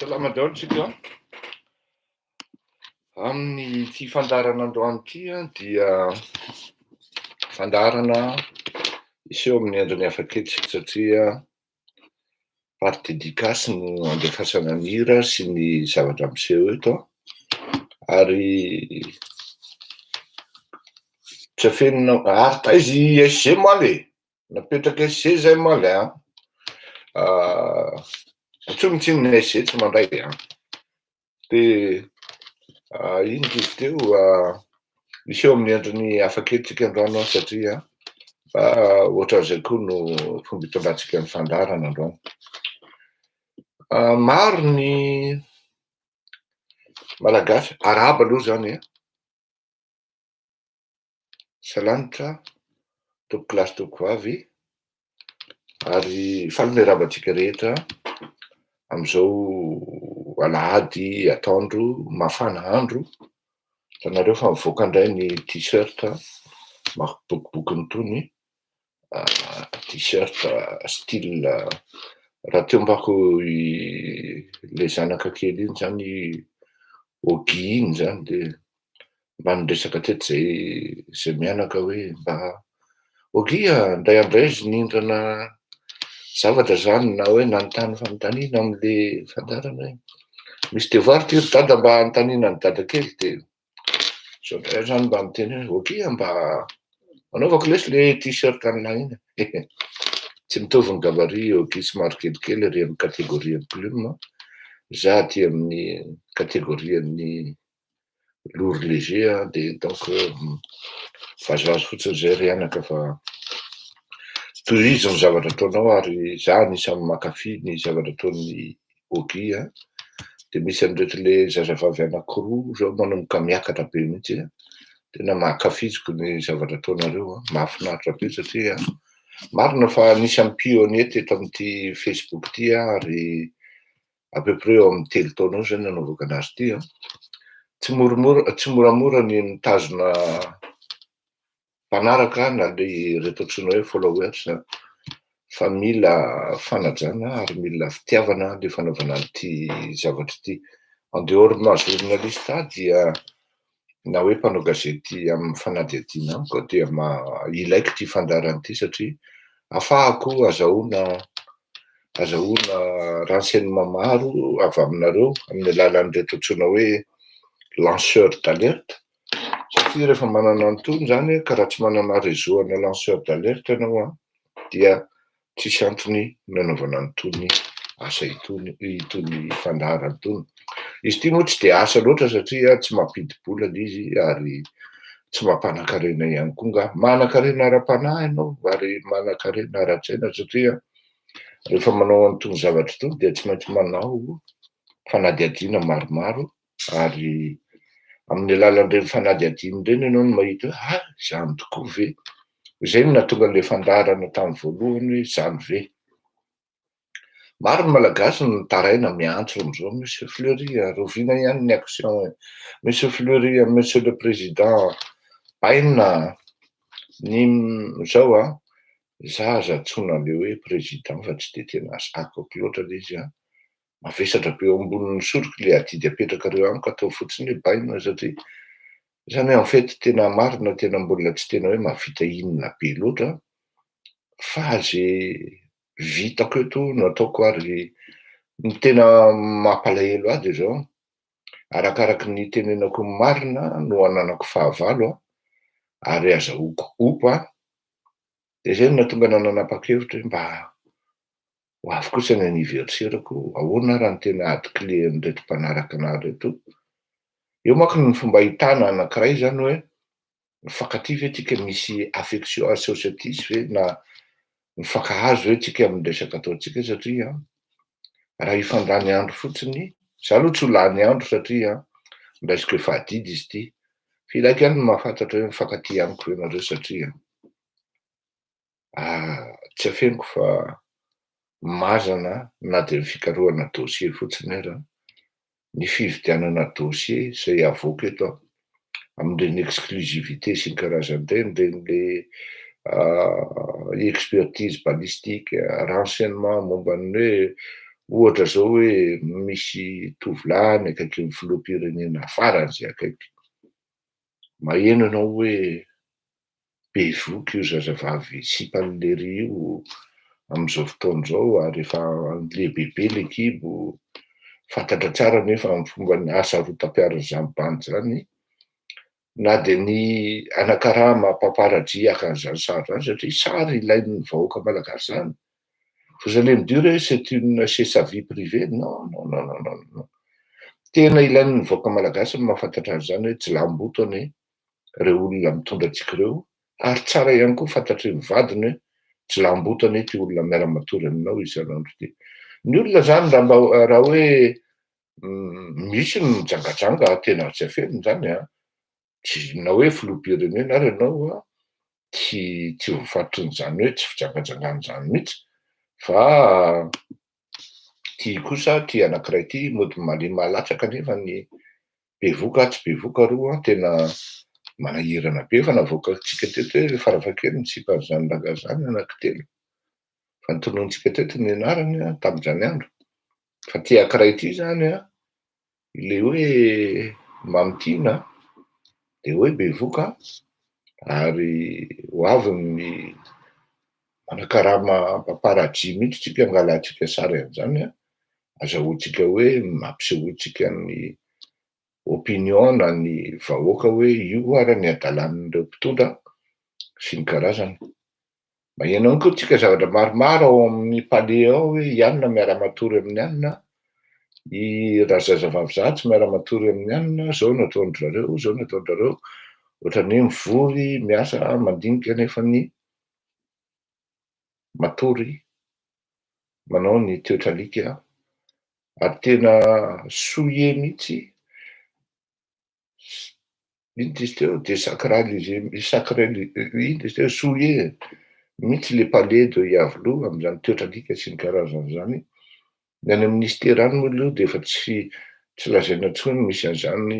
Salama daholo tsika. Amin'ity fandaharana androany ity dia fandaharana hiseho amin'ny endriny hafakely isika satria par dédicace no andefasana ny hira sy ny zavatra miseho eto ary tsy afenina ary taiza i SG omaly e? Napetraka SG zay omaly an! Antsoy mihitsy iny ny SG tsy mandray an! Dia iny izy teo miseho amin'ny endriny hafa kely tsika androany an satria mba ohatran'izay koa no fomba itondrantsika ny fandaharana androany. Maro ny Malagasy, arahaba aloha izany e! Salanitra, tompokolahy sy tompokovavy, ary faly miarahaba antsika rehetra amin'izao alahady atoandro mafana andro. Hitanareo fa mivoaka indray ny t-shirt mampibokobokony itony, t-shirt style raha teo mbako ilay zanaka kely iny izany Ogy iny izany dia mba niresaka teto zay zay mianaka hoe mba Ogy a, ndray andray izy nindrana zavatra zany na hoe nanontany fanontaniana amle fandaharana hoe misy devoir ty ry dada mba anontaniana an'i dada kely de zao ndray aho zany mba miteny hoe Ogy a mba anaovako lesy le t-shirt an'lah iny e. Tsy mitovy ny gabarit Ogy somary kelikely ary amin'ny catégorie an'ny plume, za aty amin'ny catégorie an'ny lourd léger a, de donc vazivazy fotsiny zay ry anaka fa tohizo ny zavatra ataonao ary za anisan'ny mankafy ny zavatra ataon'i Ogy a, de misy an'ireto le zazavavy anankiroa zao manomboka miakatra be mihitsy a, tena mankafiziko ny zavatra ataonareo a, mahafinaritra be satria marina fa anisan'ny pionnier teto amin'ity Facebook ity aho ary à peu près eo amin'ny 3 taona eo zay nanaovako anazy ity an, tsy moramora tsy moramora ny mitazona mpanaraka na le ireto antsoina hoe followers fa mila fanajana ary mila fitiavana le fanaovana an'ity zavatra ity. En dehors ny maha journaliste ahy dia na hoe mpanao gazety amin'ny fanadihadiana amiko dia ilaiko ity fandaharana ity satria afahako azahoana azahoana renseignement maro avy aminareo amin'ny alalan'ireto antsoina hoe lanceur d'alerte satria rehefa manana an'itony izany ka raha tsy manana réseau ana lanceur d'alerte ianao an dia Tsisy antony nanaovana an'itony asa itony, itony fandaharana itony. Izy ity moa tsy dia asa loatra satria tsy mampidi-bola ilay izy ary tsy mampanan-karena ihany koa angaha. Manan-karena ara-panahy ianao ary manan-karena ara-tsaina satria rehefa manao an'itony zavatra itony dia tsy maintsy manao fanadihadiana maromaro ary amin'ny alalan'ireny fanadihadiana ireny ianao no mahita hoe hay izany tokoa ve? Izay no nahatonga an'ilay fandaharana tamin'ny voalohany hoe izany ve? Maro ny Malagasy no mitaraina miantso amin'izao, Monsieur Fleury, rahoviana ihany ny action e? Monsieur Fleury, Monsieur le Président, baina ny izao an, za aza antsoina an'ilay hoe président fa tsy dia tena zakako loatra ilay izy an, mavesatra be eo ambonin'ny soroko ilay adidy apetrakareo amiko, ataovy fotsiny hoe baina satria izany hoe en fait tena marina tena mbola tsy tena hoe mahavita inona be loatra fa ze vitako eto no ataoko ary ny tena mampalahelo ahy de zao, arakaraky ny itenenako ny marina no ananako fahavalo an, ary azahoako opa, de zay no nahatonga anah nanapa-kevitra hoe mba Ho avy kosa ny anniversaire-ko, ahoana raha ny tena ady clé an'ireto mpanaraka anah ireto? Eo manko ny fomba ahitana anankiray izany hoe mifankatia ve tsika, misy affection associative ve na mifankahazo ve tsika amin'ny resaka ataontsika satria raha hifandany andro fotsiny, za aloha tsy ho lany andro satria raisiko efa adidy izy ity, fa ilaiko ihany ny mahafantatra hoe mifankatia amiko ve nareo satria Tsy afeniko fa mazana na dia ny fikarohana dossier fotsiny ara, ny fividianana dossier izay avoaka eto amin'ireny exclusivité sy ny karazany ireny, ireny le expertise balistique, renseignement momba ny hoe Ohatra izao hoe misy tovolahy any akaikin'ny filoham-pirenena faran'izay akaiky. Maheno ianao hoe bevohoka io zazavavy sipan'i Lery io amin'izao fotoana izao ary efa lehibebe ilay kibo. Fantatra tsara anefa ny fomba hasarotam-piaron'izany bandy izany. Na dia ny anakarama paparazzi haka an'izany sary izany satria sary ilain'ny vahoaka malagasy izany. Vous allez me dire hoe c'est une c'est sa vie privée, non non non non non non. Tena ilain'ny vahoaka malagasy ny mahafantatra an'izany hoe jiolahimboto anie ireo olona mitondra antsika ireo ary tsara ihany koa fantatry ny vadiny hoe jiolahimboto anie ity olona miara-matory aminao isan'andro ity. Ny olona izany raha mba raha hoe misy ny mijangajanga tena tsy afenina izany an, tsy na hoe filoham-pirenena ary ianao an, tsy tsy voafaritrin'izany hoe tsy fijangajangana izany mihitsy fa ity kosa ity anankiray ity mody malemy mahalatsaka nefa ny bevoka tsy bevoka roa tena manahirana be fa navoakantsika teto hoe farafahakeliny ny sipan'izany rangahy izany anankitelo fa notononintsika teto ny anarany tamin'izany andro fa ity anankiray ity izany an ilay hoe Mamitiana dia hoe bevoka ary ho avy ny manakarama paparazzi mihitsy tsika angalantsika sary an'izany an, azahoantsika hoe ampisehoantsika ny opinion na ny vahoaka hoe io ara ny hadalan'ireo mpitondra sy ny karazany. Maheno ihany koa tsika zavatra maromaro ao amin'ny palais ao hoe i anona miara-matory amin'ny anona, i razazavavy zatsy miara-matory amin'ny anona, zao no ataon-dry zareo, zao no ataon-dry zareo, ohatran'ny hoe mivory, miasa, mandinika nefa ny matory, manao ny toetr'alika ary tena souillé mihitsy. Inona izy teo? Désacralisé, sacralisé, inona izy teo? Souillé mihitsy le palais de Iavoloha amin'izany toetr'alika sy ny karazan'izany. Ny any amin'ny ministera any moa aloha dia efa tsy tsy lazaina intsony misy an'izany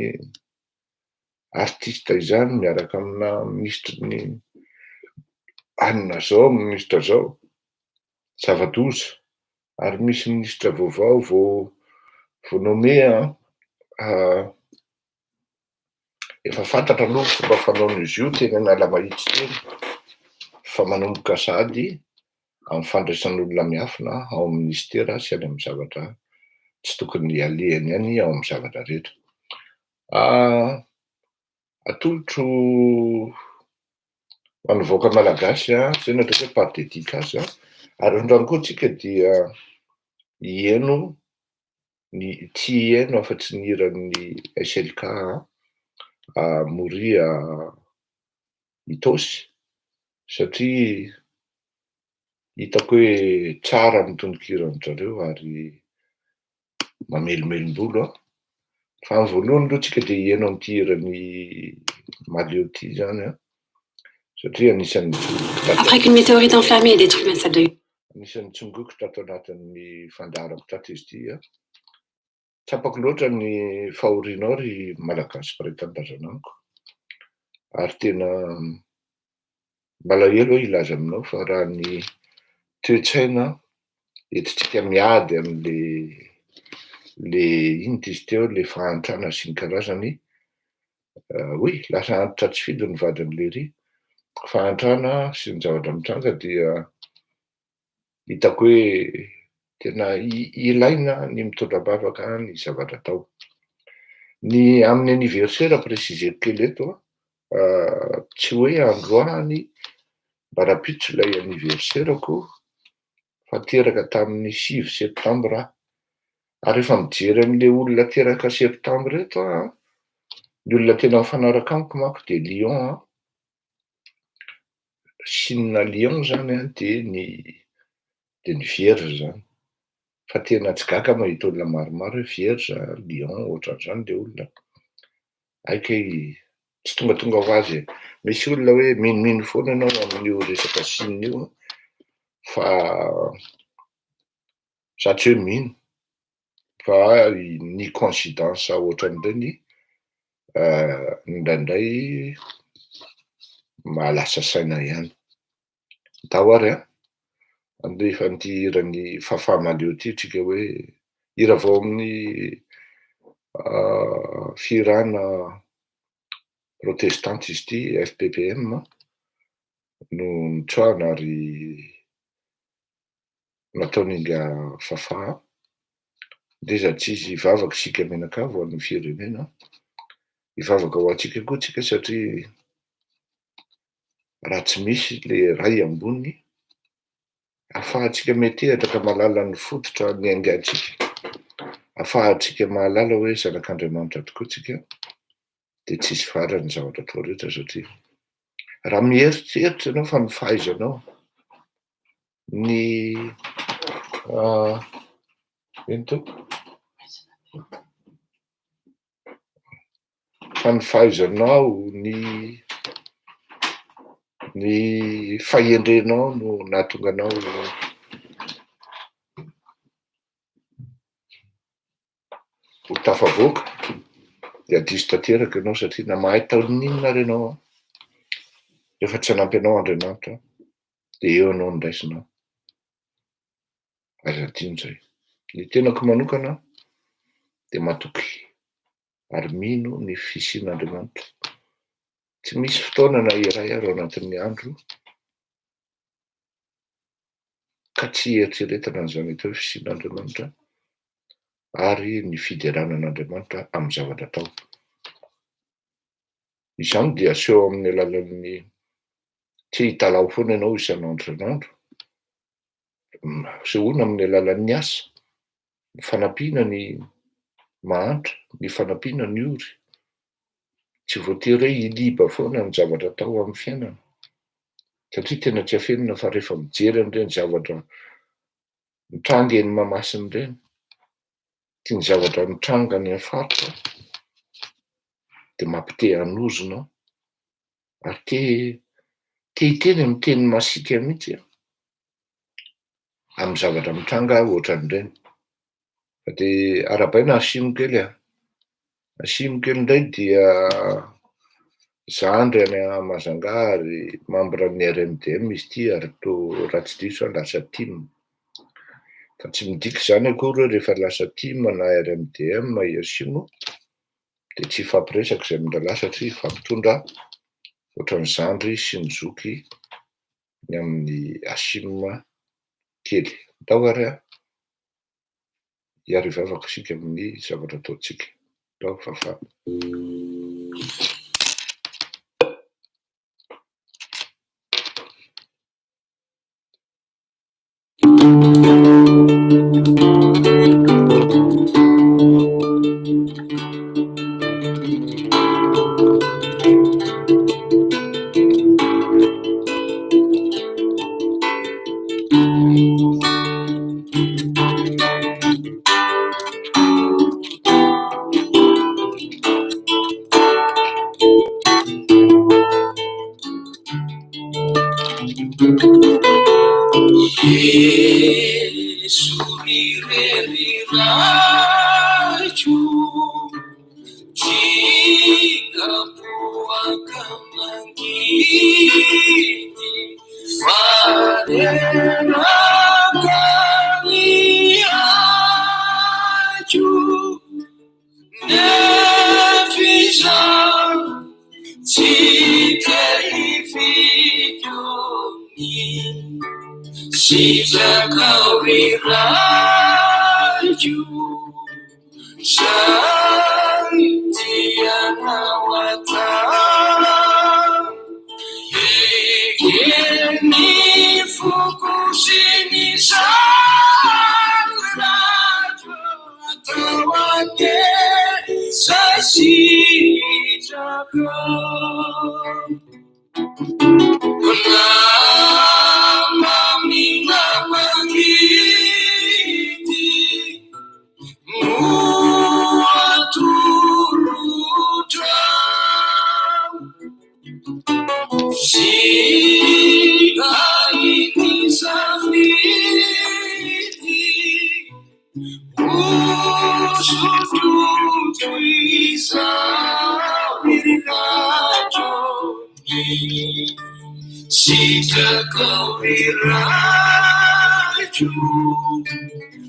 artiste izany miaraka amina minisitry ny anona zao, minisitra zao. Zava-doza. Ary misy minisitra vaovao vao vao nommé an. Efa fantatra aloha ny fomba fanaon'izy io teny Analamahitsy teny fa manomboka sahady amin'ny fandraisan'olona miafina ao amin'ny minisitera sy any amin'ny zavatra tsy tokony alehany any ao amin'ny zavatra rehetra. Atolotro ho an'ny vahoaka malagasy, izay no ataoko hoe par dédicace, ary androany koa tsika dia hiheno ny tsy hiheno afa-tsy ny hiran'ny SLK Moria Itaosy satria hitako hoe tsara ny tononkiran-dry zareo ary mamelombelom-bolo an! Fa ny voalohany aloha tsika dia hiheno an'ity hiran'i Mahaleo ity izany an, satria anisan'ny Après qu'une météorite enflammée ait détruit ma salle de Anisan'ny tsongoiko tato anatin'ny fandaharako tato izy ity an! Tsapako loatra ny fahorianao ry Malagasy mpiray tanindrazana amiko ary tena malahelo aho hilaza aminao fa raha ny toe-tsaina entintsika miady amin'le le inona izy teo le fahantrana sy ny karazany, oui lasa antitra tsy fidiny ny vadin'i Lery, fahantrana sy ny zavatra mitranga dia hitako hoe tena ilaina ny mitondra am-bavaka ny zavatra atao. Ny amin'ny anniversaire préciser-ko kely eto an, tsy hoe androany mba rahampitso ilay anniversaire-ko fa teraka tamin'ny 9 septambra aho. Ary rehefa mijery an'ilay olona teraka septambra eto aho an, ny olona tena mifanaraka amiko manko dia lion an, signe lion zany an dia ny dia ny vierge zany. Fa tena tsy gaga mahita olona maromaro hoe vierge, lion, ohatran'izany ilay olona. Hay kay tsy tongatonga ho azy e. Misy olona hoe minomino foana ianao amin'io resaka signe io fa za tsy hoe mino fa ny coïncidence ohatran'ireny indraindray mahalasa saina ihany. Ndao ary an! Handefa an'ity hiran'i Fafah Mahaleo ity tsika hoe hira vao amin'ny fihirana protestanta izy ity, FPPM, no nitsoahana ary nataon'ingahy Fafah. Ndeza tsy izy hivavaka isika mianakavy ho an'ny firenena, hivavaka ho antsika koa tsika satria raha tsy misy le Ray ambony afahantsika metehatra ka mahalala ny fototra niaingantsika, afahantsika mahalala hoe zanak'Andriamanitra tokoa tsika, dia tsisy farany ny zavatra atao rehetra satria raha mieritreritra ianao fa ny fahaizanao, ny ino teo? Fa ny fahaizanao, ny ny fahendrenao no nahatonga anao ho tafavoaka dia diso tanteraka ianao satria na mahay taon'inona ary ianao an, rehefa tsy hanampy anao Andriamanitra dia eo ianao no raisina. Aza adino izay. Ny tenako manokana dia matoky ary mino ny fisian'Andriamanitra. Tsy misy fotoana na iray ary ao anatin'ny andro ka tsy hieritreretana an'izany atao hoe fisian'Andriamanitra ary ny fiderana an'Andriamanitra amin'ny zavatra atao. Izany dia aseho amin'ny alalan'ny tsy hitalaho foana ianao isan'andro isan'andro, Asehoana amin'ny alalan'ny asa, ny fanampiana ny mahantra, ny fanampiana ny ory. Tsy voatery hoe hiliba foana ny zavatra atao amin'ny fiainana, satria tena tsy afenina fa rehefa mijery an'ireny zavatra mitranga eny Mahamasina ireny, sy ny zavatra mitranga any amin'ny faritra, dia mampite hanozona ary te te hiteny amin'ny teny masiaka mihitsy aho amin'ny zavatra mitranga ohatran'ireny. Fa dia arahabaina Hasimo kely a! Hasimo kely indray dia zandry any Mahajanga ary membre ny RMDM izy ity ary toa raha tsy diso aho lasa tim. Fa tsy midika izany akory hoe rehefa lasa tim na RMDM i Hasimo dia tsy hifampiresaka izay mirahalahy satria hifampitondra ohatran'ny zandry sy ny zoky ny amin'i Hashim kely. Ndao ary an, hiara-hivavaka isika amin'ny zavatra ataontsika. Ndao Fafah.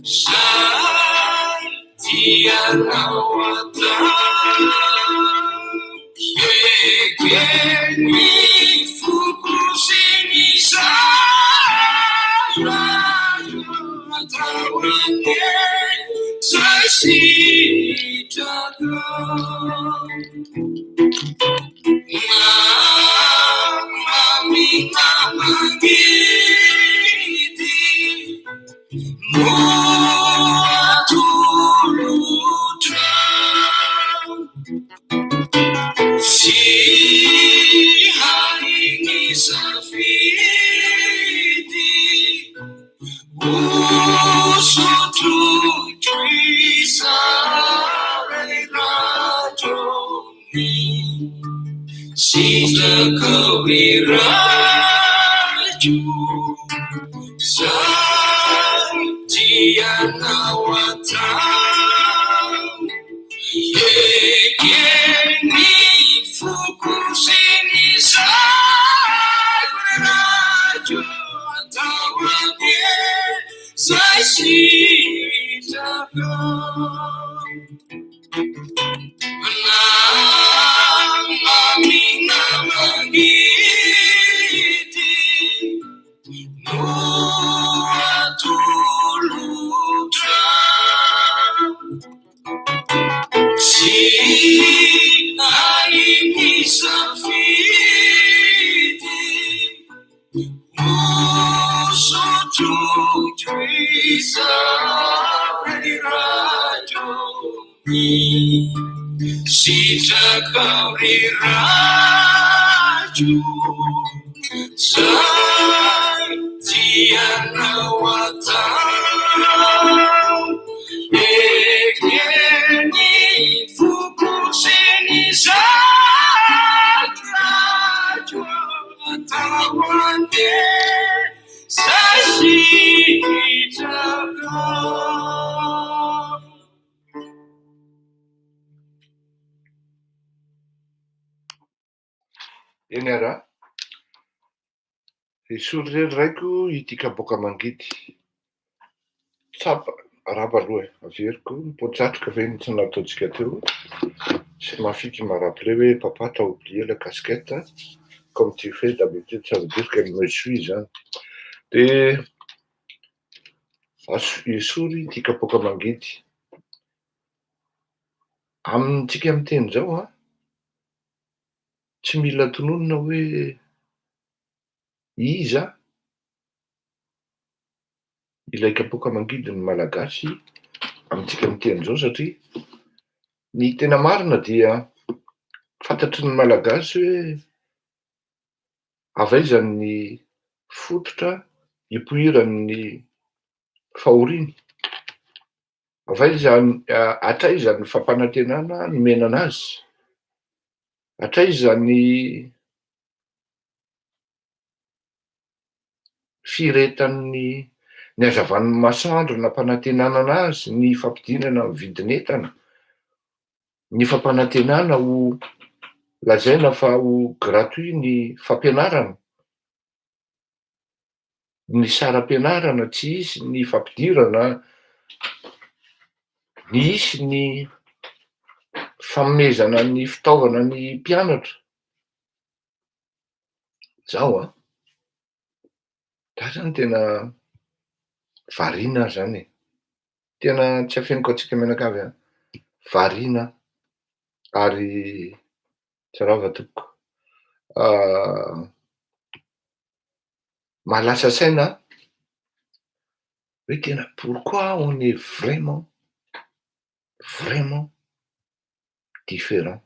Zay tianao atao. Eken'ny foko sy ny saiko atao anie zay sitrakao. Na mamy na mangidy no atolotra. Tsy hay ny safidy ho sotroiko izay rajony. Sitrakao ry Raiko izay tianao atao. Eken'ny foko sy ny saiko ry Raiko atao anie izay sitrakao. Na mamy na mangidy no atolotra. Tsy hay ny safidy ho sotroiko izay Raiko. Sitrakao ry Raiko izay tianao atao. Eken'ny foko sy ny saiko Raiko atao anie izay sitrakao. Eny ara, esory re ry raiko ity kapoaka mangidy. Tsapa, arahaba aloha e, averiko, mipoatr'atrika ve ny tsy nataontsika teo? C'est ma fille qui m'a rappelé hoe papa t'as oublié la casquette comme tu fais d'habitude, ça veut dire qu'elle me suit zany. Dia esory ity kapoaka mangidy. Amintsika miteny izao an, tsy mila tononina hoe iza ilay kapoaka mangidy ny Malagasy amintsika miteny izao satria ny tena marina dia fantatry ny Malagasy hoe avy aiza ny fototra ipoiran'ny fahoriany. Avy aiza, hatraiza ny fampanantenana nomena an'azy? Hatraiza ny firetan'ny ny hazavan'ny masoandro nampanantenana an'azy, ny fampidinana ny vidin'entana, ny fampanantenana ho lazaina fa ho gratuit ny fampianarana? Ny saram-pianarana tsy hisy ny fampidirana, ny hisy ny fanomezana ny fitaovana ny mpianatra. Zao an, za zany tena variana aho zany e, tena tsy afeniko antsika mianakavy an, variana aho ary Tsarava tompoko. Mahalasa saina hoe tena pourquoi on est vraiment vraiment différent.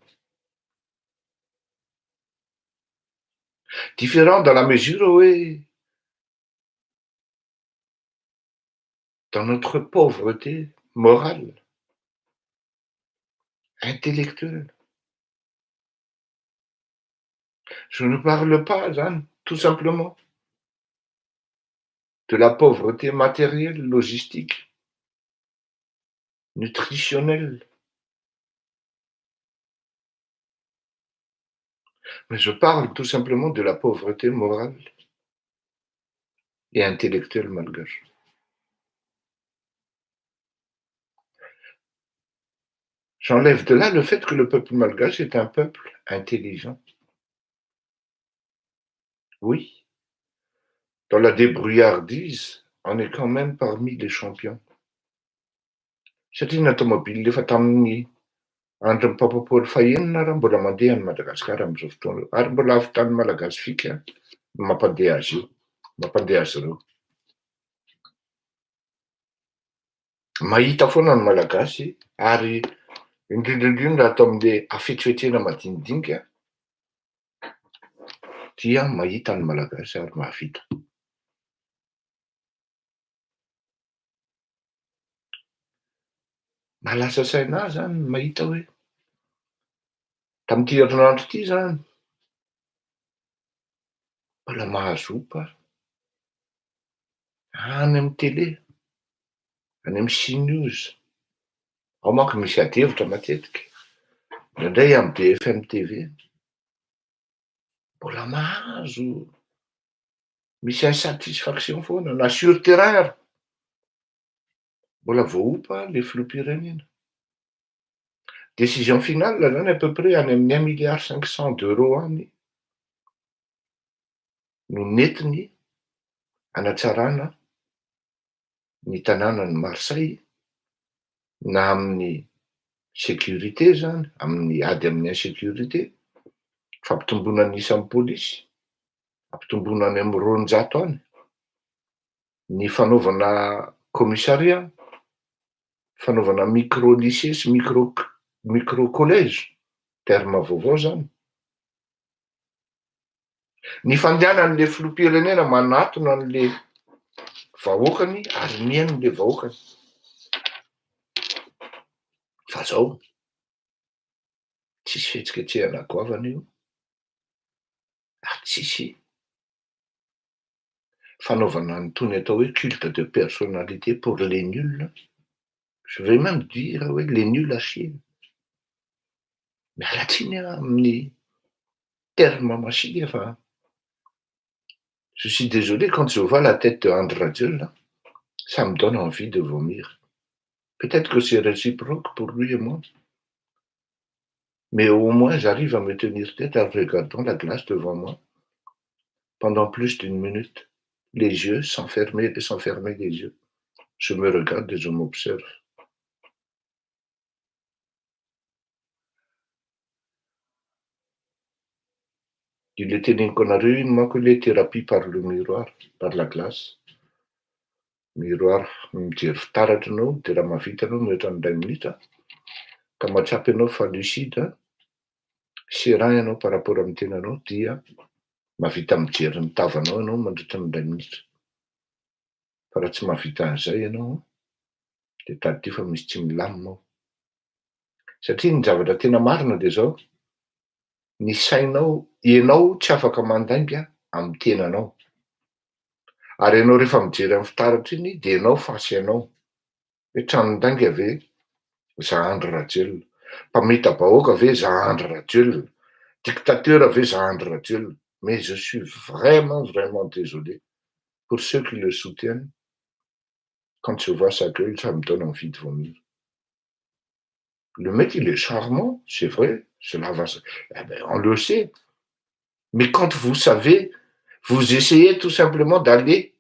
Différent dans la mesure hoe dans notre pauvreté morale, intellectuelle. Je ne parle pas zany tout simplement de la pauvreté matérielle, logistique, nutritionnelle. Mais je parle tout simplement de la pauvreté morale et intellectuelle malgache. J'enlève de là le fait que le peuple malgache est un peuple intelligent. Oui, dans la débrouillardise, on est quand même parmi les champions. Satria ny tomobile efa tamin'ny andron'ny Papa Paoly fahenina raha mbola mandeha any Madagasikara amin'izao fotoana io. Ary mbola ahavitan'ny Malagasy fika ny mampandeha azy io, mampandeha azy ireo. Mahita foana ny Malagasy ary indrindra indrindra ato amin'le hafetsifetsena madinidinika dia mahita ny Malagasy ary mahavita. Mahalasa saina ahy zany ny mahita hoe tamin'ity herinandro ity zany mbola mahazo opa any amin'ny télé, any amin'ny CNews, ao manko misy adihevitra matetika, indraindray amin'ny BFM TV, mbola mahazo misy insatisfaction foana na sur terrain ary mbola voaompa le filoham-pirenena. Décision finale zany à peu près any amin'ny un milliard cinq cent d'euros any no nentiny hanatsarana ny tanànan'i Marseille na amin'ny sécurité zany, amin'ny ady amin'ny insécurité, fampitomboana ny isan'ny polisy, ampitomboana any amin'ny 200 any, ny fanaovana commissariat, fanaovana micro lycée sy micro micro collège, terme vaovao zany. Ny fandehanan'le filoham-pirenena manatona an'le vahoakany ary mihaino le vahoakany. Fa zao, tsisy fihetsiketsehana goavana io ary tsisy fanaovana an'itony atao hoe culte de personnalité pour les nuls, je vais même dire hoe les nuls à chier. Miala tsiny aho amin'ny terme masiaka fa je suis désolé, quand je vois la tête de Andry Rajoelina, ça me donne envie de vomir. Peut-être que c'est réciproque pour lui et moi, mais au moins j'arrive à me tenir tête en regardant la glace devant moi pendant plus d'une minute, les yeux sans fermer, sans fermer les yeux. Je me regarde et je m'observe. Ilay teneniko anareo iny manko ilay thérapie par le miroir, par la glace. Miroir, mijery fitaratra ianao, de raha mahavita ianao mihoatra ny iray minitra, ka mahatsapa ianao fa lucide, serein ianao par rapport amin'ny tenanao dia mahavita mijery ny tavanao ianao mandritra ny iray minitra. Fa raha tsy mahavita an'izay ianao de tadidio fa misy tsy milamina ao. Satria ny zavatra tena marina de zao, ny sainao, ianao tsy afaka mandainga amin'ny tenanao. Ary ianao rehefa mijery amin'ny fitaratra iny de ianao face anao. Hoe tranon-dainga ve za Andry Rajoelina? Mpamita-bahoaka ve za Andry Rajoelina? Dictateur ve za Andry Rajoelina? Mais je suis vraiment vraiment désolé pour ceux qui le soutiennent, quand je vois sa gueule, ça me donne envie de vomir. Le mec, il est charmant, c'est vrai, cela va, eh ben, on le sait. Mais quand vous savez, vous essayez tout simplement d'aller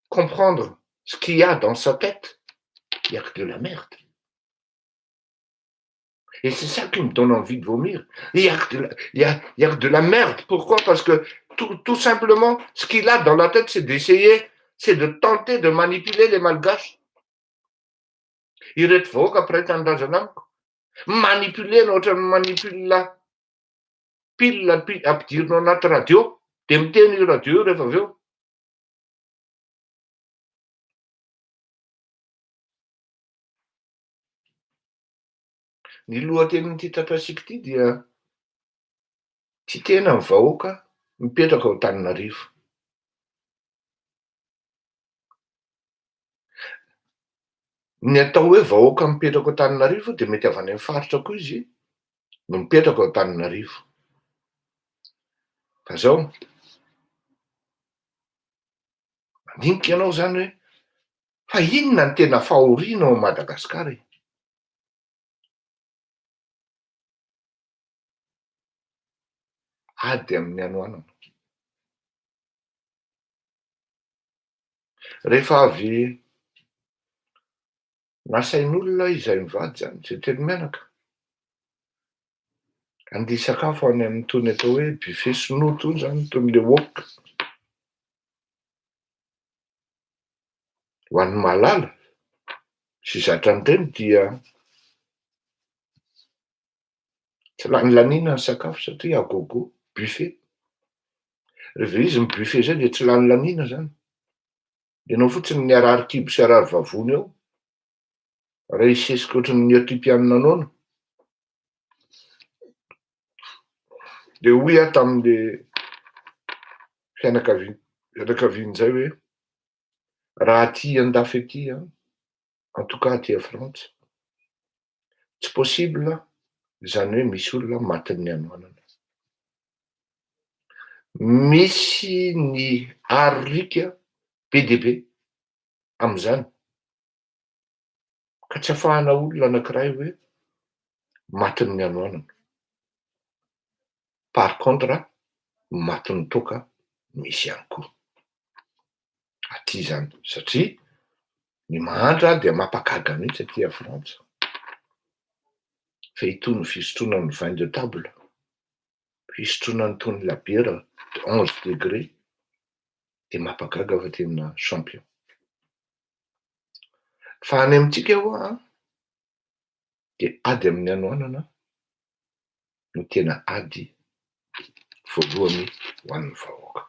comprendre ce qu'il y a dans sa tête, il n'y a que de la merde. Et c'est ça qui me donne envie de vomir. Il n'y a que de la, il y a, il y a que de la merde. Pourquoi? Parce que tout simplement, ce qu'il a dans la tête, c'est d'essayer, c'est de tenter de manipuler les Malgaches. Ireto vahoaka mpiray tanindrazana amiko. Manipuler ohatran'ny manipule pile ampidirinao anaty radio, de miteny io radio io rehefa avy eo. Ny lohatenin'ity tatasika ity dia tsy tena ny vahoaka mipetraka ao Antananarivo. Ny atao hoe vahoaka mipetraka ao Antananarivo dia mety avy any amin'ny faritra koa izy no mipetraka ao Antananarivo. Fa zao, mandinika ianao zany hoe fa inona ny tena fahoriana ao Madagasikara e? Ady amin'ny hanoanana. Rehefa avy nasain'olona izahay mivady izany, izay telo mianaka, handeha hisakafo any amin'itony atao hoe buffet sinoa itony izany, itony le wok. Ho an'ny mahalala sy zatra an'ireny dia tsy lany laniana ny sakafo satria à gogo, buffet. Rehefa izy ny buffet zay dia tsy lany laniana zany. Ianao fotsiny ny harary kibo sy harary vavony eo, raha hisesika ohatran'ny Etiopia noana. Dia hoy aho tamin'le fianakaviana fianakaviana izay hoe raha aty an-dafy aty an, en tout cas aty Frantsa, tsy possible izany hoe misy olona matin'ny hanoanana. Misy ny arika be dia be amin'izany. Ka tsy afahana olona anakiray hoe matin'ny hanoanana. Par contre matin'ny toaka misy ihany koa. Aty izany satria ny mahantra dia mampagaga mihitsy aty a Frantsa. Fa itony fisotroana ny vin de table, fisotroana an'itony labiera 11 degré dia mampagaga fa tena champion. Fa any amintsika ho'a an, dia ady amin'ny hanoanana no tena ady voalohany ho an'ny vahoaka.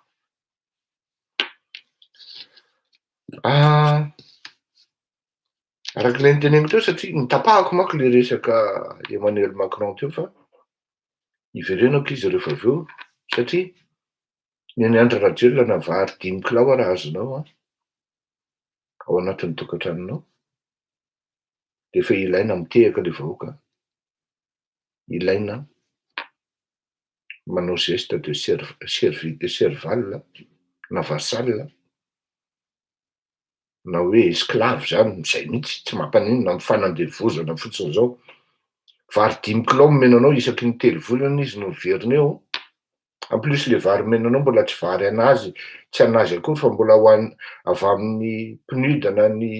Araka ilay noteneniko teo satria notapahako manko ilay resaka Emmanuel Macron teo fa hiverenako izy rehefa avy eo satria ny an'i Andry Rajoelina na vary dimy kilao ara azonao an, ao anatin'ny tokantranonao dia efa ilaina mitehaka ilay vahoaka, ilaina manao geste de servi- serval na vassal na hoe esclave zany, zay mihitsy, tsy mampaninona ny fanandevozana fotsiny zao, vary dimy kilao omena anao isaky ny telo volana izy no miverina eo, en plus le vary omena anao mbola tsy vary anazy, tsy anazy akory fa mbola ho an- avy amin'ny PNUD na ny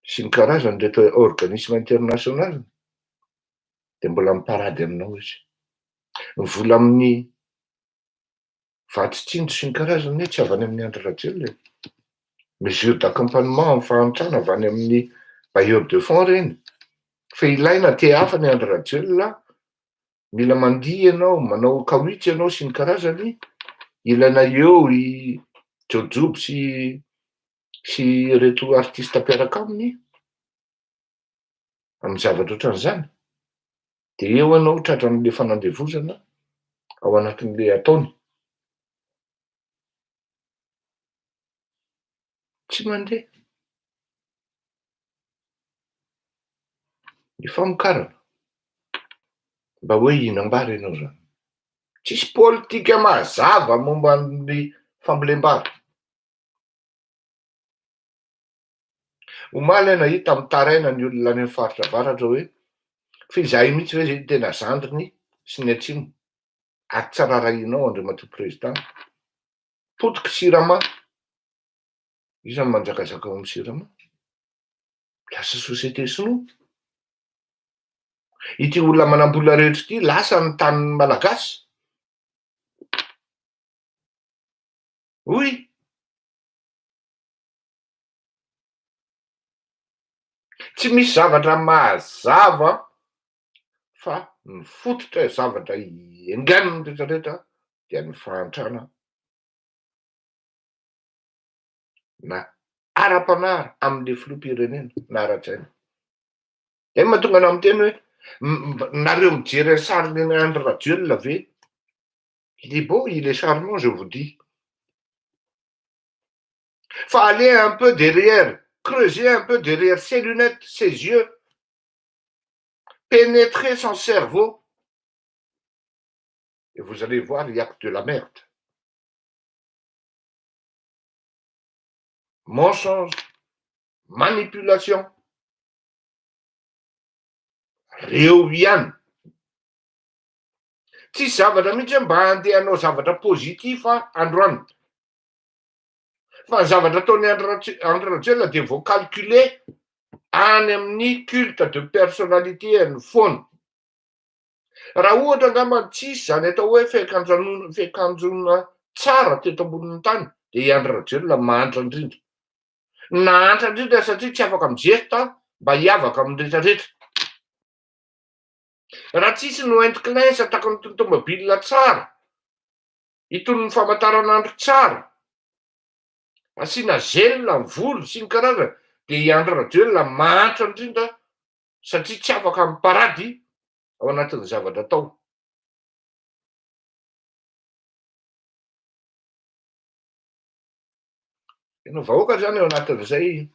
sy ny karazany reto organisme international de mbola miparady aminao izy, ny vola amin'ny Vatsy tsinjo sy ny karazany anie tsy avy any amin'i Andry Rajoelina e. Mesure d'accompagnement amin'ny fahantrana avy any amin'ny bailleur de fonds ireny. Fa ilaina te hafa ny Andry Rajoelina, mila mandihy ianao, manao kawitry ianao sy ny karazany, ilaina eo i Jaojoby sy sy ireto artiste mpiaraka aminy. amin'ny zavatra ohatran'izany, dia eo ianao tratran'le fanandevozana ao anatin'le ataony. Tsy mandeha ny famokarana mba hoe hihinam-bary ianao zany. Tsisy politika mazava momba ny fambolem-bary. Omaly aho nahita mitaraina ny olona any amin'ny faritra avaratra hoe fa izahay mihitsy ve izay no tena zandriny sy ny atsimo ary tsy rarahianao Andriamatoa Président. Potiky Sirama. Iza no manjakazaka ao amin'ny Sirama? Lasa société sinoa. Ity olona manambola rehetra ity lasa ny tanin'ny Malagasy. Hoy. Tsy misy zavatra mazava fa ny fototra zavatra iangan'ny rehetra rehetra dia ny fahantrana na ara-panahy amin'le filoham-pirenena na ara-tsaina. Zay no mahatonga anah miteny hoe nareo mijery an'i sarin'i Andry Rajoelina ve? Il est beau, il est charmant je vous dis. Fa aller un peu derrière, creuser un peu derrière ses lunettes, ses yeux, pénétrer son cerveau et vous allez voir il y a que de la merde. Mensonge, manipulation, reo ihany. Tsisy zavatra mihitsy hoe mba handeha hanao zavatra positif androany. Fa ny zavatra ataon'i Andry Rajo- Andry Rajoelina dia voa-calculer any amin'ny culte de personnalité-ny foana. Raha ohatra angamba tsisy zany atao hoe fiakanjanona fiakanjona tsara teto ambonin'ny tany dia i Andry Rajoelina mahantra indrindra. Nahantra indrindra satria tsy afaka mi-geste mba hiavaka amin'ny retraretra. Raha tsisy ny oint-cleanse ataky ny tomobile tsara, itony famantaranandro tsara, asiana gel ny volo sy ny karazany dia i Andry Rajoelina mahantra indrindra satria tsy afaka miparady ao anatin'ny zavatra atao. Tena vahoaka zany ao anatin'izay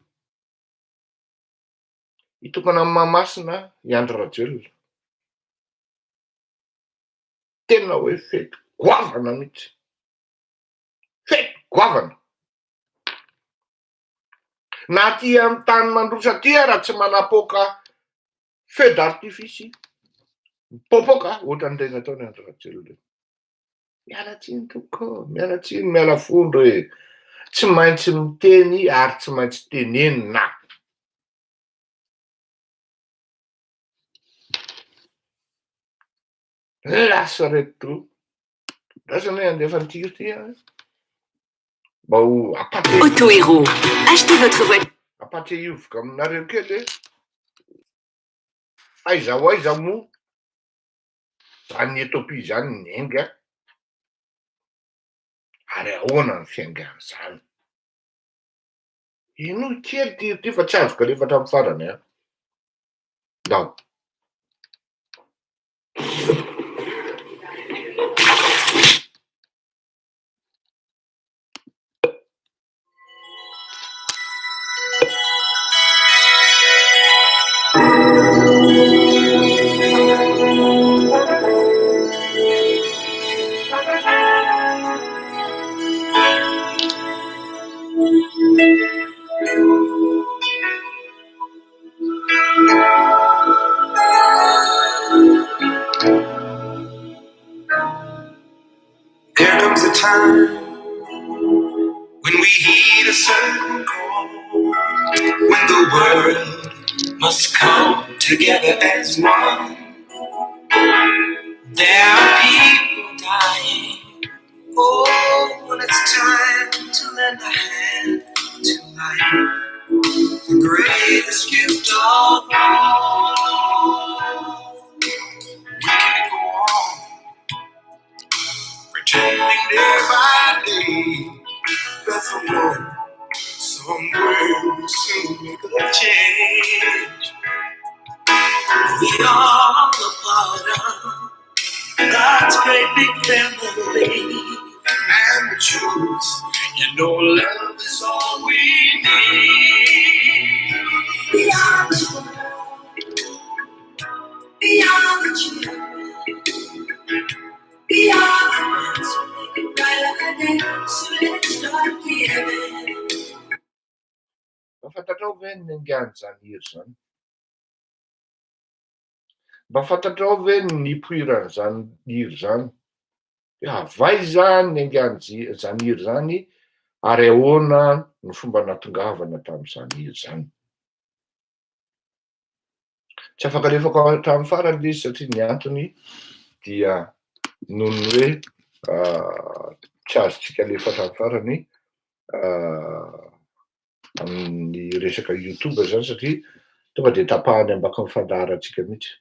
hitokana amin'ny Mahamasina i Andry Rajoelina. Tena hoe fety goavana mihitsy. Fety goavana. Na aty amin'ny tany mandroso aty ara tsy manapoaka feu d'artifice mipoapoaka ohatran'ireny ataon'i Andry Rajoelina ireny. Miala tsiny tompoko ô, miala tsiny, miala fondro e. Tsy maintsy miteny ary tsy maintsy tenenina. Lasa reto. Lasa anie handefa an'ity hira ity aho. Mba ho ampahatsiahiviko. Auto Hero, achetez votre voiture. Ampahatsiahiviko aminareo kely hoe aiza ho aiza moa zany Ethiopie izany niainga ary ahoana ny fiaingan'izany. Henoy kely ity hira ity fa tsy azoko alefa hatramin'ny farany an. Ndao. There comes a time when we heed a certain call, when the world must come together as one. There are people dying. Oh, when it's time to lend a hand to life, the greatest gift of all. We can't go on pretending day by day that someone somewhere will soon make a change. We are a part of God's great big family. And the truth, you know, love is all we need. We are the world. We are the children. We are the ones who make it brighter day. So let's start giving. Mba fantatrao ve ny niaingan'izany hira izany? Mba fantatrao ve ny nipoiran'izany hira izany? Hoe avy aiza ny niaingan'izany hira izany ary ahoana ny fomba nahatongavana tamin'izany hira izany? Tsy afaka alefako hatramin'ny farany ilay izy satria ny antony dia noho ny hoe tsy azontsika alefa hatramin'ny farany amin'ny resaka youtube zany satria tonga de tapahany ambakin'ny fandaharantsika mihitsy.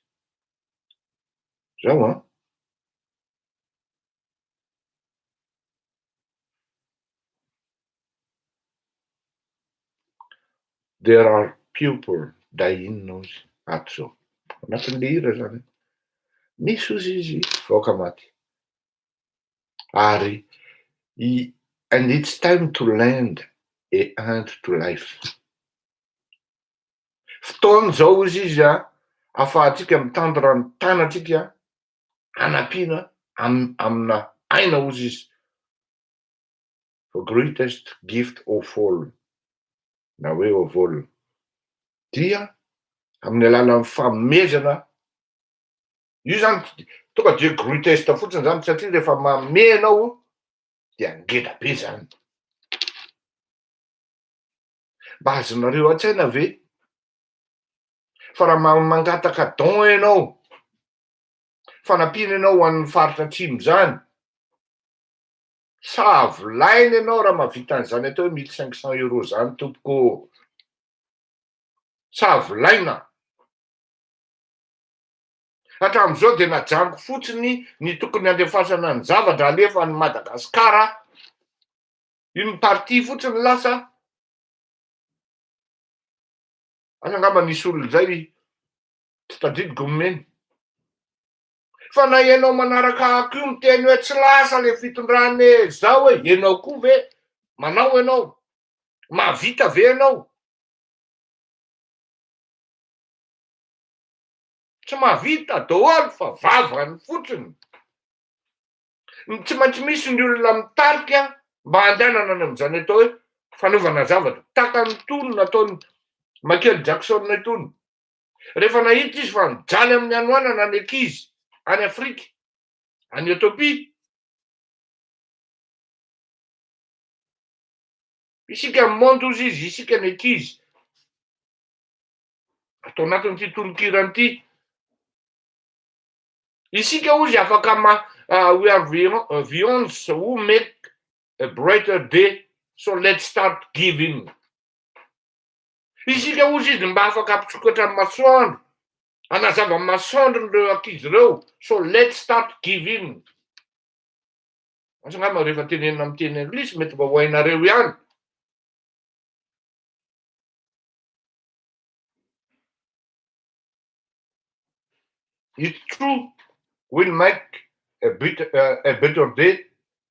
Zao an! There are people dying ozy ato zao. Anatin'le hira zany. Misy ozy izy vahoaka maty. Ary i and it's time to lend a hand to life. Fotoana izao hozy izy a, afahantsika mitandra ny tanantsika hanampiana amina aina hozy izy. The greatest gift of all na hoe of all dia amin'ny alalan'ny fanomezana. Io zany tonga de grue test fotsiny zany satria rehefa manome ianao dia ngeda be zany. Mba azonareo an-tsaina ve fa raha mangataka don ianao, fanampiana ianao ho an'ny faritra atsimo zany, sa volaina ianao raha mahavita an'izany atao hoe 1500 euros zany tompoko ô? Sa volaina? Hatramin'izao dia najanoko fotsiny ny tokony handefasana ny zavatra alefa any Madagasikara, une partie fotsiny lasa, asa angamba nisy olona izay tsy tadidiko nomeny. Fa na ianao manaraka ako io miteny hoe tsy lasa le fitondrana e zao e, ianao koa ve manao ianao? Mahavita ve ianao? Tsy mahavita daholo fa vavany fotsiny. Tsy maintsy misy ny olona mitarika mba handehanana any amin'izany atao hoe fanaovana zavatra. Tahaka an'itony nataon'i Michael Jackson itony. Rehefa nahita izy fa mijaly amin'ny hanoanana ny ankizy any Afrika, any Ethiopie, isika ny monde hozy izy, isika ny ankizy. Ato anatin'ity tononkirany ity, isika hozy afaka ma we are the ones who make a brighter day, so let's start giving. Isika hozy izy mba afaka hampisokatra ny masoandro, hanazava ny masoandro ireo ankizy ireo, so let's start giving. Asa angamba rehefa tenenina amin'ny teny anglisy mety mba ho hainareo ihany. It's true, we'll make a, bit, a better day,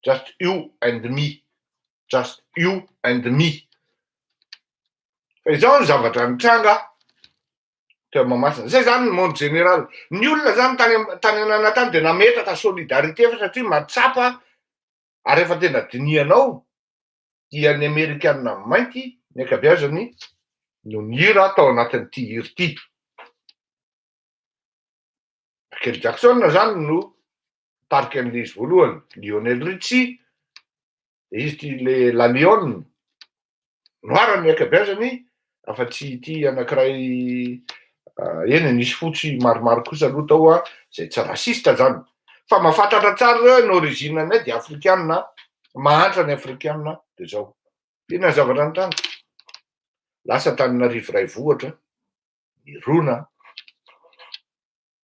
just you and me. Just you and me. Fa izao ny zavatra nitranga teo Mahamasina. Zay zany ny monde général. Ny olona zany tany tany anana tany de nametraka solidarité fa satria matsapa ary efa tena dinihanao dia ny Amerikana mainty ny ankabeazany no nihira tao anatin'ity hira ity. Michael Jackson zany no nitarika an'ilay izy voalohany, Lionel Richie, de izy ity le La Lion, noir ny ankabeazany afa-tsy ity anankiray eny e, nisy fotsy maromaro kosa aloha tao an, zay tsy raciste zany, fa mahafantatra tsara ireo hoe ny origine anay de afrikana, mahantra ny afrikana, de zao. Inona ny zavatra nitranga? Lasa Antananarivo iray vohitra, nirona.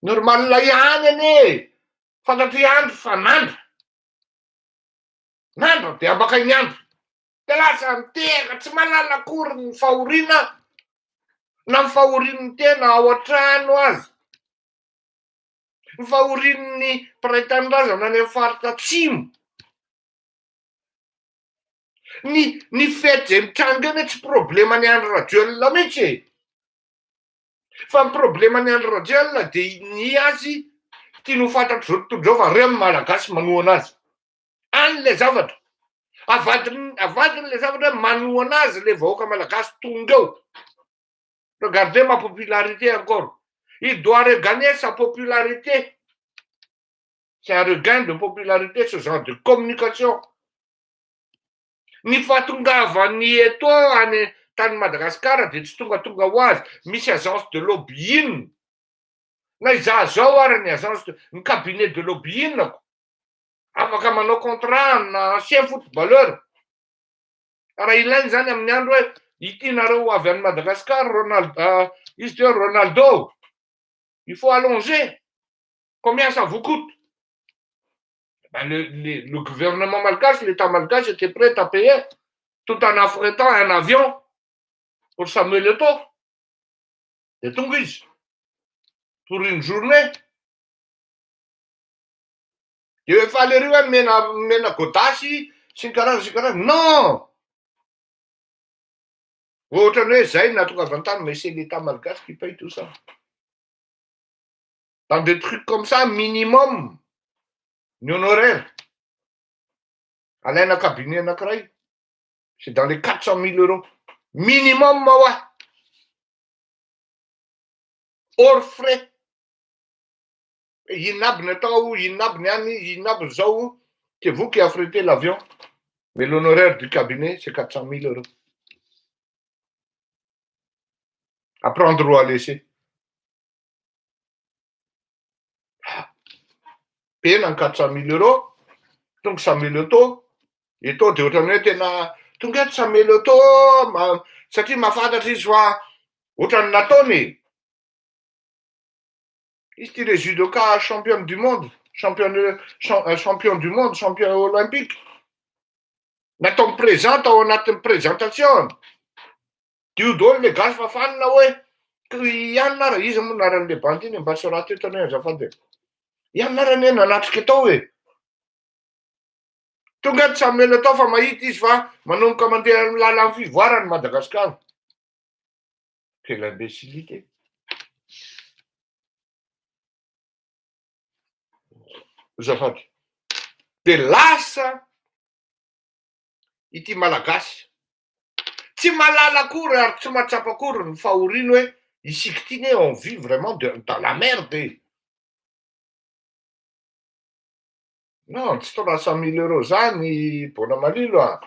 Normal ihany anie e! Fantatro ihany fa nandra. Nandra de ambakain'ny andro. De lasa mitehaka, tsy mahalala akory ny fahoriana na ny fahorian'ny tena ao an-trano aza. Ny fahorian'ny mpiray tanindrazana any amin'ny faritra atsimo. Ny ny fety zay mitranga eo anie tsy probleman'i Andry Rajoelina mihitsy e! Fa ny probleman'i Andry Rajoelina de ny azy tiany ho fantatr'izao tontolo izao fa reo ny Malagasy manohana azy. Any le zavatra. Avadiny avadiny le zavatra hoe manohana azy le vahoaka Malagasy tonga eo. Regardez ma popularité encore. Il doit regagner sa popularité. C'est un regain de popularité ce genre de communication. Ny fahatongavan'ny Eto'o any tany Madagasikara dia tsy tongatonga ho azy, misy agence de lobbying, na izaho zao ary ny agence de, ny cabinet de lobbying-ko, afaka manao contrat amina ancien footballeur, raha ilaina zany amin'ny andro hoe ity nareo ho avy any Madagasikara Ronald, izy ty hoe Ronaldo, il faut allonger, combien ça vous coûte? Ben, le gouvernement malgache, l'État malgache était prêt à payer tout en affrétant un avion pour Samuel Eto'o. De tonga izy pour une journée. De efa alery hoe mena mena godasy sy ny karazany sy ny karazany. Non! Ohatrany hoe zay nahatongavany tany, mais c'est l'État malgache qui paye tout ça. Dans des trucs comme ça, minimum ny honoraire alaina cabinet anankiray, c'est dans les 400 000 euros minimum hoa, hors frais. Hoe inona aby ny atao, inona aby ny any, inona aby ny zao, c'est vous qui affrétez l'avion, mais l'honoraire du cabinet c'est 400 000 euros. À prendre ou à laisser. Pena ny 400 000 euros, tonga Samuel Eto'o, Eto'o de ohatran'ny hoe tena tonga eto Samuel Eto'o satria mahafantatra izy fa ohatran'ny nataony e. Izy ity le judoka championne du monde, championne champion du monde, champion olympique. Nataony présent tao anatin'ny présentation. Dio daholo le gasy fa fanina hoe i anona ara, iza moa anaran'le bandy iny mba soraty eto anie azafady e. I anona ara anie nanatrika tao e. Tonga eto Samuel tao fa mahita izy fa manomboka mandeha amin'ny lalan'ny fivoarany Madagasikara. Quelle imbécilité. Azafady. De lasa ity Malagasy tsy mahalala akory ary tsy mahatsapa akory ny fahoriany hoe isika ity ne on vit vraiment de dans la merde e. Non, tsy 300 000 euros zany Bona Malilo a,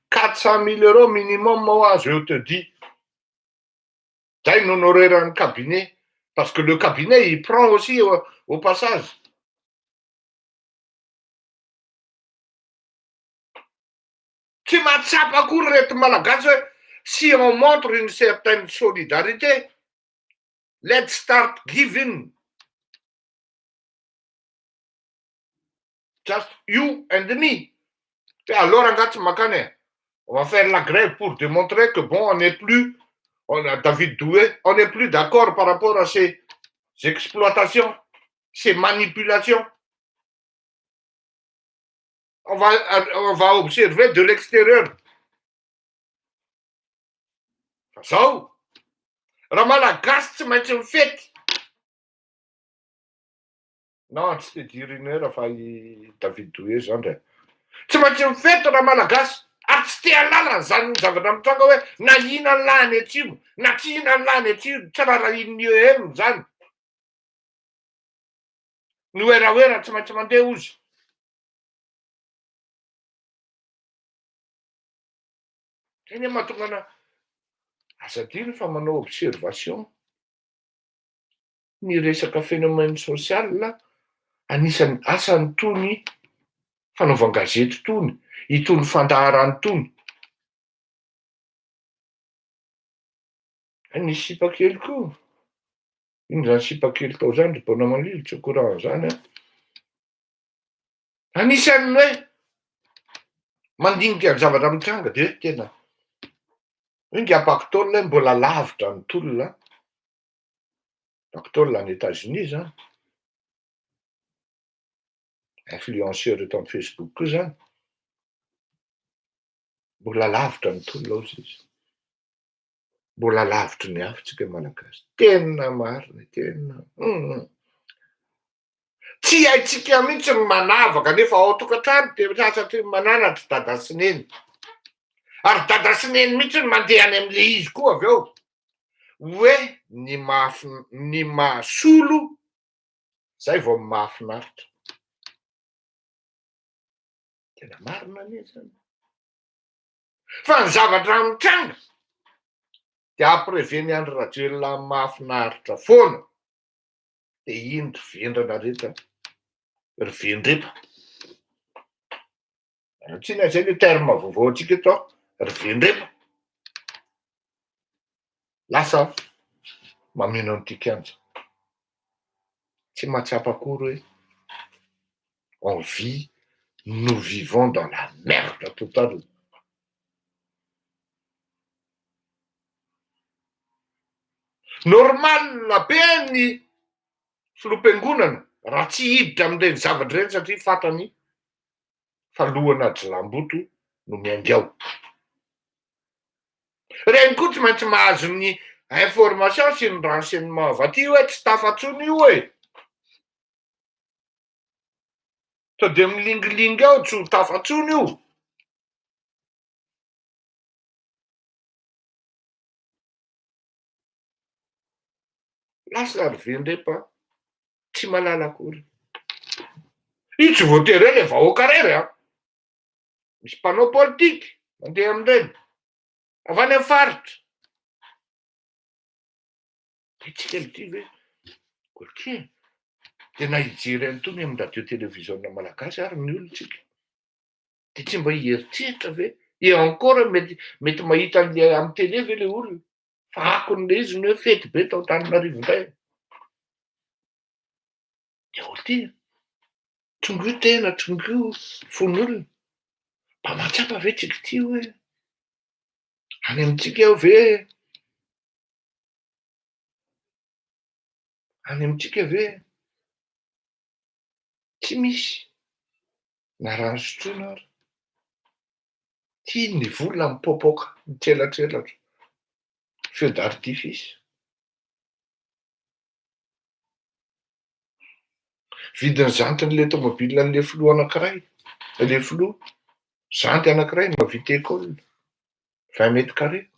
400 000 euros minimum hoa je te dis. Zay no honoraire-n'ny cabinet parce que le cabinet il prend aussi au passage. Tsy mahatsapa akory reto Malagasy hoe si on montre une certaine solidarité, let's start giving. Just you and me. Hoe alors angaha tsy mankany e? On va faire la grève pour démontrer que bon on n'est plus, on a David Doué, on n'est plus d'accord par rapport à ces exploitations, ces manipulations. On va, on va observer de l'extérieur. Fa zao, raha Malagasy tsy maintsy mifety. Non, tsy Teddy Riner fa i David Doué zandry e. Tsy maintsy mifety raha Malagasy ary tsy te hahalala an'izany zavatra mitranga hoe na hina ny lahy any atsimo na tsy hina ny lahy any atsimo, tsy rarahian'ny EM zany. Ny werawera tsy maintsy mandeha ozy. Zay anie mahatonga ana aza adino fa manao observation ny resaka phénomène social anisan'ny asan'itony fanaovan-gazety itony, itony fandaharana itony. Hay nisy sipa kely koa, ino zany sipa kely tao zany ry Bonamalilo, tsy au courant an'izany aho. Anisan'ny hoe mandinika ny zavatra mitranga de hoe tena hoe ingahy Pactole hoe mbola lavitra ny tolona an, Pactole any Etats-Unis zany, influenceur eto amin'ny Facebook koa zany, mbola lavitra ny tolona hozy izy. Mbola lavitry ny afo tsika Malagasy. Tena marina, tena hum. Tsy haintsika mihitsy ny manavaka nefa ao an-tokantrano dia sasatry ny mananatra dada sy neny. Ary dada sy neny mihitsy no mandeha any amin'le izy koa avy eo. Hoe ny mahafin- ny mahasolo zay vao mahafinaritra. Tena marina anie zany. Fa ny zavatra mitranga dia ampireven'i Andry Rajoelina mahafinaritra foana. Dia iny ry vendrana rehetra, ry vendrepa. Tsina izay le terme vaovao antsika eto an, ry vendrepa. Lasa mameno an'ity kianja. Tsy mahatsapa akory hoe on vit, nous vivons dans la merde totale. Normal be ny filoham-piangonana raha tsy hiditra amin'ireny zavatra ireny satria fantany fa lohana jilamboto no miainga ao. Ireny koa tsy maintsy mahazo ny information sy ny renseignement avy aty hoe tsy tafa intsony io e! Sao dia milingilingy ao tsy ho tafa intsony io. Lasa ry vendrepa. Tsy mahalala akory. Io tsy voatery hoe le vahoaka irery an! Misy mpanao politika mandeha amin'ireny, avy any amin'ny faritra. Dia tsika ity ve? Ok. Dia na hijery an'itony amin'ny radio televiziona malagasy ary ny olontsika. Dia tsy mba hieritreritra ve? Et encore mety mety mahita an'le amin'ny télé ve le olona? Fa akon'le izy ny hoe fety be tao Antananarivo indray. Dia ao ity, tsongoio tena, tsongoio fon'olona. Mba mahatsapa ve tsika ity hoe any amintsika ao ve any amintsika ve tsy misy na rano sotroina ary? Ity ny vola mipoapoaka, mitrelatrelatra, feu d'artifice. Vidin'ny zantin'ilay tomobile an'ilay filoha anankiray, ilay filoha, zanty anankiray mahavita école, 20 mètres carrés.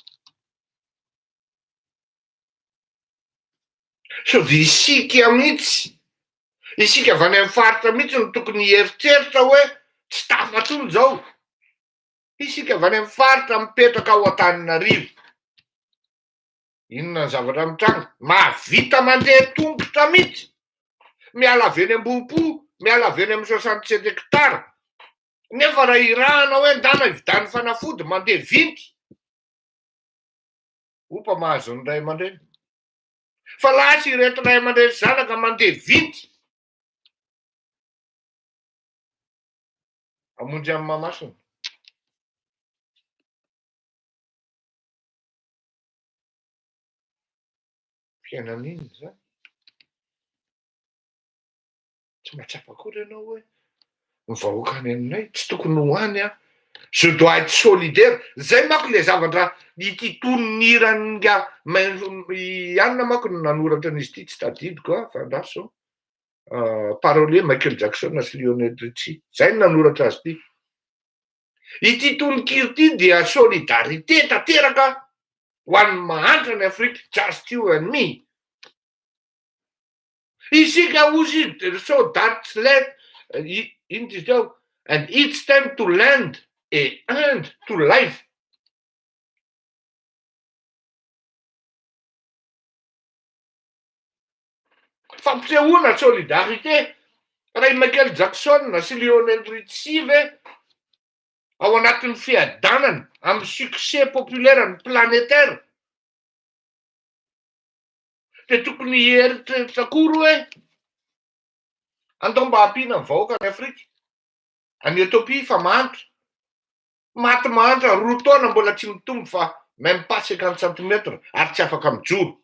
Sao dia isika mihitsy, isika avy any amin'ny faritra mihitsy no tokony hieritreritra hoe tsy tafa intsony izao. Isika avy any amin'ny faritra mipetraka ao Antananarivo. Inona ny zavatra mitranga? Mahavita mandeha tongotra mihitsy. Miala avy eny Ambohipo, miala avy eny amin'ny 67 hectares. Nefa raha irahana hoe ndana hividany fanafody mandeha vinty. Opa mahazo ny ray aman-dreny. Fa lasa ireto ray aman-dreny sy zanaka mandeha vinty. Hamonjy an'i Mahamasina. Fiainana inona izany? Tsy mahatsapa akory ianao hoe ny vahoaka any aminay tsy tokony ho any an, je dois être solidaire, zay manko le zavatra ity tonon'iran'ingahy Ianona manko no nanoratra an'izy ity, tsy tadidiko an, fa andraso, parolier Michael Jackson sy Lionel Richie, zay no nanoratra azy ity. Ity tononkira ity dia solidarité tanteraka ho an'ny mahantra any Afrika, just you and me. Isika hozy izy so that's let ino izy teo and it's time to land a end to life. Fampisehoana solidarité raha i Michael Jackson sy Lionel Richie ve ao anatin'ny fiadanana amin'ny succès populaire ny planétaire dia tokony hieritreritra akory hoe andao mba hampiana ny vahoaka any Afrika, any Ethiopie fa mahantra, maty mahantra roa taona mbola tsy mitombo fa même pas 50 centimètres ary tsy afaka mijoro.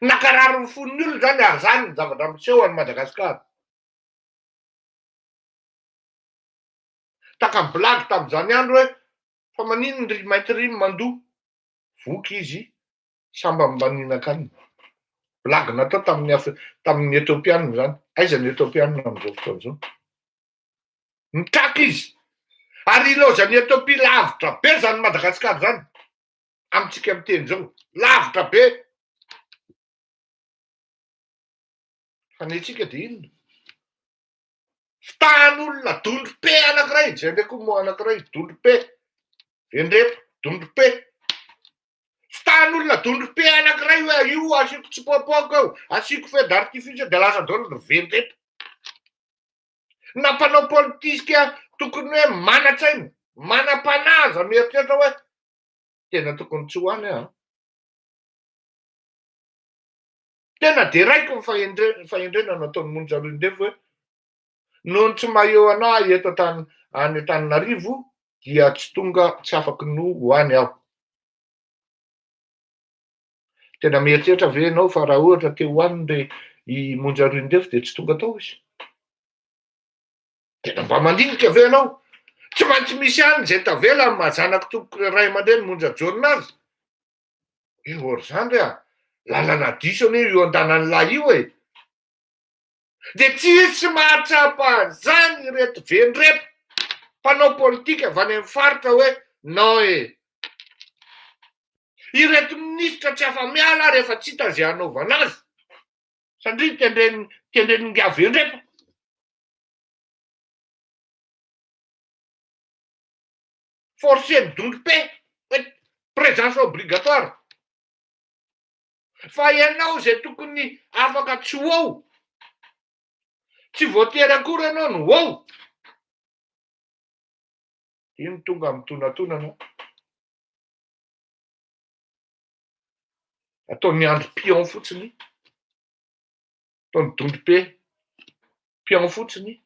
Nakarary ny fon'ny olona zany ary zany ny zavatra miseho any Madagasikara. Taka blague tamin'izany andro hoe fa maninona ry mainty ry mandoa? Voky izy sambany mba nihinan-kanina. Blague natao tamin'ny Af- tamin'ny Etiopianina izany. Aiza ny Etiopianina amin'izao fotoana izao? Mitraka izy. Ary ilaozan'i Etiopia lavitra be izany Madagasikara izany. Amintsika miteny izao. Lavitra be. Fa ny antsika dia inona? Fitahan'olona dondrom-pe anankiray, izay indray koa moa anankiray, dondrom-pe, vendrepo, dondrom-pe. Fitahan'olona dondrom-pe anankiray hoe io asiako tsipoapoaka eo, asiako feu d'artifice dia lasa daholo ry vendrepo. Na mpanao politika tokony hoe manan-tsaina, manam-panahy aza mieritreritra hoe tena tokony tsy ho any aho. Tena deraiko ny fahendrena fahendrena nataon'i Monja Roindefo hoe noho ny tsy maha eo anah eto an-tany any Antananarivo dia tsy tonga tsy afaky no ho any aho. Tena mieritreritra ve ianao fa raha ohatra te ho any re i Monja Roindefo dia tsy tonga tao izy? Tena mba mandinika ve ianao? Tsy maintsy misy ihany izay tavela amin'ny maha zanak'i tompoko ray aman-dreny Monja Jaona azy. Eh or zany re a! Lalana diso anie io andanan'lahy io e! De tsisy mahatsapa an'zany ireto vendrepo mpanao politika avy any amin'ny faritra hoe non e! Ireto minisitra tsy afa-miala rehefa tsy hita ze hanaovana azy! Satria tendren'ny tendren'ingahy Vendrepa. Forcer-n'ny dondrom-pe hoe présence obligatoire. Fa ianao izay tokony afaka tsy ho ao, tsy voatery akory ianao no ho ao. Iny tonga mitonatonana. Ataon'i Andry pion fotsiny, ataon'i Dondrobe pion fotsiny.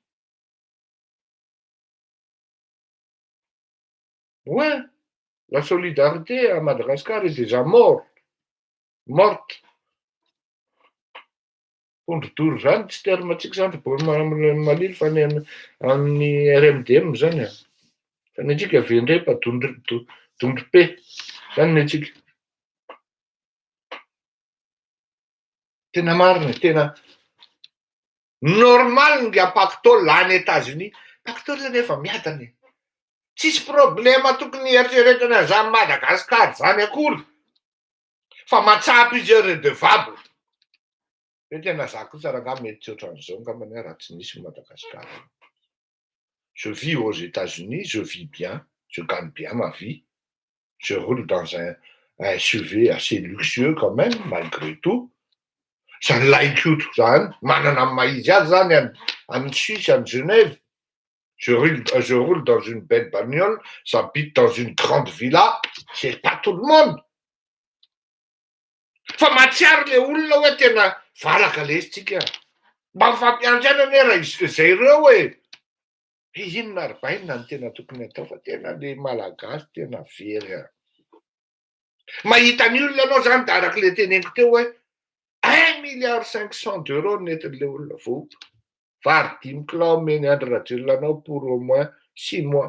Ouais, la solidarité à Madagascar est déjà mort, morte. Pondro-doro zany tsy terme antsika zany ry Malilo fa ny amin'ny RMDM zany e. Fa ny antsika vendrepa dondro-pe zany ny antsika. Tena marina e, tena normal ny pactole any Etats-Unis. Pactole nefa miadana e. Tsisy problema tokony hieritreretana an'izany Madagascar zany akory. Fa matsapa izy hoe redevable. Hoe tena za kosa rangaha mety tsy ohatran'izao angambany aho raha tsy nisy Madagascar. Je vis aux Etats-Unis, je vis bien, je gagne bien ma vie, je roule dans un SUV assez luxueux quand même malgré tout. Zany lahikoto zany, manana ny maha izy azy zany any any Suisse, any Genève. Je roule, je roule dans une belle bagnole, j'habite dans une grande villa, c'est pas tout le monde. Fa mahatsiaro le olona hoe tena valaka lesy tsika. Mba mifampiandry ihany anie raha izay ireo e. Hoe inona ary bainina no tena tokony atao fa tena le malagasy tena very a. Mahita ny olona anao zany de araka le teneniko teo hoe un milliard 500 d'euros nentin'le olona voa. Vary dimy kilao omeny Andry Rajoelina anao pour au moins six mois.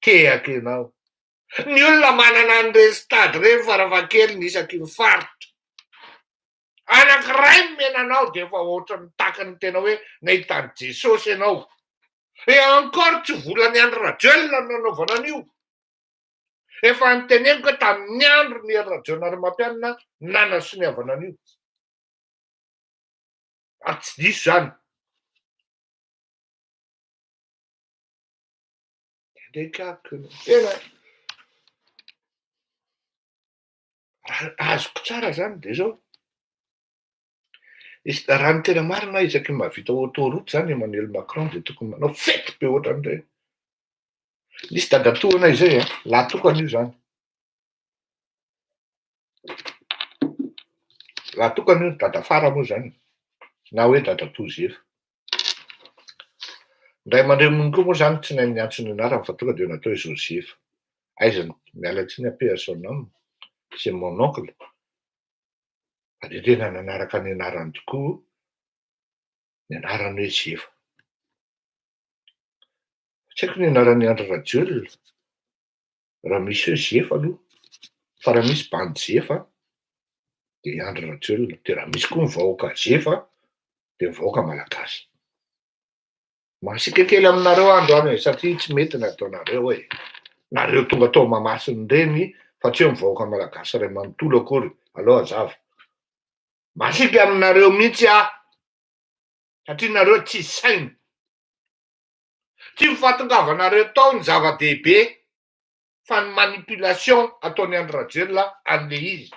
Tehaka ianao. Ny olona manana an'ireny stade ireny farafahakeliny isaky ny faritra. Anankiray nomena anao dia efa ohatran'ny tahaka ny tena hoe nahita an'i Jesosy ianao. Et encore tsy volan'i Andry Rajoelina no nanaovana an'io. Efa noteneniko hoe tamin'ny andron'i Hery Rajaonarimampianina nanasoniavana an'io. Ary tsy diso izany. Tena azoko tsara zany de zao, izy raha ny tena marina isaky ny mahavita autoroute zany Emmanuel Macron de tokony manao fety be ohatran'ireny. Nisy dadatoanay zay an, lahy tokana io zany. Lahy tokana io, dadafara moa zany na hoe dadatoa zefa. Ny ray aman-dreniny koa moa zany tsy nahay niantso ny anarany fa tonga dia natao hoe Joseph. Aiza ny, miala tsiny aho paix à son âme, c'est mon oncle. Fa dia tena nanaraka ny anarany tokoa ny anarany hoe Zefa. Tsy haiko ny anaran'i Andry Rajoelina. Raha misy hoe zefa aloha, fa raha misy bandy zefa dia i Andry Rajoelina, dia raha misy koa ny vahoaka zefa dia ny vahoaka malagasy. Masiaka kely aminareo aho androany e, satria tsy mety ny ataonareo e. Nareo tonga tao Mahamasina ireny fa tsy hoe ny vahoaka malagasy iray manontolo akory, aleo hazava. Masiaka aminareo mihitsy aho satria nareo tsisy saina. Tsy ny fahatongavanareo tao no zava-dehibe fa ny manipulation ataon'i Andry Rajoelina an'le izy.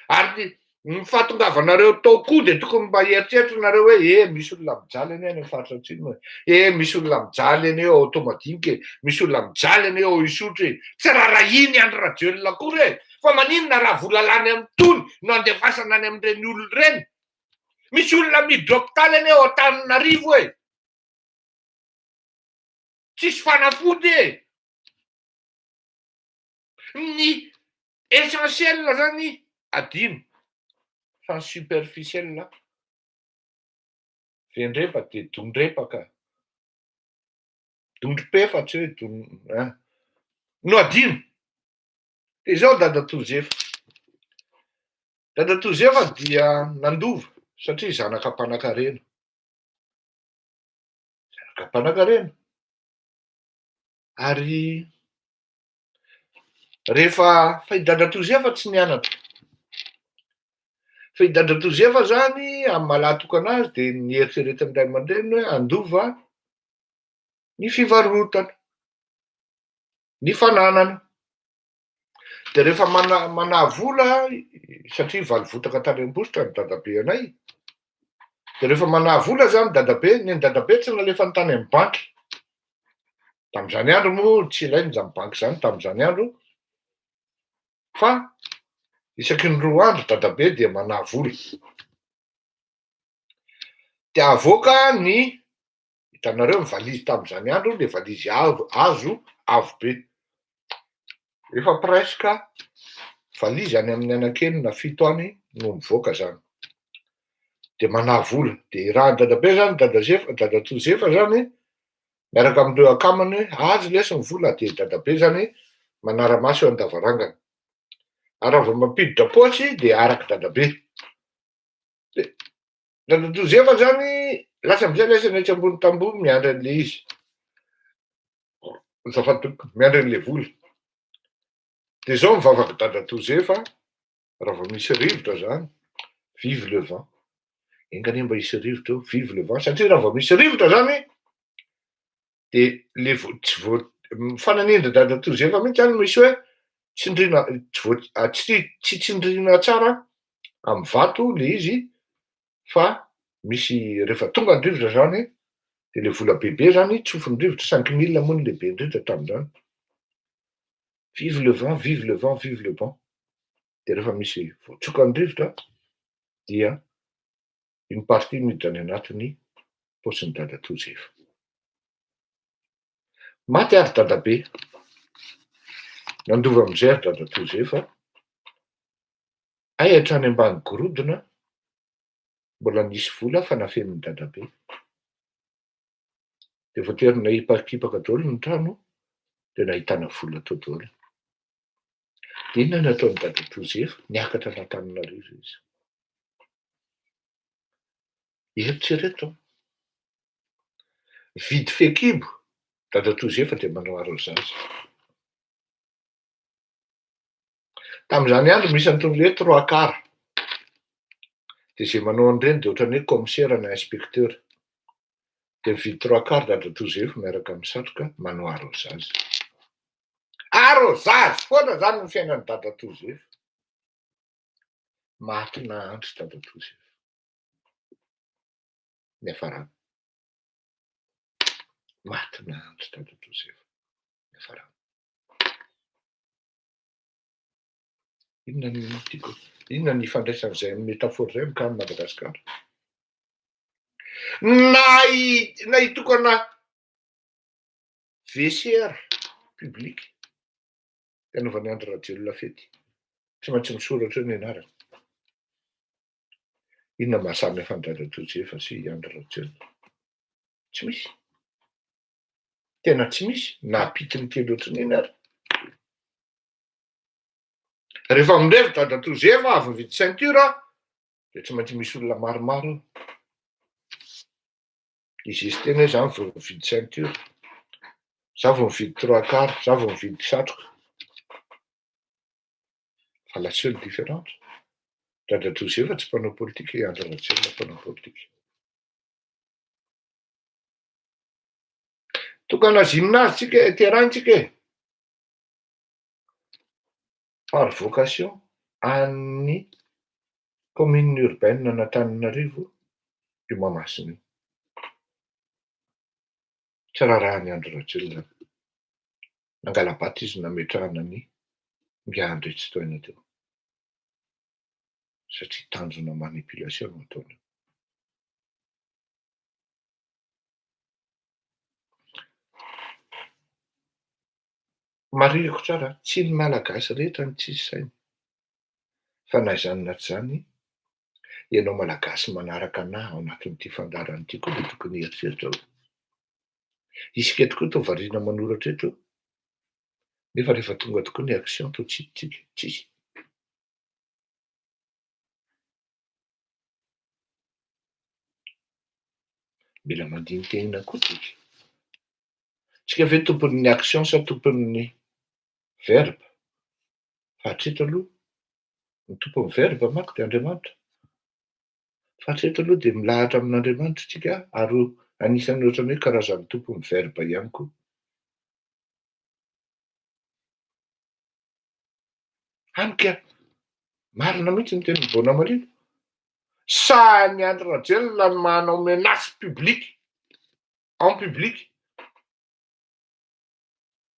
Ary ny fahatongavanareo tao koa dia tokony mba hieritreritra nareo hoe eh misy olona mijaly anie any amin'ny faritra atsimo e, eh misy olona mijaly anie ao Toamadinika e, misy olona mijaly anie ao Isotry e. Tsy raharahian'i Andry Rajoelina akory e! Fa maninona raha vola lany amin'itony no andefasana any amin'ireny olona ireny? Misy olona miditra hopitaly anie ao Antananarivo e! Tsisy fanafody e! Ny essentiel zany adino fa ny superficiel vendrepa de dondrepaka, dondrom-pe fa tsy hoe don ein no adino. De zao dadatoa Zefa, dadatoa Zefa dia nandova satria zanaka mpanankarena. Zanaka mpanankarena. Ary rehefa fa i Dadatoa Zefa tsy nianatra. Fa i Dadatoa Zefa zany, amin'ny maha lahy tokana azy, dia nieritreretin'ny ray aman-dreniny hoe handova ny fivarotana, ny fananana. Dia rehefa mana- manahy vola, satria valovotaka tany Ambositra ny dadabe anay, dia rehefa manahy vola zany dadabe, ny an'i dadabe tsy nalefany tany amin'ny banky. Tamin'izany andro moa tsy ilaina izany banky izany tamin'izany andro, fa isaky ny 2 andro dadabe dia manahy vola. Dia avoaka ny, hitanareo ny valizy tamin'izany andro, le valizy avo, hazo avo be. Efa presque valizy any amin'ny anankenina 7 any no mivoaka zany. De manahy vola. De irahan'i dadabe zany, dada Zefa, dadatoa Zefa zany, miaraka amin'ireo akamany hoe azy lesy ny vola, de dadabe zany manara-maso eo an-davarangana. Ary raha vao mampiditra paosy de arak'i dadabe. De dadatoa Zefa zany lasa amizay lesy eny etsy ambony tamboho miandry an'le izy. Azafady tompoko, miandry an'le vola. De zao ny vavak'i dadatoa Zefa, raha vao misy rivotra zany, vive le vent. Enga anie mba hisy rivotra eo, vive le vent, satria raha vao misy rivotra zany, de le vo-, tsy vo-, mifananindry dadatoa Zefa mihitsy zany misy hoe tsindriana, tsy vo-, tsy tsy tsindriana tsara amin'ny vato le izy, fa misy rehefa tonga ny rivotra zany de le vola bebe zany tsofin'ny rivotra, 5000 moa ny lehibe indrindra tamin'izany, vive le vent, vive le vent, vive le vent, de rehefa misy voatsokan'ny rivotra dia une partie miditra any anatin'ny paosin'i dadatoa Zefa. Maty ary dadabe, nandova amin'izay ary dadatoa Zefa, hay hatrany ambany gorodona mbola nisy vola fa nafenin'i dadabe. Dia voatery nahipakipaka daholo ny trano dia nahitana vola tao daholo. Dia inona no nataon'i dadatoa Zefa? Niakatra an'Antananarivo izy. Eritrereto an! Mividy fehikibo dadatoa Zefa dia manao arrosage. Tamin'izany andro misy an'itony hoe trois quarts. Dia izay manao an'ireny dia ohatran'ny hoe commissaire na inspecteur. Dia mividy trois quarts dadatoa Zefa miaraka amin'ny satroka manao arrosage. Arrosage foana izany ny fiainan'i dadatoa Zefa. Maty nahantra dadatoa Zefa. Niafarany. Maty nahantra dadatoa Zefa. Niafarany. Inona ny tiako, inona ny ifandraisan'izay amin'ny métaphore izay amin'ny cas an'i Madagasikara? Na hi- na hitokana vestiaire public hanaovan'i Andry Rajoelina fety, tsy maintsy misoratra eo ny anarany. Inona maha samy hafa an'i Dadatoa Zefa sy i Andry Rajoelina? Tsy misy. Tena tsy misy na pitiny kely ohatran'iny ary. Rehefa mirevy dadatoa Zefa avy mividy ceinture dia tsy maintsy misy olona maromaro eo. Hizesitena hoe za vao mividy ceinture, za vao mividy trois quarts, za vao mividy satroka. Fa la seule différence, dadatoa Zefa tsy mpanao politika, i Andry Rajoelina mpanao politika. Tokana gymnase tsika e, terrain tsika e. Par vocation an'ny commune urbaine an'Antananarivo io Mahamasina io. Tsy raharahan'i Andry Rajoelina. Nangala-bato izy nametrahana ny Ingahy Andry Tsitohaina teo. Satria tanjona manipulation no ataony eo. Marihiko tsara, tsy ny Malagasy rehetra no tsisy saina, fa na izany na tsy izany, ianao Malagasy manaraka anah ao anatin'ity fandaharana ity koa dia tokony hieritreritra hoe, isika tokoa toa variana manoratra eto, nefa rehefa tonga tokoa ny action toa tsy hitantsika, tsisy. Mila mandini-tena koa tsika. Tsika ve tompon'ny action sa tompon'ny verbe? Fa hatreto aloha, ny tompon'ny verbe manko dia Andriamanitra. Fa hatreto aloha dia milahatra amin'Andriamanitra isika ary anisan'ny ohatran'ny hoe karazan'ny tompon'ny verbe ihany koa. Hany ka marina mihitsy ny tenin'i Bona Malilo. Sahin'i Andry Rajoelina ny manao menace publique en public.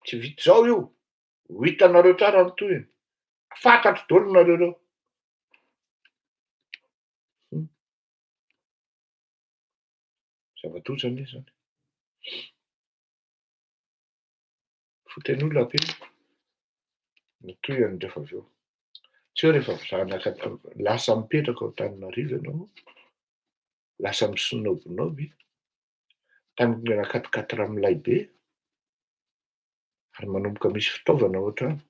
Tsy vita izao io. Ho hitanareo tsara ny tohiny. Fantatro daholo nareo ireo. Zava-doza anie izany. Fotenu la be ny tohiny rehefa avy eo. Tsy hoe rehefa zanaka lasa mipetraka ao Antananarivo ianao, lasa misnobinoby, tamin'ny quatre quatre milay be, ary manomboka misy fitaovana ao an-trano,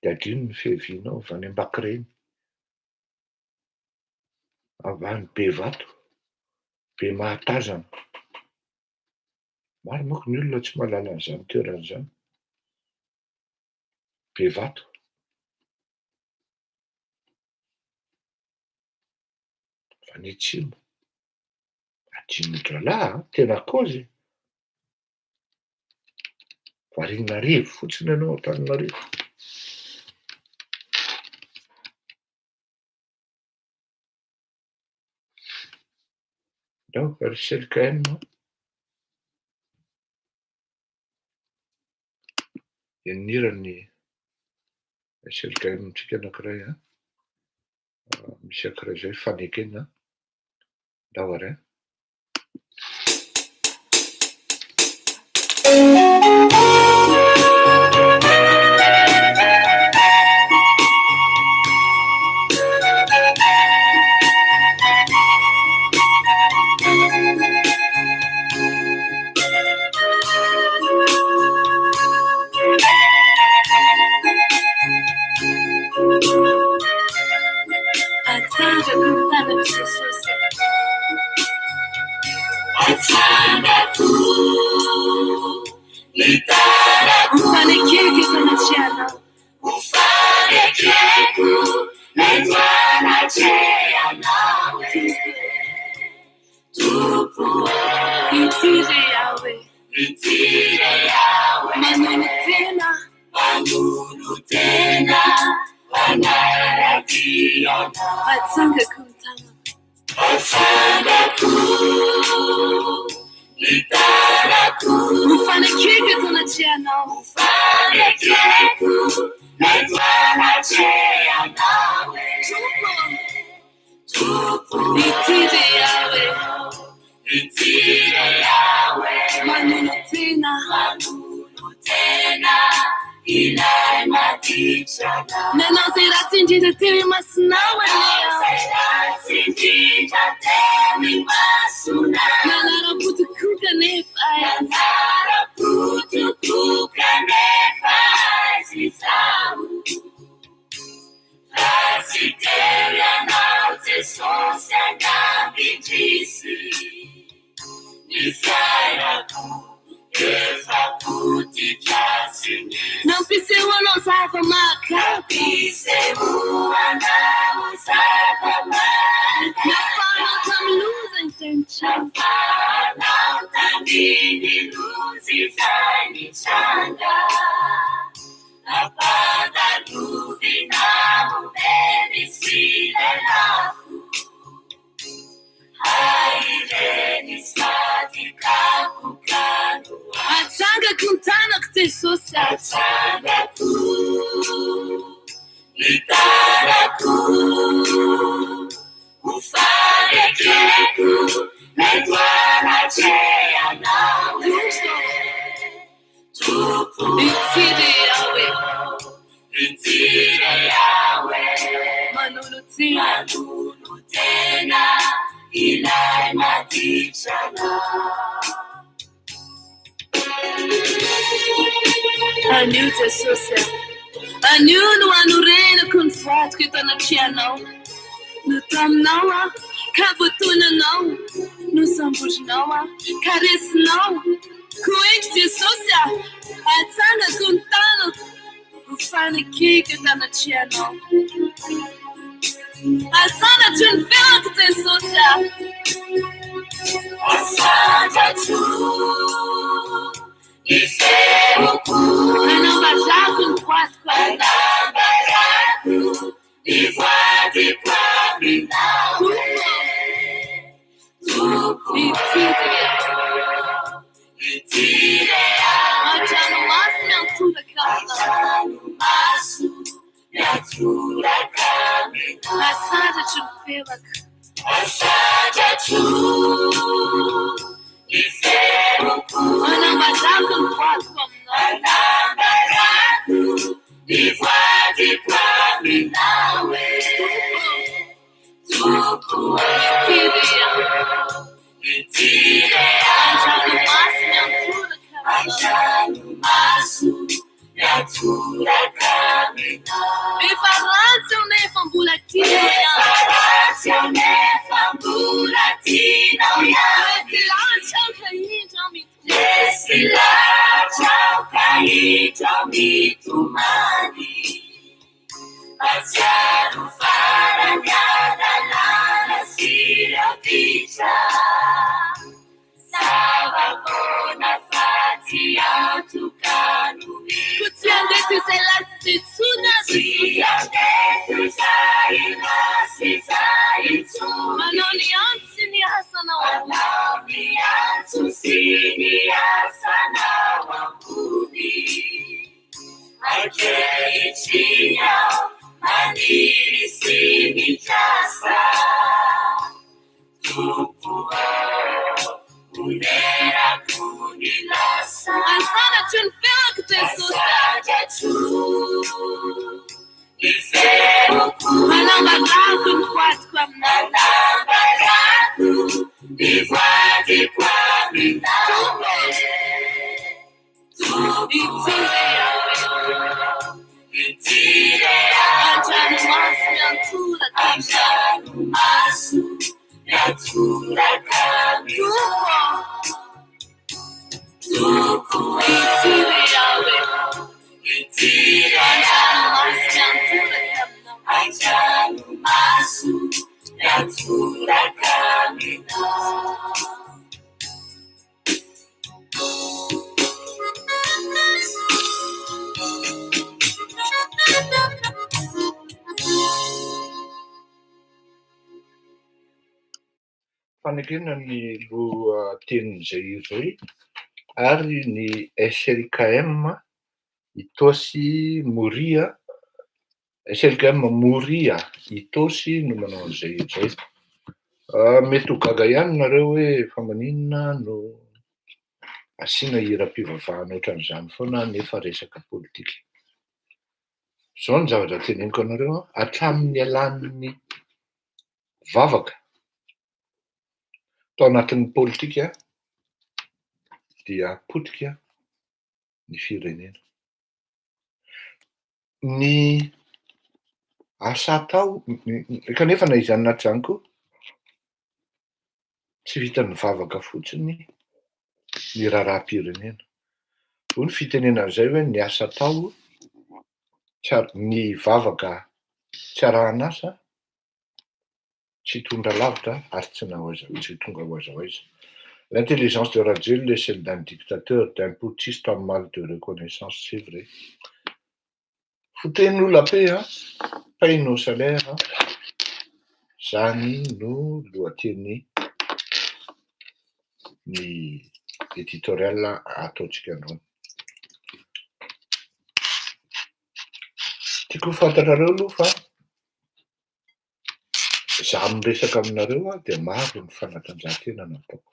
dia adino ny fiavianao avy any Ambakireny, avy any Bevato, Bemahatazana. Maro manko ny olona tsy mahalala an'izany toerana izany. Bevato. Avy any atsimo. Adinondralahy an, tena kôzy e. Variana revy fotsiny ianao Antananarivo. Ndao ry CLKM a. Henon'hira ny CLKM-ntsika anankiray an. Misy anankiray izay fanekena. Ndao ary an. Atsangako ny tanako Jesosy. Atsangako ny tanako. Ho fanekeko eto anatrehanao. Ho fanekeko eto anatrehanao. Tompo ô. Ity re aho e. Ity re aho e. Manolo tena. Manolo tena hanara-dia anao. Atsangako ny tanako. Atsangako ny tanako. Ho fanekeko eto anatrehanao. Ho fanekeko eto anatrehanao. Tompo Tompo Ity re aho e. Ity re aho e. Manolo tena. Manolo tena ilay maditra anao. Nanao izay ratsy indrindra teo imasonao anie aho. Izay ratsy indrindra teo imasonao. Nanaram-po tokoa kanefa. Nanaram-po tokoa kanefa aiza izaho. Raha tsy teo ianao Jesosy angamba indrisy. Ny fiainako efa potika tsy misy. Nampisehoanao zava-mahagaga. Nampisehoanao zava-mahagaga. Nafahanao tamin'ny loza izay nitranga. Nafahanao tamin'ny loza izay nitranga. Nampandalovinao memy sy lelafo. Atsangako ny tanako Jesosy a. Atsangako ny tanako ho fanekeko eto anatrehanao Tompo. Ity re aho e. Ity re aho e. Manolo tena. Manolo tena ilay maditra anao. Anio Jesosy a. Anio no anorenako ny voadiko eto anatrehanao. Notaminao aho ka voatonanao. Nosamborinao aho ka resinao. Koa indro Jesosy a, atsangako ny tanako ho fanekeko eto anatrehanao. Asandatro ny feoko Jesosy a. Asandatro ny feoko. Anambarako ny voadiko. Anambarako ny voadiko aminao. Tompo ity re An-dranomaso miantoraka An-dranomaso miantoraka aminao. Asandratro ny feoko. Asandratro ny feoko. Anambarako ny voadiko aminao. Anambarako ny voadiko aminao. Tompo ity re Ity re An-dranomaso miantoraka An-dranomaso miantoraka aminao. Efa ratsy aho nefa mbola tianao ihany. Efa ratsy aho nefa mbola tianao ihany. Resy lahatra aho ka indro aho mitomany. Resy lahatra aho ka indro aho mitomany. Mahatsiaro farany adalàna sy ireo ditra. Zava-poana fa tsy antoka no hita. Koa tsy handeha toy izay lasa izay intsony aho Jesosy. Tsy handeha toy izay lasa izay intsony. Manao ny antso sy ny asanao ambony. Manao ny antso sy ny asanao ambony. Ankehitriny aho maniry sy mikasa, Tompo ô, honerako ny lasa. Asandatro ny feoko Jesosy. Asandatro ny feoko. Anambarako ny voadiko aminao. Anambarako ny voadiko aminao. Tompo ity re aho ity re An-dranomaso miantoraka An-dranomaso miantoraka Tompo ity re aho ity re An-dranomaso miantoraka aminao An-dranomaso miantoraka aminao. Fanekena ny lohatenin'izay hira izay ary ny SLKM Itaosy Moria, SLKM Moria Itaosy no manao an'izay hira izay. Mety ho gaga ihany nareo hoe fa maninona no asiana hiram-pivavahana ohatran'izany foana nefa resaka politika. Izao ny zavatra teneniko anareo an, hatramin'ny nialan'ny vavaka tao anatin'ny politika dia potika ny firenena. Ny asa atao, kanefa na izany na tsy izany koa, tsy vitan'ny vavaka fotsiny ny raharaham-pirenena. Hoy ny fitenenana izay hoe ny asa atao tsy ar- ny vavaka tsy arahan'asa tsy hitondra lavitra ary tsy na ho aiza tsy ho tonga ho aiza ho aiza. L'intelligence de Rajoelina est celle d'un dictateur, d'un putschiste en mal de reconnaissance, c'est vrai. Foutez-nous la paix an, paye nos salaires an, zany no lohateny ny editorial ataontsika androany. Tiako ho fantatrareo aloha fa Za miresaka aminareo aho dia maro ny fanatanjahantena nataoko.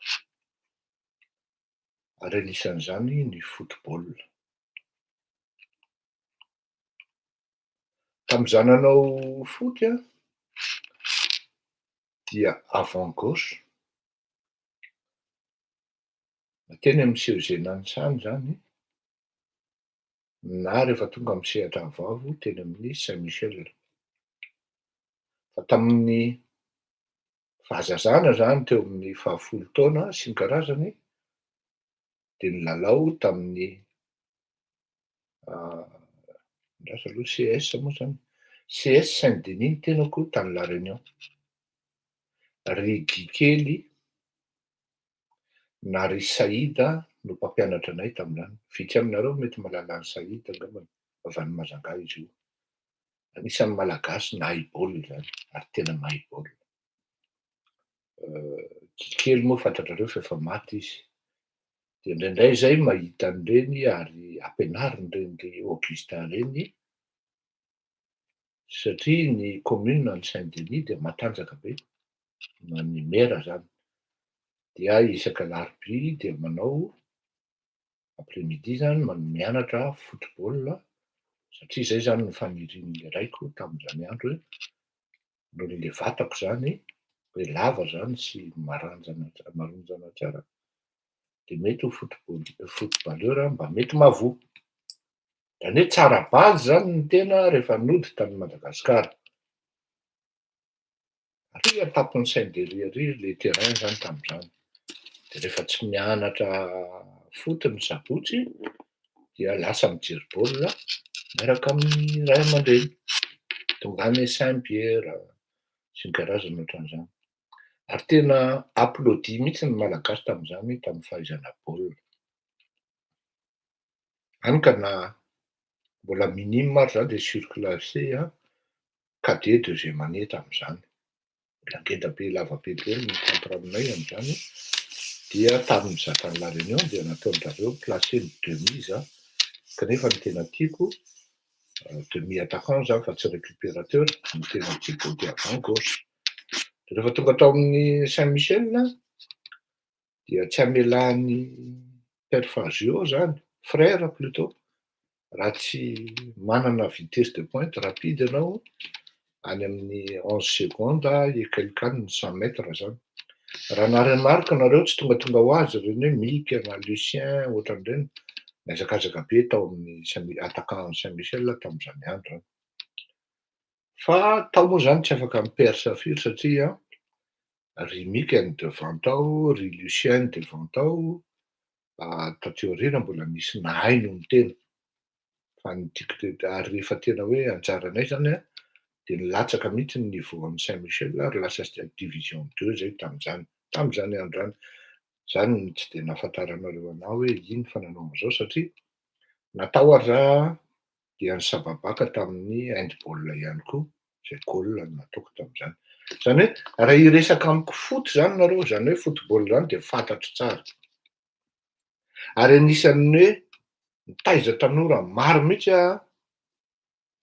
Ary anisan'izany ny football. Tamin'izaho nanao foot an, dia avant gauche, teny amin'ny CEG Nanisana izany, na rehefa tonga amin'ny sehatra avoavo teny amin'ny Saint Michel. Fa tamin'ny fahazazana izany teo amin'ny fahafolo taona sy ny karazany dia nilalao tamin'ny andraso aloha CS moa izany, CS Saint Denis ny tenako tany La Réunion. Ry Guy kely na ry Saïd no mpampianatra anay tamin'izany. Vitsy aminareo mety mahalala an'i Saïd angambany, avy any Majunga izy io. Anisan'ny Malagasy nahay baolina izany ary tena mahay baolina. Guy kely moa fantatrareo fa efa maty izy. Dia indraindray izay mahita an'ireny ary ampianarin'ireny ry Augustin ireny satria ny commune any Saint Denis dia matanjaka be, na ny maire zany, dia isaka alarobia dia manao après midi zany mianatra football satria zay zany ny fanirian'ny raiko tamin'izany andro hoe noho le vatako zany hoe lava zany sy maranjana maronjana tsara dia mety ho football footballeur mba mety mahavoa. Zany hoe tsara base zany ny tena rehefa nody tany Madagasikara. Ary an-tampon'ny Saint Denis ary le terrain zany tamin'izany. Dia rehefa tsy mianatra foot ny sabotsy dia lasa mijery baolina miaraka amin'ny ray aman-dreny. Tonga any Saint Pierre sy ny karazany ohatran'izany. Ary tena applaudi mihitsy ny Malagasy tamin'izany tamin'ny fahaizana baolina. Hany ka na mbola minime ary za dia surclassé cadet deuxième année tamin'izany. Mbola ngeda be lava be daholo ny contre aminay amin'izany. Dia tamin'ny za tany La Réunion dia nataon-dRareo placé ny demi za, kanefa ny tena tiako demi attaquant za fa tsy récupérateur, ny tena tiako dia avant gauche. Dia rehefa tonga tao amin'ny Saint Michel dia tsy amelan'ny Père Fazio zany, frère plutôt, raha tsy manana vitesse de pointe rapide ianao any amin'ny 11 secondes et quelque any ny 100 mètres zany. Raha naremarika nareo tsy tongatonga ho azy ireny hoe Mika na Lucien ohatran'ireny, nihazakazaka be tao amin'ny Saint attaquant Saint Michel tamin'izany andro zany. Fa tao moa zany tsy afaka mi-perce firy satria ry Mika ny devant tao, ry Lucien ny devant tao, taty aoriana mbola nisy nahay noho ny tena. Fa ny tiako ary rehefa tena hoe anjaranay zany an, dia nilatsaka mihitsy ny niveau an'i Saint Michel ary lasa division deux zay tamin'izany, tamin'izany andro izany. Zany no tsy dia nahafantaranareo anah hoe ino fa nanao an'izao satria natao aza dia nisababaka tamin'ny handball ihany koa, izay goal no nataoko tamin'izany. Izany hoe raha hiresaka amiko foot izany nareo, izany hoe football izany dia fantatro tsara. Ary anisan'ny hoe nitaiza tanora maro mihitsy aho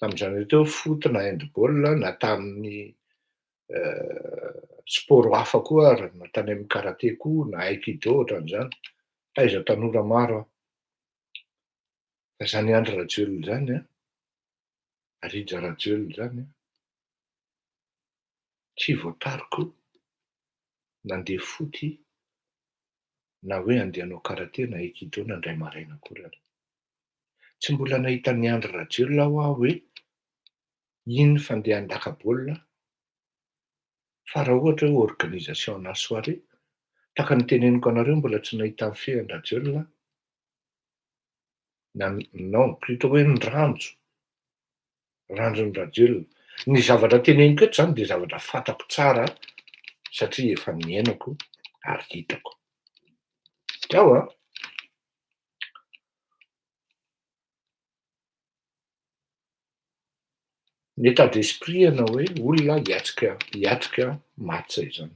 tamin'izany hoe teo foot na handball na tamin'ny sport hafa koa ary na tany amin'ny karate koa na aikido ohatran'izany. Nitaiza tanora maro aho. Fa izany Andry Rajoelina izany an, Rija Rajoelina izany an, tsy voatariko nandeha foot na hoe andeha hanao karate na aikido na indray maraina akory ary. Tsy mbola nahita an'i Andry Rajoelina aho hoe iny fandeha handaka baolina fa raha ohatra hoe organisation ana soirée, tahaka ny teneniko anareo mbola tsy nahita ny fe an-dRajoelina aho, na non plutôt hoe ny ranjo, ranjon'i Rajoelina. Ny zavatra teneniko eto zany dia zavatra fantako tsara satria efa niainako ary hitako. Tao an! Ny état d'esprit ana hoe olona hiatrika hiatrika match izany.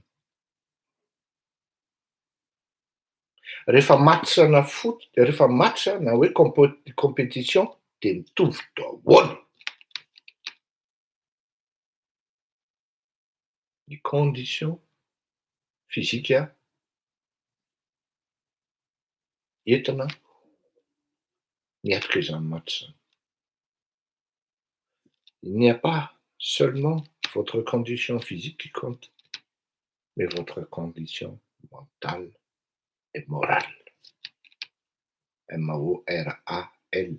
Rehefa match na foot, rehefa match na hoe compétition dia mitovy daholo ny condition physique entina miatrika izany match izany. Il n'y a pas seulement votre condition physique qui compte, mais votre condition mentale et morale. M-O-R-A-L.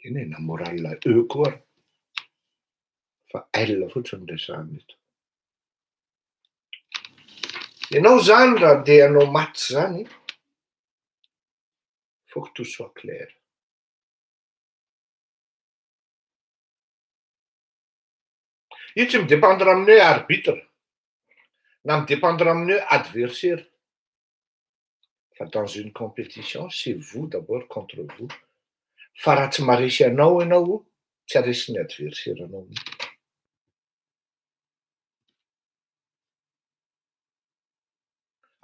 Eny e, na morale E koa ary, fa L fotsiny no resahana eto. Ianao zany raha andeha hanao match zany, faut que tout soit clair. Io tsy mi-dépendre amin'ny hoe arbitre na mi-dépendre amin'ny hoe adversaire fa dans une compétition c'est vous d'abord contre vous fa raha tsy maharesy anao ianao tsy haharesy ny adversaire anao mihitsy.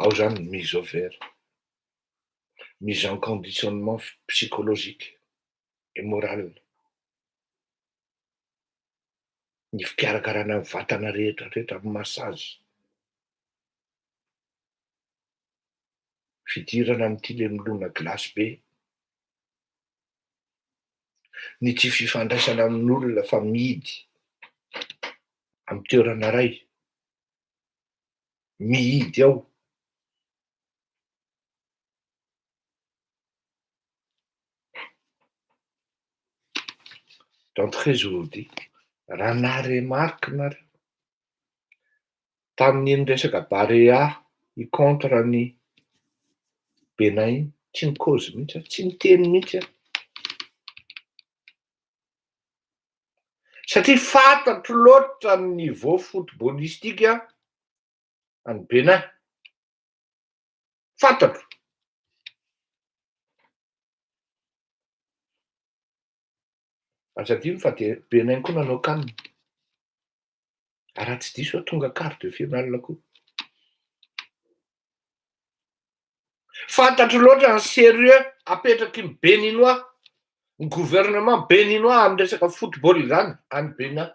Ao zany ny mise au vert, mise en conditionnement psychologique et moral, ny fikarakarana ny vatana rehetra rehetra, ny massage, fidirana amin'ity le milona glace be, ny tsy fifandraisana amin'olona fa mihidy amin'ny toerana iray. Mihidy ao. D'entrée je vous dis, raha naha-remarque nareo, tamin'iny resaka Barea hi-contre an'i Bénin iny, tsy ni-cause mihitsy aho, tsy niteny mihitsy aho. Satria fantatro loatra ny niveau footballistique an'i Bénin. Fantatro. Aza adino fa dia Bénin koa nanao can. Ary raha tsy diso aho tonga quart de finale koa. Fantatro loatra ny sérieux apetraky ny Béninois, ny gouvernement béninois amin'ny resaka football izany any Bénin.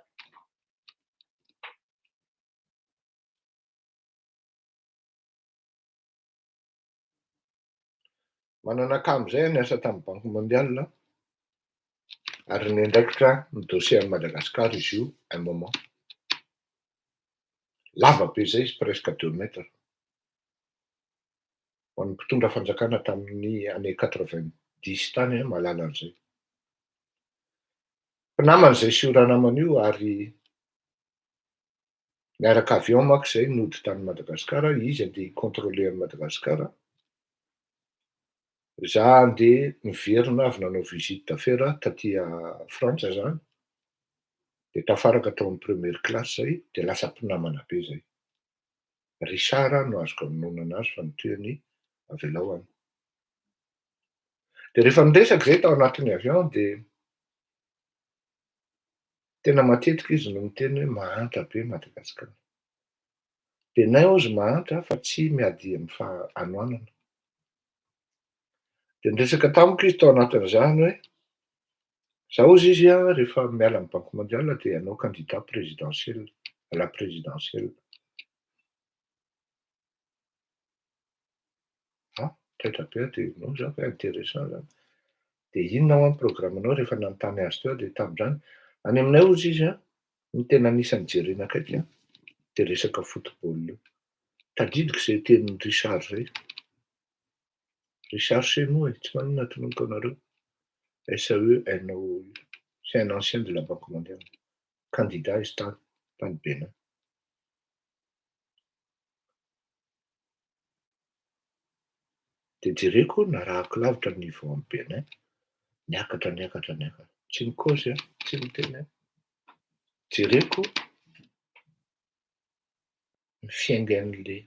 Manana akama izay aho niasa tamin'ny Banque mondiale ary niandraikitra ny dossier an'i Madagascar izy io un moment. Lava be izay izy presque deux mètres. Ho an'ny mpitondra fanjakana tamin'ny année 90 tany mahalala an'izay. Mpinamana izay sy io ranamana io ary Niaraka avion manko zay nody tany Madagascar, izy andeha hi-controler an'i Madagascar, za andeha niverina avy nanao visite d'affaires taty Frantsa zany, de tafaraka tao amin'ny première classe zay de lasa mpinamana be zay. Richard no azoko anononana azy fa ny tohiny avelao any. De rehefa niresaka zay tao anatin'ny avion de Tena matetika izy no miteny hoe mahantra be Madagasikara. Bénin hozy mahantra fa tsy miady amin'ny fahanoanana. Dia niresaka tamiko izy tao anatin'izany hoe, za hozy izy an, rehefa miala amin'ny Banque mondiale dia hanao candidat présidentiel, à la présidentielle. Ah, taitra be aho dia non za fa intéressant zany. Dia inona hoa ny programme-nao rehefa nanontany azy teo aho dia tamin'izany, any aminay hozy izy an, ny tena anisan'ny jerena akaiky an, dia resaka football io. Tadidiko izay tenin'i Richard izay. Richard Senoa e, tsy maninona tononiko anareo. SENOU, c'est un ancien de la Banque mondiale. Candidat izy tany, tany Bénin. Dia jereko, narahako lavitra ny niveau an'i Bénin, niakatra, niakatra, niakatra. Tsy nikaozy aho, tsy niteny aho. Jereko ny fiaingan'ilay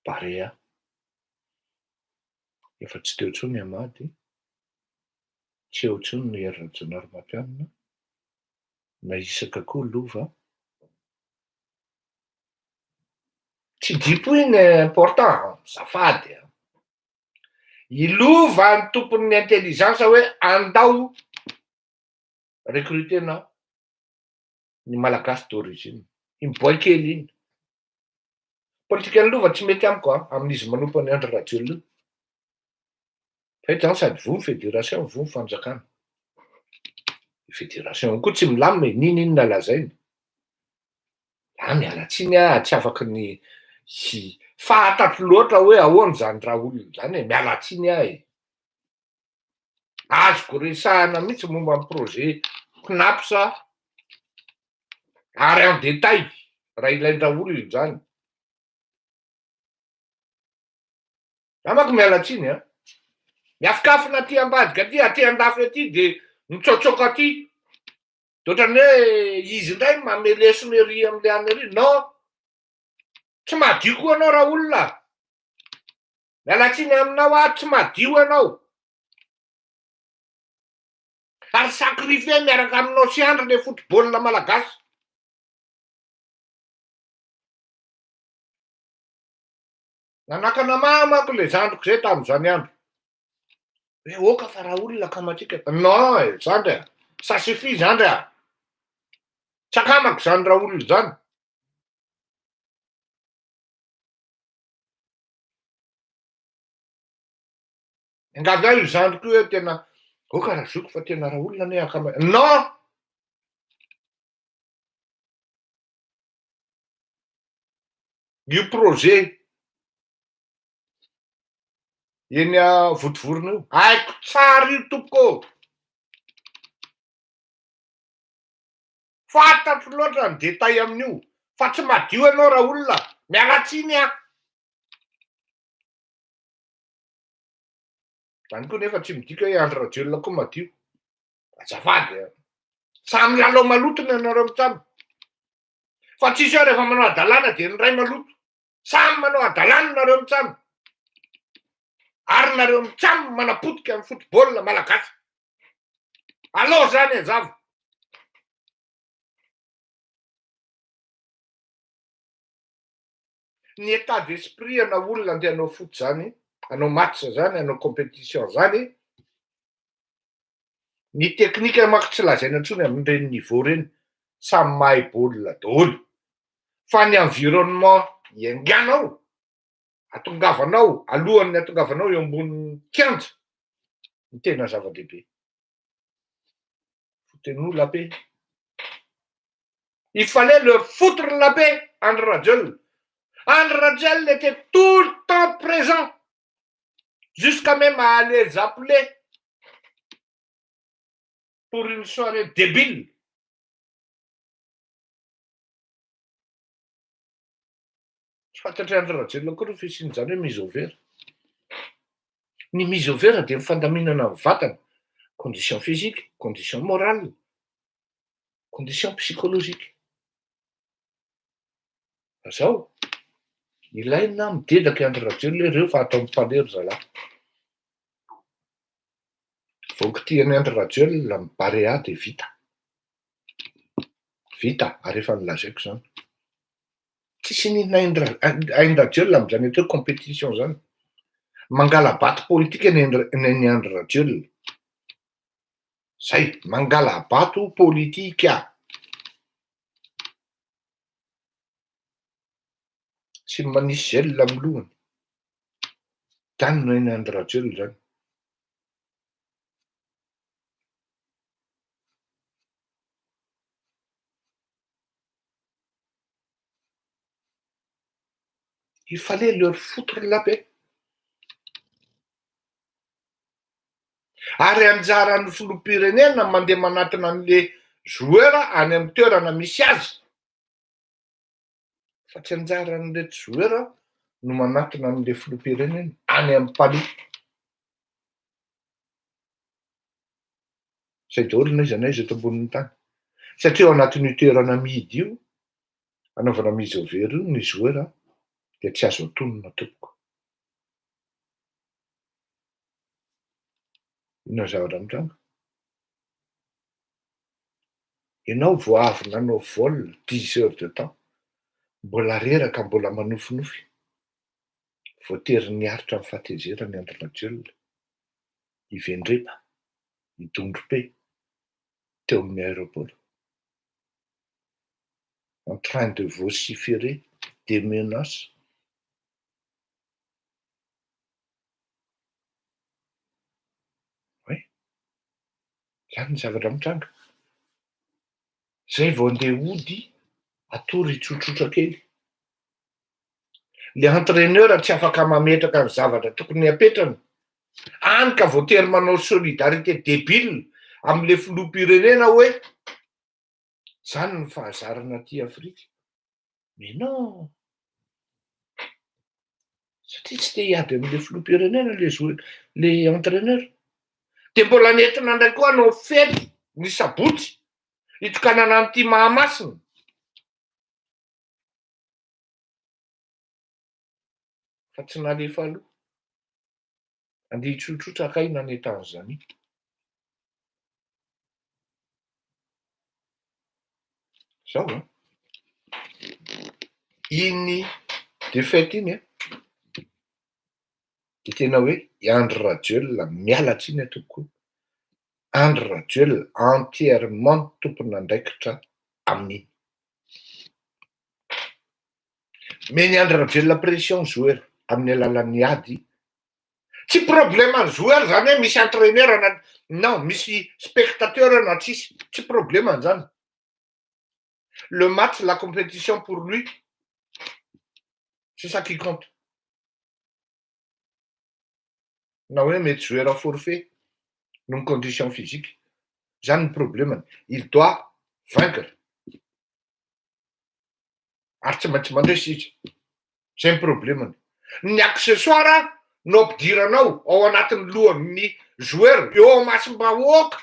Barea. Efa tsy teo intsony i Amady, tsy eo intsony ny Hery Rajaonarimampianina, na isaka koa Lova. Tsy dipoiny important azafady a! I Lova ny tompon'ny intelligence hoe andao recruter-na ny malagasy d'origine. Iny boay kely iny. Politikan'i Lova tsy mety amiko a, amin'izy manompo an'i Andry Rajoelina io. Fa eto zany sady voa ny fédération, voa ny fanjakana. Ny fédération koa tsy milamina e, n'inon'inona lazainy. Ah miala tsiny ah, tsy afaky ny hi, fantatro loatra hoe ahoana izany raolona izany e, miala tsiny aho e. Azoko resahana mihitsy momba ny projet CNAPS ary en détail raha ilain-dRaolona izany. Za manko miala tsiny an! Miafikafina aty ambadika aty, aty andafy aty de mitsaotsaoka aty. De ohatran'ny hoe izy indray manome lesona ery am'le any ery. Non! Tsy madio koa ianao raolona a! Miala tsiny aminao aho, tsy madio ianao. Ary sacrifier miaraka aminao sy Andry le football malagasy. Nanakana maha manko le zandriko zay tamin'izany andro. Hoe oka fa raha olona akamatsika. Non e, zandry a. Ça suffit zandry a. Tsy akamako zany raha olona zany. Miangavy ahy io zandriko io hoe tena oka razoky fa tena raha olona anie akama. Non! Io projet eny Vontovorona io, haiko tsara io tompoko ô! Fantatro loatra ny détail amin'io fa tsy madio ianao raolona, miala tsiny aho. Zany koa nefa tsy midika hoe Andry Rajoelina koa madio. Azafady a. Samy lalao maloto ny anareo mitsam. Fa tsisy hoe rehefa manao hadalana dia ny ray maloto. Samy manao hadalana nareo mitsam. Ary nareo mitsam manapotika ny football malagasy. Alao zany hazava. Ny état d'esprit ana olona andeha hanao foot zany, hanao match zany, hanao compétition zany, ny teknika manko tsy lazaina intsony amin'ireny niveau ireny, samy mahay baolina daholo, fa ny environnement iainganao, atongavanao alohan'ny atongavanao eo ambonin'ny kianja no tena zava-dehibe. Foutez-nous la paix. Il fallait leur foutre la paix, Andry Rajoelina. Andry Rajoelina était tout le temps présent, jusqu'à même à les appeler pour une soirée débile. Tsy fantatr'i Andry Rajoelina akory ny fisian'izany hoe mise au vert. Ny mise au vert dia ny fandaminana ny vatana, condition physique, condition morale, condition psychologique. Fa zao, ilaina midedaka i Andry Rajoelina hoe reo fa ato amin'ny palais ry zalahy. Vao kitihan'i Andry Rajoelina ny Barea dia vita. Vita ary efa nolazaiko izany. Tsisy n'inona hain-dRajoelina amin'izany atao hoe compétition izany. Mangala-bato politika ny an'i Andry Rajoelina. Zay, mangala-bato politika. Sy manisy gel amin'ny lohany. Zany no hain'i Andry Rajoelina zany. Il fallait leur foutre la paix. Ary anjaran'ny filoham-pirenena mandeha manatona an'le joueur any amin'ny toerana misy azy. Fa tsy anjaran'ireto joueur no manatona an'le filoham-pirenena any amin'ny palais. Zay daholo n'aiza n'aiza eto ambonin'ny tany. Satria ao anatin'io toerana mihidy io, anaovana mise au vert io ny joueur dia tsy azo atonina tompoko. Inona ny zavatra mitranga? Ianao vao avy nanao vol dix heures de temps, mbola reraka, mbola manofinofy, voatery niaritra ny fahatezerany Andry Rajoelina, i Vendreba, i Dondrope teo amin'ny aéroport, en train de vociférer des menaces. Oui. Zany ny zavatra mitranga. Zay vao andeha hody hatory hitsotsotra kely. Le entraineur tsy afaka mametraka ny zavatra tokony hapetrany. Any ka voatery manao solidarité débile amle filoham-pirenena hoe zany ny fahazarana aty Afrika. Mais non! Satria tsy te hiady amle filoham-pirenena le joueur, le entraineur. De mbola nentina indray koa hanao fety ny sabotsy. Hitokanana an'ity Mahamasina. Fa tsy nalefa aloha. Andeha hitsotsotra akaina any Tanzanie. Zao an. Iny défaite iny an, de tena hoe i Andry Rajoelina, miala tsiny aho tompoko, Andry Rajoelina entièrement tompon'andraikitra amin'iny. Omen'i Andry Rajoelina pression joueur amin'ny alalan'ny ady. Tsy problème ny joueur zany hoe misy entraineur na non misy spectateur na tsisy, tsy problème zany. Le match, la compétition pour lui, c'est ça qui compte. Na hoe mety joueur forfait noho ny condition physique, zany ny problème-ny, il doit vaincre. Ary tsy maintsy mandresy izy. Zay ny problème-ny. Ny accessoire no ampidiranao ao anatin'ny lohan'ny joueur eo amasom-bahoaka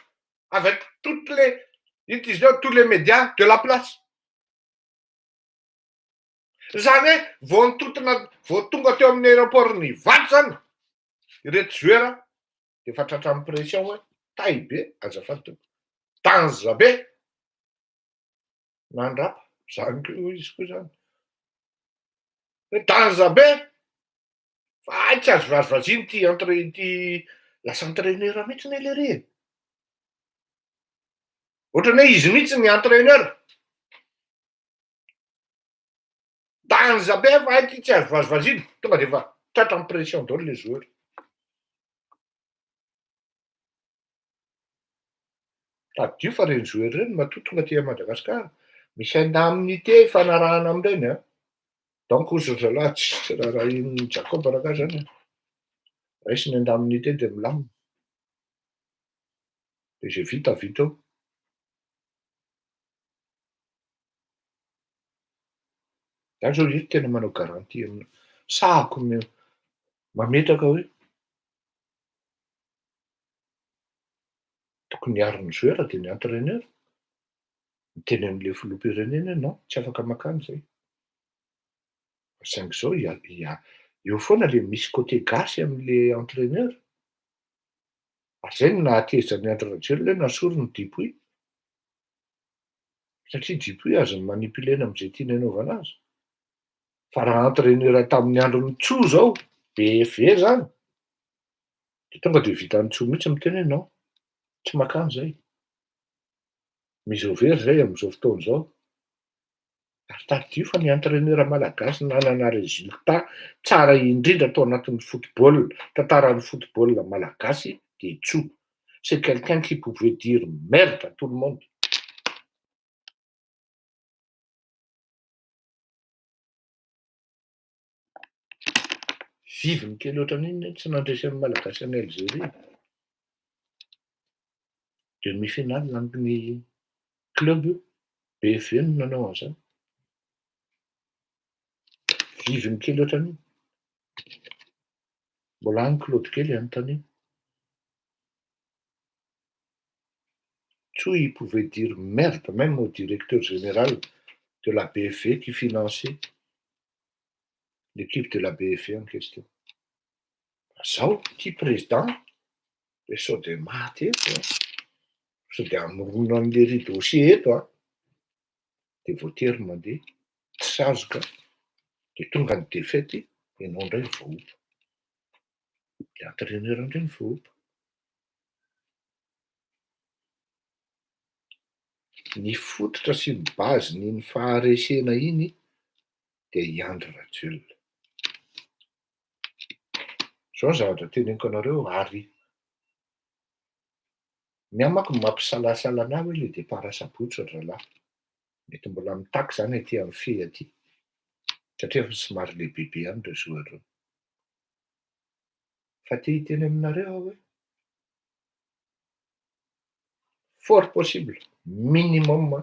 avec toutes les ino ty izy teo, tous les médias de la place. Zany hoe vao nitontona vao tonga teo amin'ny aéroport-n'i Ivato zany ireto joueur de efa tratran'ny pression hoe tay be azafady tompoko, danza be. Nandrapa, zany koa hoy izy koa zany. Hoe danza be! Fa hay tsy azo vazivaziana ity entre ity lasa entraineur mihitsy anie lery e. Ohatran'ny hoe izy mihitsy ny entraineur. Danza be fa hay ity tsy azo vazivaziana. Tonga de efa tratran'ny pression daholo les joueurs. Tadidio fa ireny joueurs ireny matoa tonga aty Madagascar, misy indemnité ifanarahana amin'ireny an! Donc hozy ry zalahy tsy raharahian'i Jacob rangahy zany e! Raisiny ny indemnité dia milamina. Dia izay vita vita eo. Za zao eto tena manao garantie aminao, sahako mametraka hoe Tokony hiaro ny joueur dia ny entraineur. Miteny amin'ilay filoham-pirenena hoe non, tsy afaka mankany izay. Fa saingy izao eo foana ilay misy côté gasy amin'ilay entraineur. Ary izay no nahatezitra an'i Andry Rajoelina hoe nasoriny Dupuis. Satria Dupuis azony manipuler-na amin'izay tiany hanaovana azy. Fa raha entraineur tamin'ny andron'i Tso izao, BFV izany, De tonga de vitan'i Tso mihitsy miteny hoe non, tsy makany zay. Mise au vert zay amin'izao fotoana izao. Ary tadidio fa ny entraineur malagasy nanana résultat tsara indrindra tao anatin'ny football, tantaran'ny football malagasy dia i Tso. C'est quelqu'un qui pouvait dire merde à tout le monde. Viviny kely ohatran'iny anie tsy nandresy an'ny Malagasy any Alzeria. Demi finale amin'ny club io, BFV no nanao an'izany. Viviny kely ohatran'iny. Mbola any Claude kely anontaniana. Tsoa il pouvait dire merde même au directeur général de la BFV qui finançait l'équipe de la BFV en question. Zao ty président de sao de maty eto an, sao de hamorona an'le ry dossier eto an, de voatery mandeha tsy sazoka de tonga ny défaite enao ndray voaompa, le entraineur ndray no voaompa. Ny fototra sy ny base-n'iny faharesena iny dia i Andry Rajoelina. Izao ny zavatra teneniko anareo ary ny ahy manko mampisalasala an'ahy hoe le départ sabotsy ry zalahy. Mety mbola mitaky izany aty amin'ny fe aty satria efa somary lehibebe ihany ireo joueurs ireo. Fa te hiteny aminareo aho hoe fort possible, minimum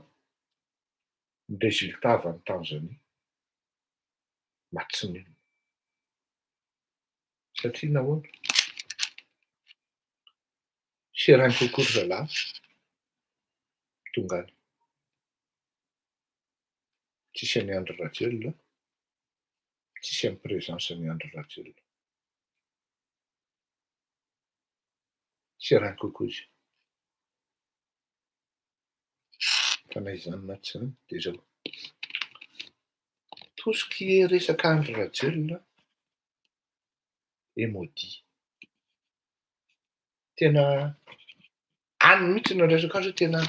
ny résultat avy any Tanzanie. Maty tsy mino. Satria nahoana? Serein kokoa ry zalahy tonga any. Tsisy an'i Andry Rajoelina, tsisy an'i présence an'i Andry Rajoelina. Serein kokoa izy. Fa na izany na tsy izany dia izao. Tout ce qui est resaka Andry Rajoelina est maudit. Tena any mihitsy no andraisako azy hoe tena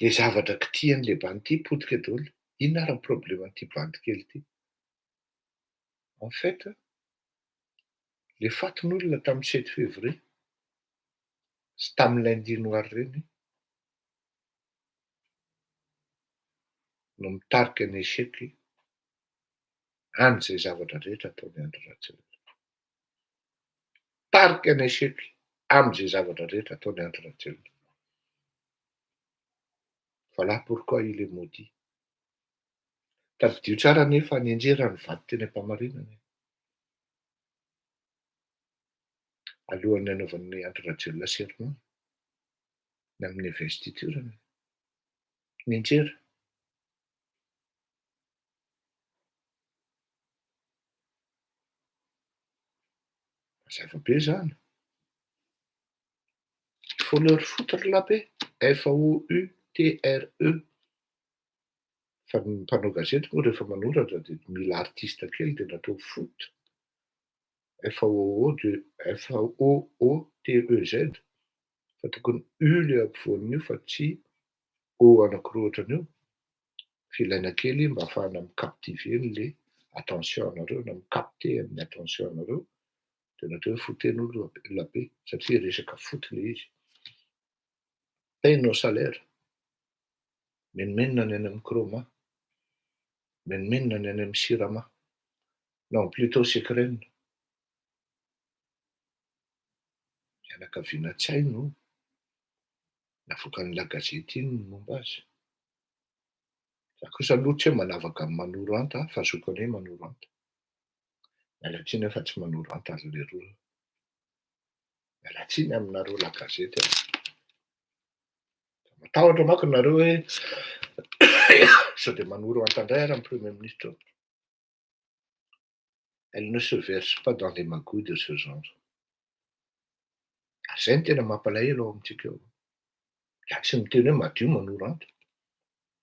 le zavatra kitihan'le bandy ity potika daholo. Inona ary ny probleman'ity bandy kely ity? En fait, le fatin'olona tamin'ny sept février sy tamin'ny lundi noir ireny no mitarika ny échec an'izay zavatra rehetra ataon'i Andry Rajoelina. Mitarika ny échec amin'izay zavatra rehetra ataon'i Andry Rajoelina. Voilà pourquoi il est maudit. Tadidio tsara anie fa nianjera ny vato teny am-pamarinana e. Alohan'ny hanaovan'i Andry Rajoelina serment, ny amin'ny investiture-ny. Nianjera. Mazava be zany. Il faut leur foutre la paix. F-O-U-T-R-E. Fa ny mpanao gazety moa rehefa manoratra dia mila artiste kely dia natao foot. F-O-O de F-O-O-T-E-Z. Fa tokony U le ampovoan'io fa tsy O anankiroa ohatran'io. Filaina kely mba ahafahana mi-captiver an'le attention anareo na mi-capter ny attention anareo dia natao hoe foteno la paix satria resaka foot le izy. Paye nos salaires. Menomenona ny any amin'ny Chroma. Menomenona ny any amin'ny Sirama. Non, plutôt Secren. Fianakaviana tsy hay no navoakan'ny la gazety iny ny momba azy. Za kosa aloha tsy hoe manavaka amin'ny Manorohanta fa zokiny hoe Manorohanta. Miala tsiny aho fa tsy Manorohanta ry leroa. Miala tsiny aminareo la gazety aho. Matahotra manko nareo hoe sao dia Manorohanta indray ary ny premier ministre eo. Elle ne se verse pas dans les magouilles de ce genre. Ary izay no tena mampalahelo ao amintsika ao. Za tsy miteny hoe madio Manorohanta.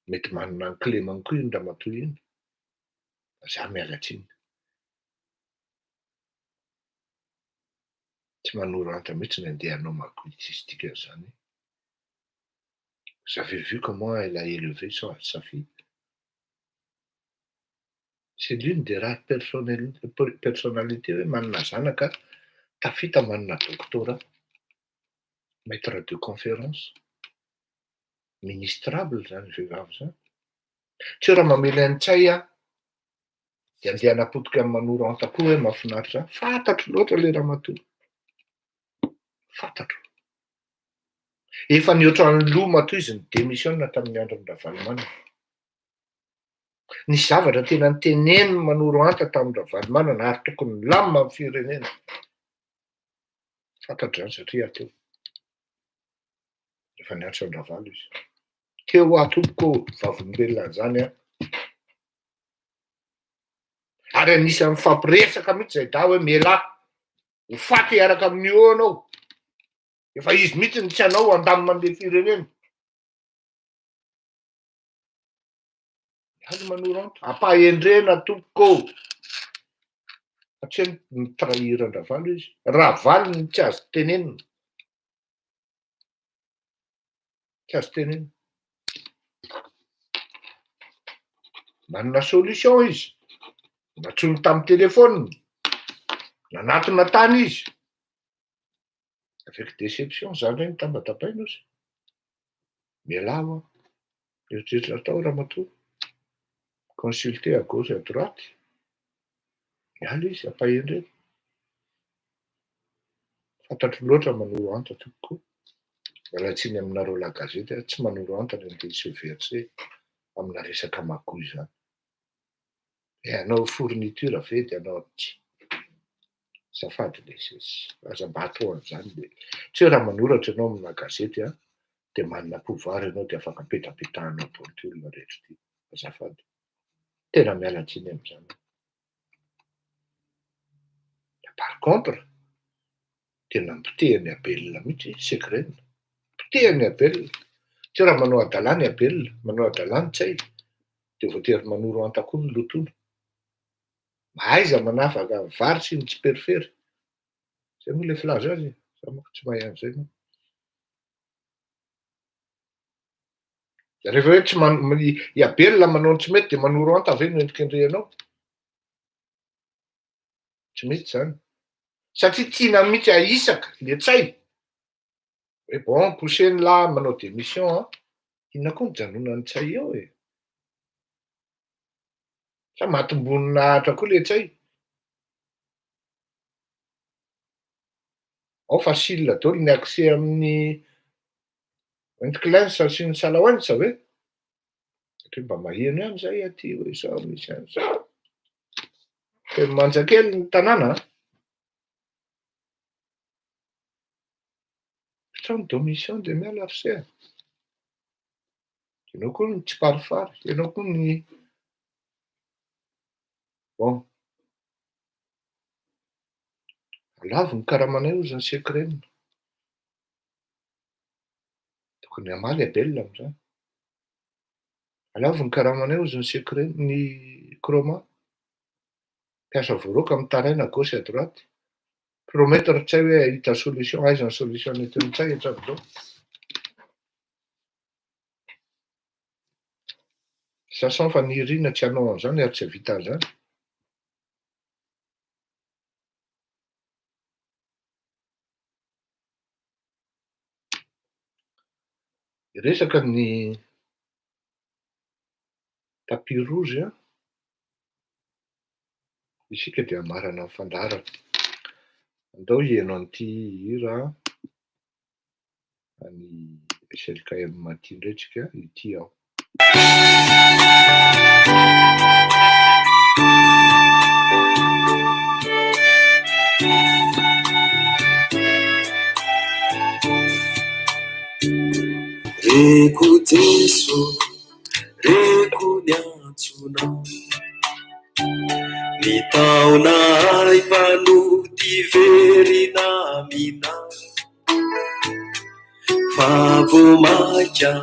Mety manana ny kilemany koa iny ramatoa iny. Fa za miala tsiny. Tsy Manorohanta mihitsy ny andeha hanao magouille tsisy dikany izany. Vous avez vu comment elle a élevé sa fille? C'est l'une des rares personnalités hoe manana zanaka tafita manana doctorat, maître de conférence, ministrable zany vehivavy zany. Tsy hoe raha mamely an'i Ntsay aho dia andeha hanapotika an'i Manoranta koa hoe mahafinaritra ahy. Fantatro loatra ilay ramatoa. Fantatro. Efa nihoatra ny loha matoa izy ni-démissionne tamin'ny andron'i Ravalomanana. Nisy zavatra tena notenenin'i Manorohanta tamin-dRavalomanana ary tokony milamina ny firenena. Fantatro izany satria aho teo. Rehefa niantso an-dRavalo izy. Teo aho tompoko ô, vavolombelona an'izany aho. Ary anisan'ny mifampiresaka mihitsy izay dahy hoe mialà, ho faty hiaraka amin'io eo ianao. Efa izy mihitsy no tsy hanao handamina an'ilay firenena. Mialy Manorohanta. Ampahendrena tompoko ô. Fa tsy hoe mi-trahir an-dRavalo izy. Ravalo no tsy azo tenenina. Tsy azo tenenina. Manana solution izy. Nantsoiny tamin'ny téléphone. Nanatona tany izy. Avec déception, za ndray mitambatambaina ozy. Mialà hoa. Eritreritra atao ramatoa. Consulter à gauche à droite. Miala izy, ampahendrena. Fantatro loatra manoro anta tompoko. Miala tsiny aminareo la gazety aho, tsy manoro anta ny andeha se verser amina resaka magouille izany. Eh hanao fourniture ve dia hanao tsia. Azafady lesy aza mba atao an'izany le. Tsy hoe raha manoratra ianao amina gazety an, dia manana pouvoir ianao dia afaka petapetahanao daholo ity olona rehetra ity. Azafady. Tena miala tsiny amin'izany aho. Par contre, tena nopotehin'i Abel mihitsy Secren. Potehin'i Abel. Tsy raha manao hadalana i Abel, manao hadalana Ntsay, dia voatery manoro anta koa ny lotona. Mahaiza manavaka ny vary sy ny tsiperifery. Zay moa ilay filaza azy e. Za manko tsy mahay an'izay manko. Rehefa hoe tsy man- i Abel manao ny tsy mety dia manoro anta ve no endrikendrehanao? Tsy mety zany. Satria tiana mihitsy ahisaka le tsay. Hoe bon, poussez-ny lah manao démission an. Inona koa mijanona ny tsay eo e? Sa matim-boninahitra koa le tsay? Ao facile daholo ny accès amin'ny Windclens sy ny Salawens ve? Satria mba maheno ihany zay aty hoe zao misy an'izao. Feno manja kely ny tanàna an. Petraho ny démission dia miala ry se a. Ianao koa ny tsiparifary, ianao koa ny bon. Alavo ny karamanay hozy ny secret. Tokony hamaly Abel amin'izany. Alavo ny karamanay hozy ny secret ny chroma. Mpiasa voaroaka mitaraina à gauche à droite. Promettre tsy hay hoe hahita solution, aiza ny solution nentin'ny Ntsay hatramin'izao. Sachant fa Nirina tsy hanao an'izany ary tsy hahavita an'izany. Hiresaka ny tapis rouge an, isika dia hamarana ny fandaharana. Andao hiheno an'ity hira an'i SLKM ity indray tsika, ity aho. Reko Jeso, reko ny antsonao, Nitaona ahy mpanoty very naminao. Fa vao mainka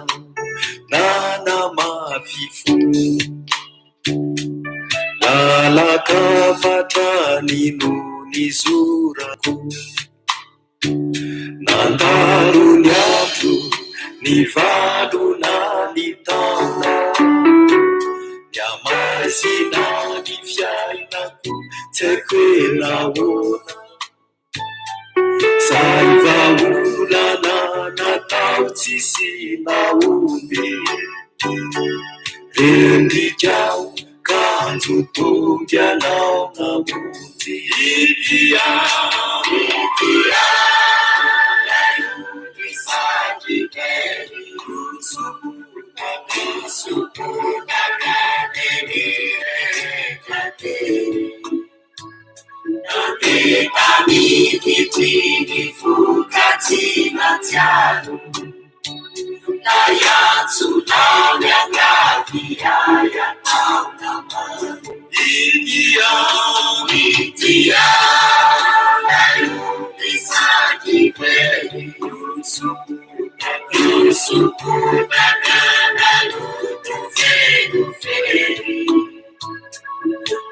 nanamafy fo. Lalan-kafatra ny no nizorako. Nandalo ny andro, nivalona ny taona. Nihamaizina ny fiainako, tsy haiko hoe nahoana. Zay vahaolana natao tsisy nahomby. Rendrika aho kanjo tonga ianao namonjy. Ity aho, ity aho, ilay ondry sady very. Nisopotaka teny rehetra teny. Nandeha tamin'ny ny voka tsy natsiaro. Ilay antsonao miangavy ahy atao namana. Ity aho, ity aho, ilay ondry sady very. Nisopotaka naloto feno fery.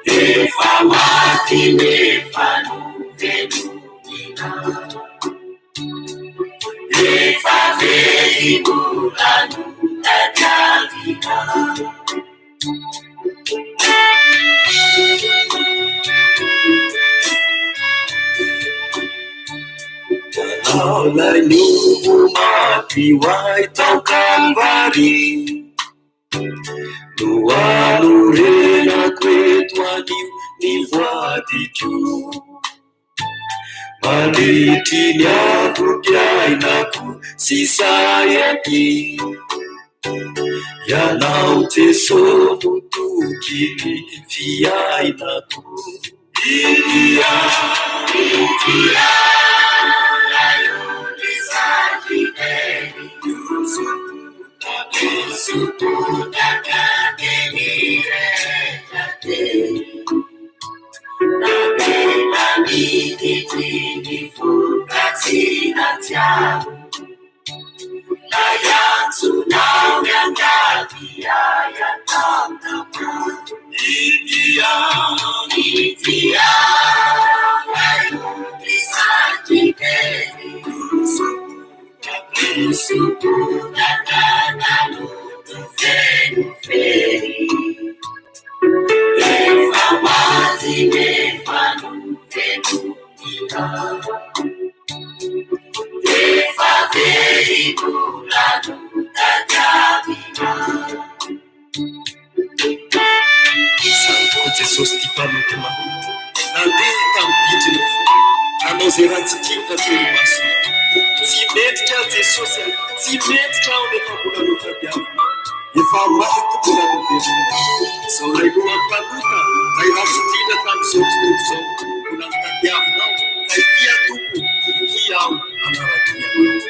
Efa maty nefa novelomina. Efa very mbola notadiavina. Ianao ilay nofo maty ho ahy tao Kalvary. No anorenako eto anio ny voadiko. Mandritry ny androm-piainako sisa ety. Ianao Jeso no toky ny fiainako. Izany tokoa Jesosy tia mpanomponao. Nandeha tamin'ny bitro ny fo, nanao izay ratsy indrindra teo imasonao. Tsy mendrika aho Jesosy a, tsy mendrika aho nefa mbola notadiavinao. Efa maty mbola novelominao. Izao ilay lohan'ny mpanota, ilay ratsy indrindra tamin'izao tontolo izao, mbola notadiavinao. Ka ity aho Tompo, ity aho hanara-dia Anao.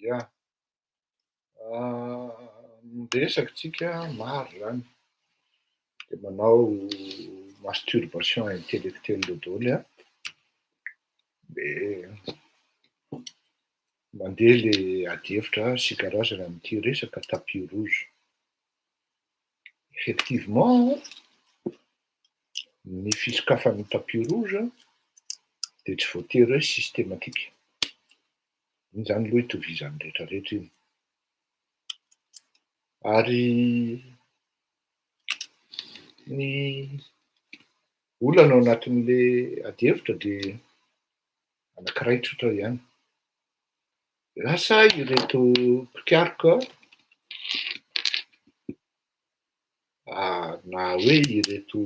Ya, miresaka tsika maro zany, de manao masturbation intellectuelle daholo an, de mandeha le ady hevitra sy karazana amin'ity resaka tapis rouge. Effectivement, ny fisokafan'ny tapis rouge dia tsy voatery hoe systématique. Iny zany aloha itovizan'ny rehetrarehetra iny. Ary ny olana ao anatin'le adihevitra dia anankiray tsotra ihany. Lasa ireto mpikaroka na hoe ireto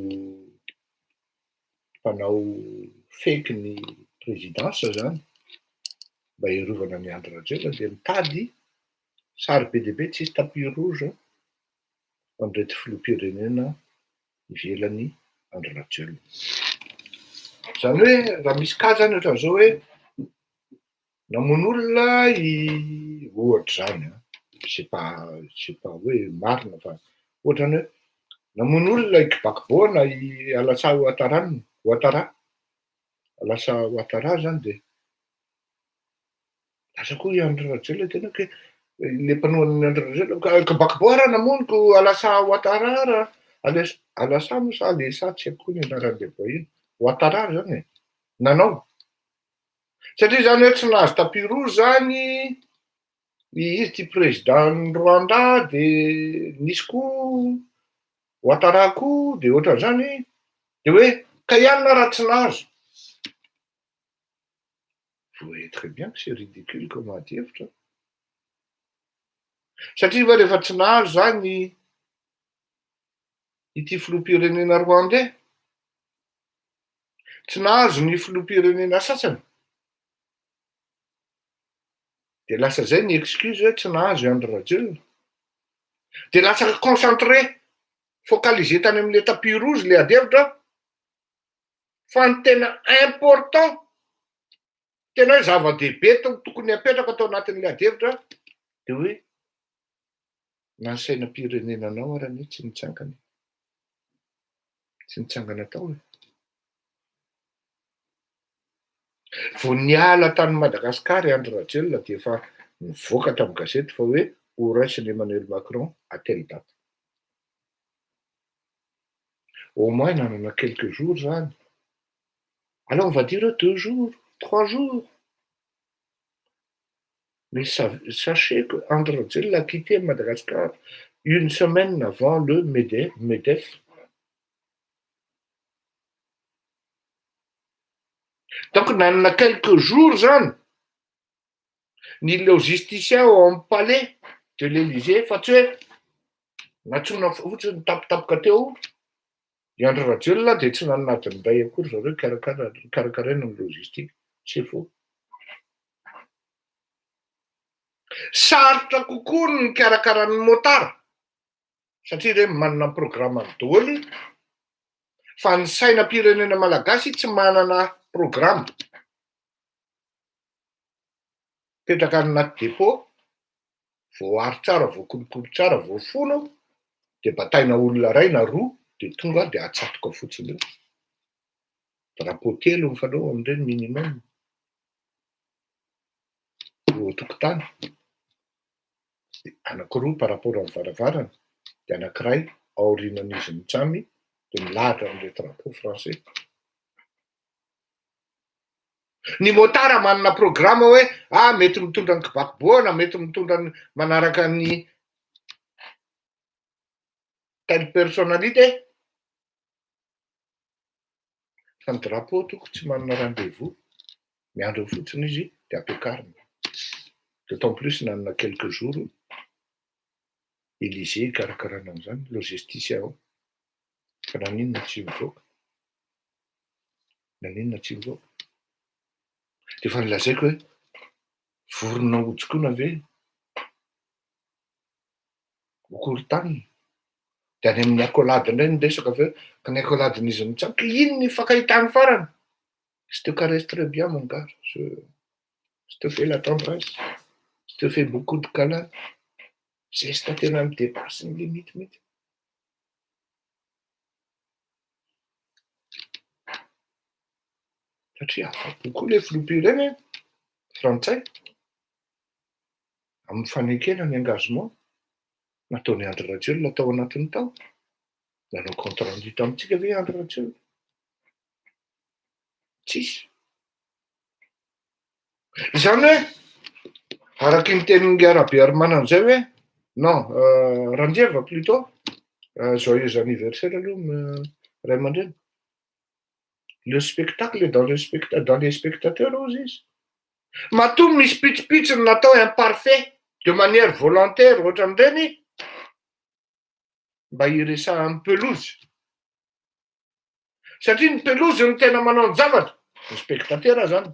mpanao fake ny présidence zany mba hiarovana an'i Andry Rajoelina dia mitady sary be dia be tsisy tapis rouge ho an'ireto filoham-pirenena ivelan'i Andry Rajoelina. Izany hoe raha misy cas zany ohatran'izao hoe namono olona i ohatra izany an, c'est pas c'est pas hoe marina fa ohatra zany hoe namono olona i Gbagbo na i Alassane Ouattara, Ouattara, Alassane Ouattara zany dia lasa koa i Andry Rajoelina tena hoe le mpanohana an'i Andry Rajoelina ka Gbagbo ara namono ko Alassane Ouattara ara, Alas- Alassane moa sa Alessa tsy haiko koa ny anaran'ilay boay iny, Ouattara zany e, nanao. Satria zany hoe tsy nahazo tapis rouge zany izy ty président-n'i Rwanda de nisy koa Ouattara koa de ohatran'izany de hoe ka i anona raha tsy nahazo. Vous voyez très bien que c'est ridicule comme ady hevitra. Satria va rehefa tsy nahazo zany ity filoham-pirenena rwandais, tsy nahazo ny filoham-pirenena sasany, de lasa zay ny excuse hoe tsy nahazo i Andry Rajoelina. De lasa concentré, focalisé tany amin'le tapis rouge le ady hevitra, fa ny tena important, tena hoe zava-dehibe tokony apetraka tao anatin'le ady hevitra de hoe. Na ny sainam-pirenenanao ary anie tsy nitsangana e. Tsy nitsangana tao e. Vao niala tany Madagascar i Andry Rajoelina dia efa nivoaka tamin'ny gazety fa hoe ho raisin'i Emmanuel Macron à telle date. Au moins nanana quelques jours zany. Alors on va dire 2 jours, 3 jours. Mais sachez que Andry Rajoelina a quitté Madagascar une semaine avant le MEDEF. Donc nanana quelques jours zany ny logisticien ao amin'ny palais de l'Elysée fa tsy hoe nantsoina fotsiny tampotampoka teo i Andry Rajoelina dia tsy nanana adiny iray akory zareo hikarakara karakaraina ny logistique. C'est faux. Sarotra kokoa ny mikarakara ny motard satria ireny manana ny programme-ny daholo fa ny sainam-pirenena malagasy tsy manana programme. Mipetraka any anaty dépôt, voaaro tsara, voakolokolo tsara, voafono, dia bataina olona iray na roa dia tonga dia atsatoka fotsiny eo. Drapeau telo ny fanao amin'ireny minimum. Eo an-tokotany. Dia anankiroa par rapport amin'ny varavarana, dia anankiray aorianan'izy mitsamy dia milahatra amin'ilay drapeau français. Ny motard manana programme hoe ah mety mitondra ny Gbagbo na mety mitondra ny manaraka ny telle personnalité. Fa ny drapeau toko tsy manana rendez-vous, miandry eo fotsiny izy dia ampiakarina. D'autant plus nanana quelques jours Elysée hikarakarana an'izany, logisticien ao. Fa naninona tsy mivoaka? Naninona tsy mivoaka? Dia efa nolazaiko hoe vorona hotsokoina ve ho korontanina? Dia any amin'ny accolade indray ny resaka avy eo, ka ny accolade-n'izy mitsam, ka iny ny ifankahitany farany. Je te caresse très bien mon gars, je je te fais la tendresse, je te fais beaucoup de câlins, geste tena mi-depasse ny limite mihitsy. Satria afa-po koa ilay filoham-pirenena frantsay amin'ny fanekena ny engagement nataon'i Andry Rajoelina tao anatiny tao. Nanao compte rendu tamintsika ve i Andry Rajoelina? Tsisy. Izany hoe araky ny tenin'i Rabearimanana izay hoe non Ranjeva plutôt, joyeux anniversaire aloha ray aman-dreny. Le spectacle est dans le specta- dans les spectateurs hozy izy. Matoa misy pitsopitsony natao imparfait de manière volontaire ohatran'ireny mba hiresahan'ny pelouse. Satria ny pelouse no tena manao ny zavatra, ny spectateur zany.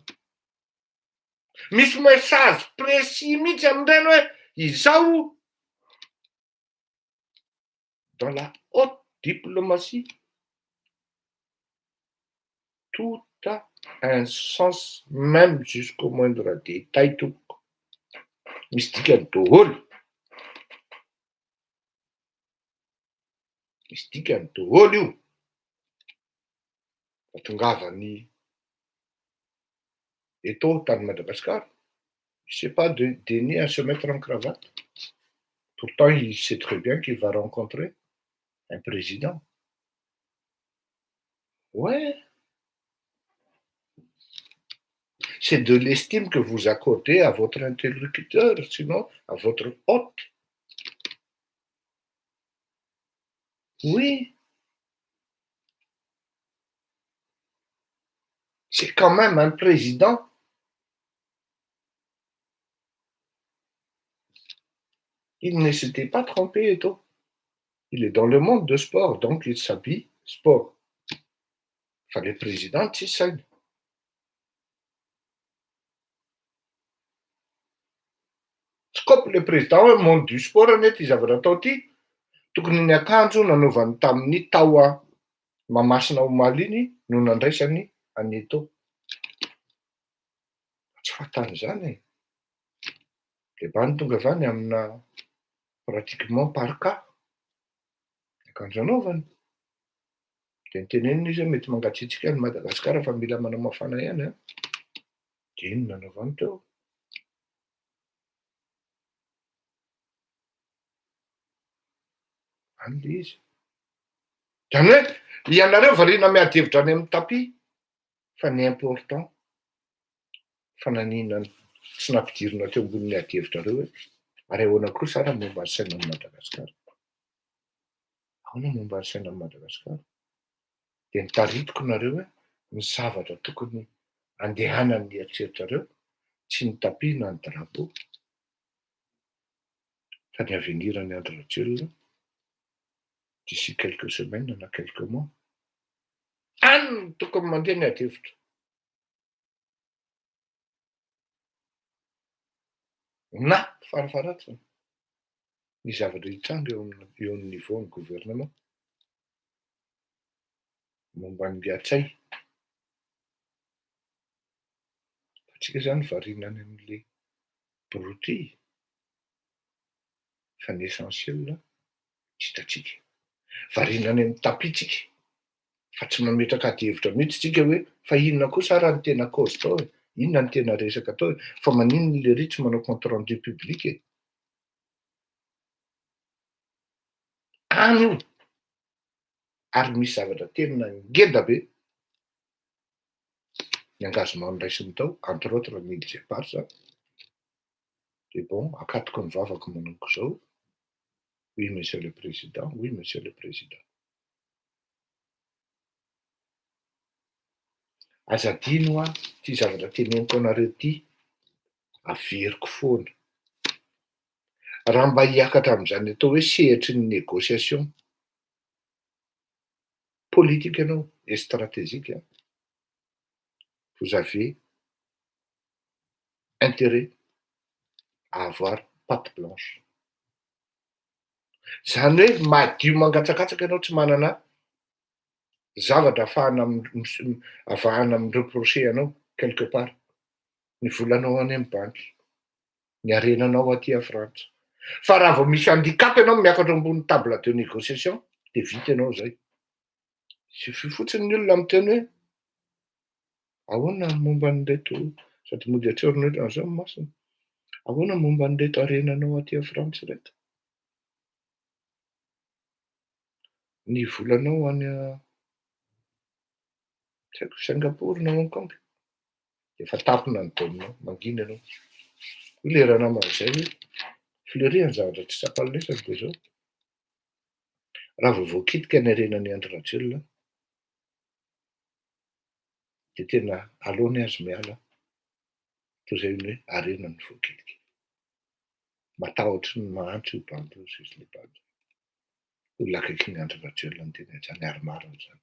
Misy message précis mihitsy amin'ireny hoe izao dans la haute diplomatie tout a un sens même jusqu'au moindre détail tompoko. Misy dikany daholo. Misy dikany daholo io. Fahatongavan'i Eto'o tany Madagascar, il s'est pas daigné à se mettre en cravate. Pourtant il sait très bien qu'il va rencontrer un président. Ouais. C'est de l'estime que vous accordez à votre interlocuteur, sinon à votre hôte. Oui. C'est quand même un président. Il ne s'était pas trompé, Eto'o. Il est dans le monde de sport, donc il s'habille sport. Fa le président tsisy saina. Tsy kopy le président hoe monde du sport anie ty zavatra atao ty. Tokony ny akanjo nanaovany tamin'ny tao Mahamasina omaly iny no nandraisany an'i Eto'o. Tsy fantany izany e. Dia mba ny tonga avy any amina. pratiquement par cas ny akanjo anaovany. De nitenenina izy hoe mety mangatsiatsiaka any Madagasikara fa mila manao mafana ihany an. De iny no nanaovany teo. Any le izy. Zany hoe ianareo variana miady hevitra any amin'ny tapis fa ny important fa naninona tsy nampidirina teo ambonin'ny ady hevitrareo hoe ary ahoana kosa ary ny momba ny sainan'i Madagasikara? Ahoana ny momba ny sainan'i Madagasikara? Dia notaritiko nareo hoe ny zavatra tokony andehanan'ny eritreritrareo tsy ny tapis na ny drapeau fa ny avenir an'i Andry Rajoelina d'ici quelques semaines na quelques mois. Any no tokony mandeha ny ady hevitra. Na farafaharatsiny ny zavatra hitranga eo amin'ny eo amin'ny niveau ny gouvernement momba ny Ntsay. Fa tsika zany variana any amin'le broutilles fa ny essentiel tsy hitantsika. Variana any amin'ny tapis tsika fa tsy mametraka adihevitra mihitsy tsika hoe fa inona kosa ara ny tena cause tao e? Inona ny tena resaka tao e? Fa maninona lery tsy manao compte rendu public e? Any io ary misy zavatra tena ngeda be ny engagement noraisiny tao, entre autres ny îles Éparses, de bon akatoko ny vavako manomboka izao, oui monsieur le président, oui monsieur le président. Aza adino hoa ty zavatra teneniko anareo ty, averiko foana. Raha mba hiakatra amin'izany atao hoe sehatry ny négociation politique ianao et stratégique, vous avez intérêt à avoir patte blanche. Zany hoe madio mangatsakatsaka ianao tsy manana zavatra afahana avahana mi-reprocher anao quelque part. Ny volanao any amin'ny banky, ny harenanao aty a Frantsa. Fa raha vao misy handicap ianao miakatra ambony table de négociation de vita ianao zay. Suffit fotsiny ny olona miteny hoe ahoana ny momba an'ireto, sady mody atsorina ohatran'izao ny masony, ahoana ny momba an'ireto harenanao aty a Frantsa ireto? Ny volanao any tsy haiko Singapour na Hong Kong, efa tampina ny daominao, mangina ianao. Hoy ilay ranamana izay hoe fleurir ny zavatra tsy tsapan'ny lesany dia izao, raha vao voakitika ny harenan'i Andry Rajoelina dia tena aleony azy miala toy izay ny hoe harena no voakitika. Matahotra ny mahantra io bandy io, hoy izy ilay bandy. Olona akaikin'i Andry Rajoelina no tena izany ary marina izany.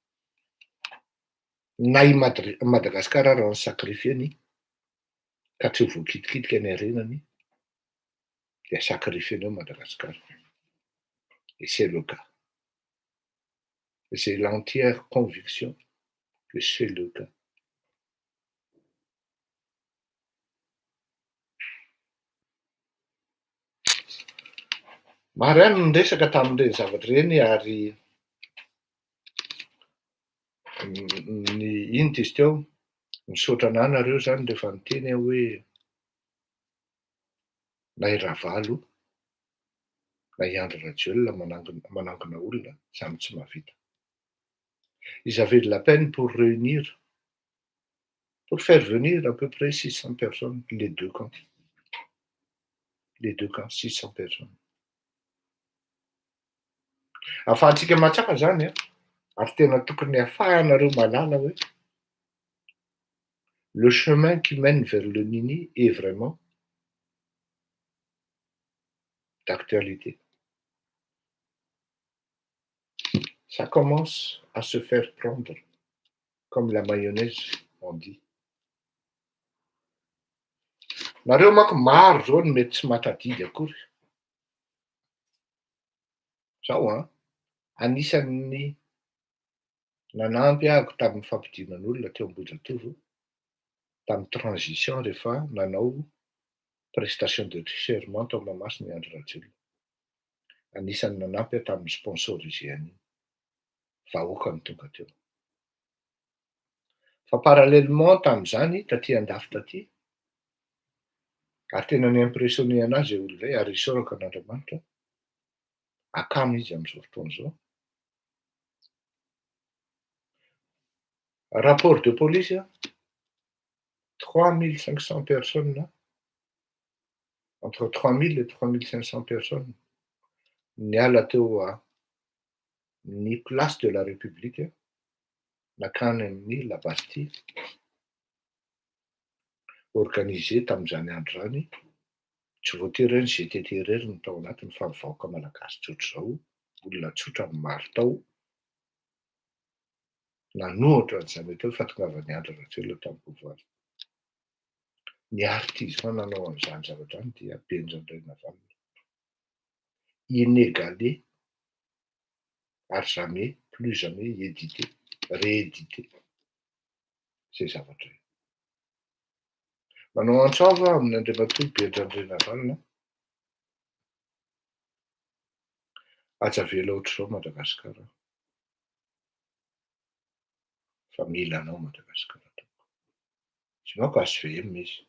Na i Madagasikara ara ni-sacrifier-ny ka tsy ho voakitikitika ny harenany dia sacrifier-ny eo Madagasikara. Et c'est le cas. J'ai l'entière conviction que c'est le cas. Maro ihany ny resaka tamin'ireny zavatra ireny ary ny inona izy teo, misaotra anah nareo zany rehefa niteny aho hoe na i Ravalo na i Andry Rajoelina manangona olona samy tsy mahavita. Ils avaient de la peine pour réunir, pour faire venir à peu près 600 personnes, les deux camps. Les deux camps, 600 personnes. Ahafahantsika mahatsapa zany an, ary tena tokony ahafahanareo mahalala hoe le chemin qui mène vers le nini est vraiment d'actualité. Ça commence à se faire prendre comme la mayonnaise on dit. Nareo manko maro zao no mety tsy mahatadidy akory. Zao an, anisan'ny nanampy ahako tamin'ny fampidinan'olona teo Ambohijatovo tamin'ny transition rehefa nanao prestation de serment tao Mahamasina i Andry Rajoelina. Anisan'ny nanampy aho tamin'ny sponsorisé an'iny. Vahoaka no tonga teo. Fa parallèlement tamin'izany, taty andafy taty, ary tena ni-impressionner anahy izay olona izay, ary isaorako an'Andriamanitra, akama izy amin'izao fotoana izao. Rapport de police, 3500 personnes, entre 3000 et 3500 personnes, niala teo amin'ny place de la République, nankany amin'ny La Bastille, organisé tamin'izany andro izany, tsy voatery hoe ny GTT irery no tao anatiny fa ny vahoaka malagasy tsotra izao, olona tsotra no maro tao, nanohatra an'izany atao hoe fahatongavan'i Andry Rajoelina tamin'ny pouvoir. Ny artisan nanao an'izany zavatra izany dia Benja Rainavalona. Inégalé ary jamais, plus jamais édité, réédité izay zavatra io. Manao antso avo aho amin'ny Andriamatoa Benja Andrianavalona, aza avela ohatr'izao Madagasikara fa mila anao Madagasikara tompoko. Izy manko HVM izy.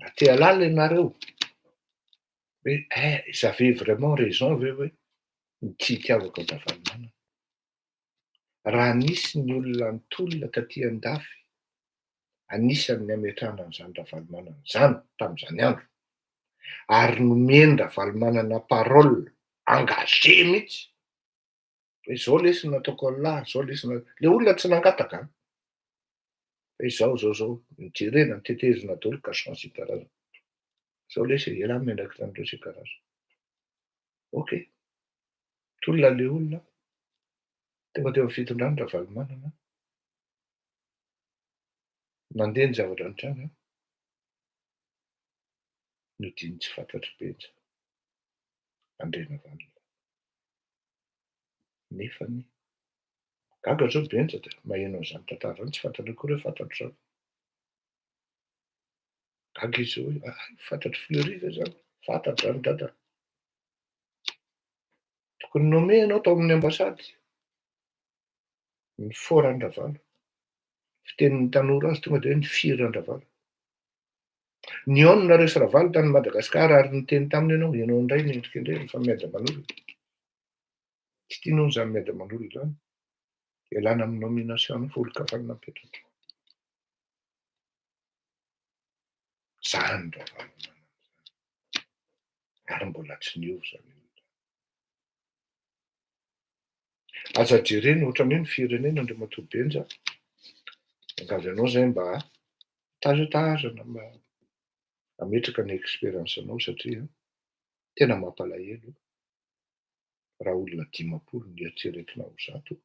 Raha te halala ianareo hoe eh j'avais vraiment raison ve hoe ny tsy hitiavako an-dRavalomanana. Raha nisy ny olona nitolona taty an-dafy, anisan'ny nametrahana an'izany Ravalomanana izany tamin'izany andro, ary nomen-dRavalomanana parole engagée mihitsy hoe izao lesy no nataoko an'lah, izao lesy no, le olona tsy nangataka an! Hoe izao izao izao, nojerena, notetezina daholo cachon sy karazany. Izao lesy e, ialahy miandraikitra an'ireo sy karazany. Ok, tolona le olona, tonga teo amin'ny fitondrana Ravalomanana, nandeha ny zavatra nitranga, nodiny tsy fantatry Benja, Andrianavalona. Nefany, gaga zao Benja dia maheno an'izany tantara izany, tsy fantany akory hoe fantatro izany. Gaga izy hoe, ah, fantatry Fleury ve zany? Fantatro zany dada. Tokony nommé ianao tao amin'ny ambasady. Ny fort an-dRavalo. Fitenin'ny tanora azy tonga dia hoe ny firy an-dRavalo. Nihaona nareo sy Ravalo tany Madagasikara ary niteny taminy ianao, ianao indray no endrikendrehina fa miady aman'olona. Tsy tianao izany miady aman'olona izany. Ialana amin'ny nomination-nao fa olon-kafa no napetraka. Zany Ravalomanana zany. Ary mbola tsy niova izany olona izany. Aza jerena ohatran'ny hoe ny firenena Andriamatoa Benja. Miangavy anao izay mba hitazatazana, mba hametraka ny expérience-nao satria tena mampalahelo raha olona 50 no eritreretina ho 100,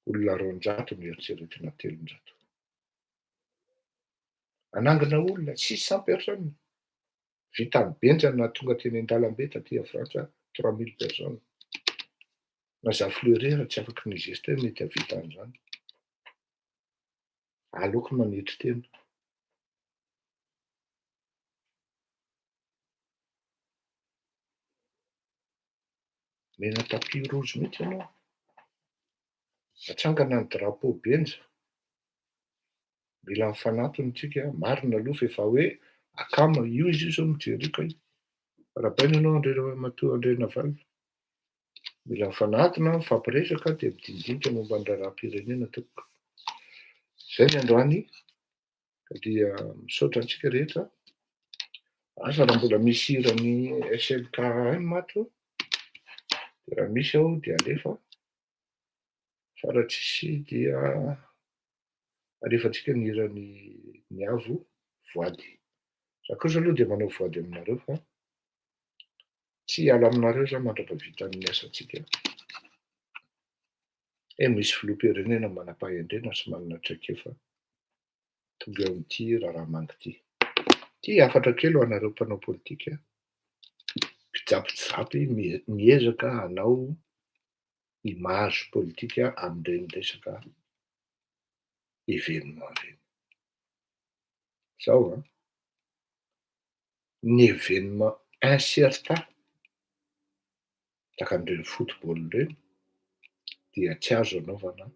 olona 200 no eritreretina 300. Hanangana olona 600 personnes. Vitan'i Benja ny nahatonga teny an-dalambe taty a Frantsa 3000 personnes. Na za Fleury ara tsy afaky ni-geste hoe mety hahavita an'izany. Aleoko manetry tena. Mena tapis rouge mihitsy ianao. Atsangana ny drapeau Benja. Mila mifanatona tsika, marina aloha fa efa hoe akama, io izy io zao mijery io kay. Arahabaina ianao Andriamatoa Andrianavalona. Mila mifanatona, mifampiresaka dia midinidinika momba ny raharaham-pirenena tompoko. Izay ny androany ka dia misaotra antsika rehetra. Asa raha mbola misy hiran'ny SLKM ato, dia raha misy ao dia alefa. Fa raha tsisy dia alefantsika ny hiran'i Ny Avo Voady. Za kosa aloha dia manao voady aminareo fa tsy hiala aminareo za mandra-pahavitan'ny asantsika. Eh misy filoham-pirenena manam-pahendrena sy manana traikefa tonga eo amin'ity raharaha manga ity. Ity hafatra kely ho anareo mpanao politika mpijapijapy miezaka hanao image politika amin'ireny resaka événement ireny. Zao an, ny événement incertain. Tahaka an'ireny football ireny dia tsy azo anaovana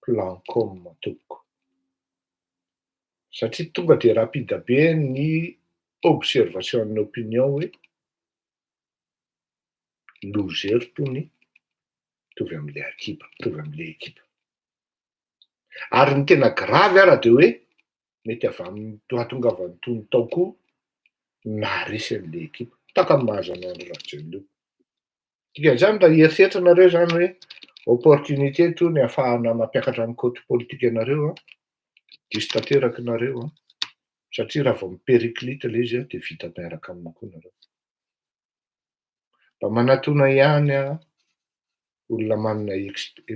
plan com tompoko. Satria tonga dia rapide be ny observation-n'ny opinion hoe loser tony mitovy amin'ilay akiba, mitovy amin'ilay ekipa. Ary ny tena grave ara dia hoe mety avy amin'ny hahatongavan'ny tony tao koa naharesy an'ilay ekipa. Tahaka ny mahazo an'i Andry Rajoelina io. Dikan'izany raha hieritreritra nareo izany hoe opportunité itony ahafahana mampiakatra ny cote politique anareo an, diso tanteraka nareo an, satria raha vao mi-periclite ilay izy an, dia vita miaraka aminy koa nareo. Mba manatona ihany an, olona manana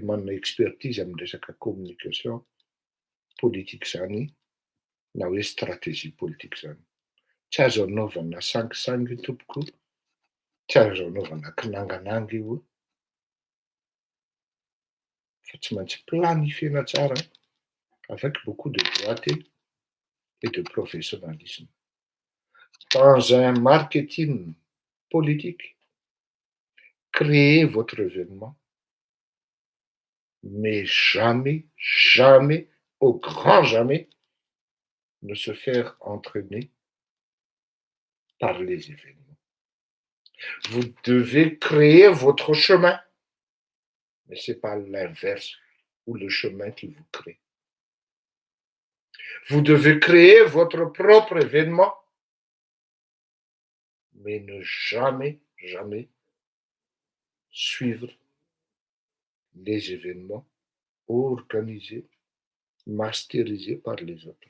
manana expertise amin'ny resaka communication politique izany na hoe stratégie politique izany. Tsy azo anaovana sangisangy io tompoko, tsy azo anaovana kinangananga io fa tsy maintsy planifier-na tsara avec beaucoup de droite et de professionnalisme. Dans un marketing politique, créez votre événement mais jamais, jamais, au grand jamais ne se faire entraîner par les événements. Vous devez créer votre chemin, mais c'est pas l'inverse ou le chemin qui vous crée. Vous devez créer votre propre événement, mais ne jamais, jamais suivre les événements organisés, masterisés par les autres.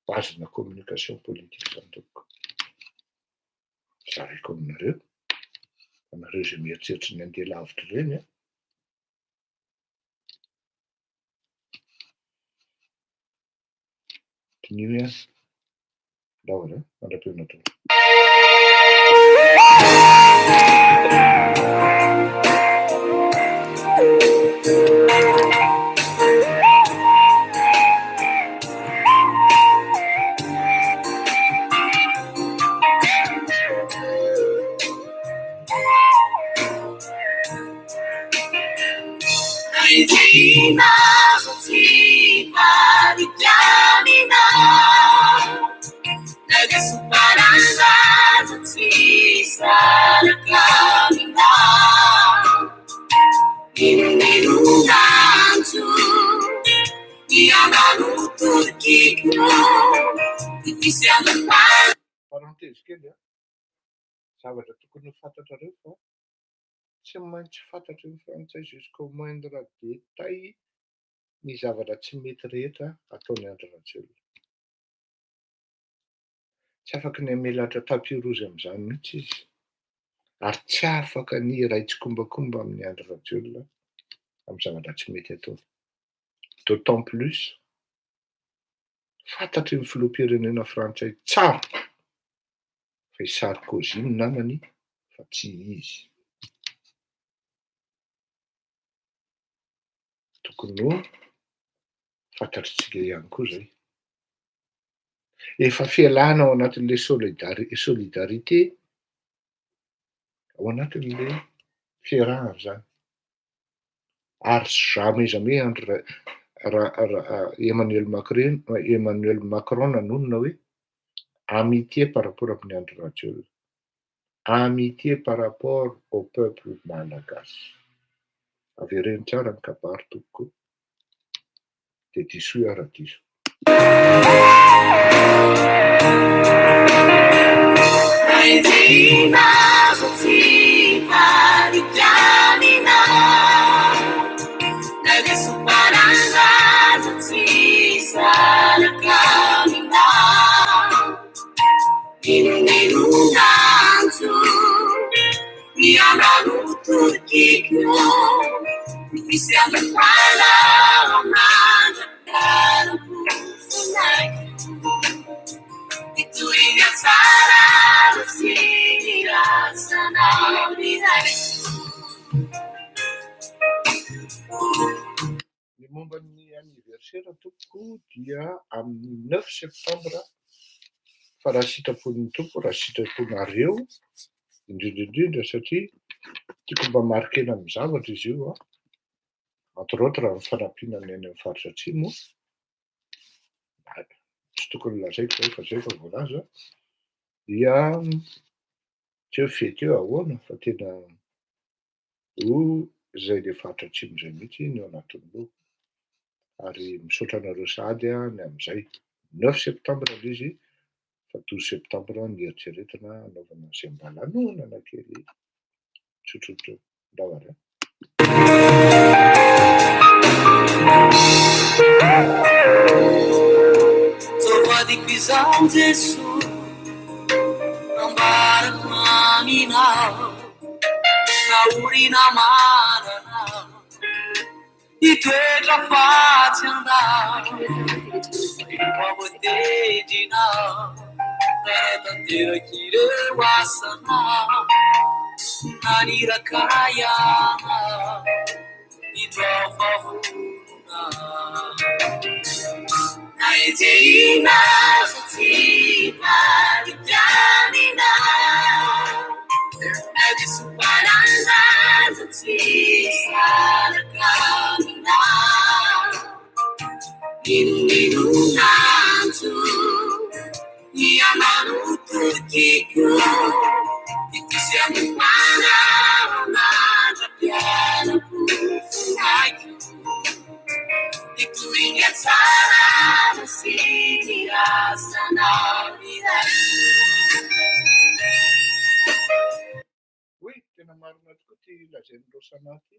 Base-na communication politique zany tompoko. Zaraiko aminareo, anareo izay mieritreritra ny handeha lavitra ireny an. Diniho ihany. Ndao ary an, mandra-pihaona tompoko. Parenthèse kely an, zavatra tokony ho fantatrareo fa tsy maintsy fantatry ny frantsay jusqu'au moindre détail ny zavatra tsy mety rehetra ataon'i Andry Rajoelina. Tsy afaky ny hamelatra tapis rouge amin'izany mihitsy izy ary tsy afaka ny hiray tsikombakomba amin'i Andry Rajoelina amin'ny zavatra tsy mety ataony. D'autant plus fantatry ny filoham-pirenena frantsay tsara fa i Sarkozy no namany fa tsy izy. Tokony ho fantatritsika ihany koa izay. Efa fialana ao anatin'ilay solidarité, ao anatin'ilay fiarahana izany. Ary jamais jamais Andry Emmanuel Macron, Emmanuel Macron nanonona hoe amitié par rapport amin'i Andry Rajoelina. Amitié par rapport au peuple malagasy. Avereno tsara ny kabary tompoko dia disoy aho raha diso. Ny momba ny anniversaire tompoko dia amin'ny neuf septembre fa raha sitrapon'ny Tompo, raha sitraponareo. Indrindra indrindra satria tiako mba marquer-na amin'ny zavatra izy io an, entre autres amin'ny fanampiana ny any amin'ny faritra atsimo. Tsy tokony lazaiko zay fa zay fa voalaza. Dia tsy hoe fety eo ahoana fa tena ho zay le faritra atsimo zay mihitsy no ao anatin'ny loha. Ary misaotra anareo sahady ny amin'izay. 9 septembre ilay izy fa 12 septembre ny eritreretina anaovana izay mba lanonana kely tsotsotra eo. Ndao ary. Voadiko izao Jesoa, ambarako aminao, naorina manana hitoetra fa tsy andao, efa voatendrinao nanatanteraka ireo asanao, naniraka ianao indreo fa vonona. Na enjehina aza tsy hivadika aminao, na diso mpanana aza tsy hisaraka aminao. Inoninona antso ianao no tokiko, ity anomanao mandra-piainako fonaiko. Itoy ny hatsarana sy ny asanao iray. Oui, tena marina tokoa ty lazain'i Rosana ty.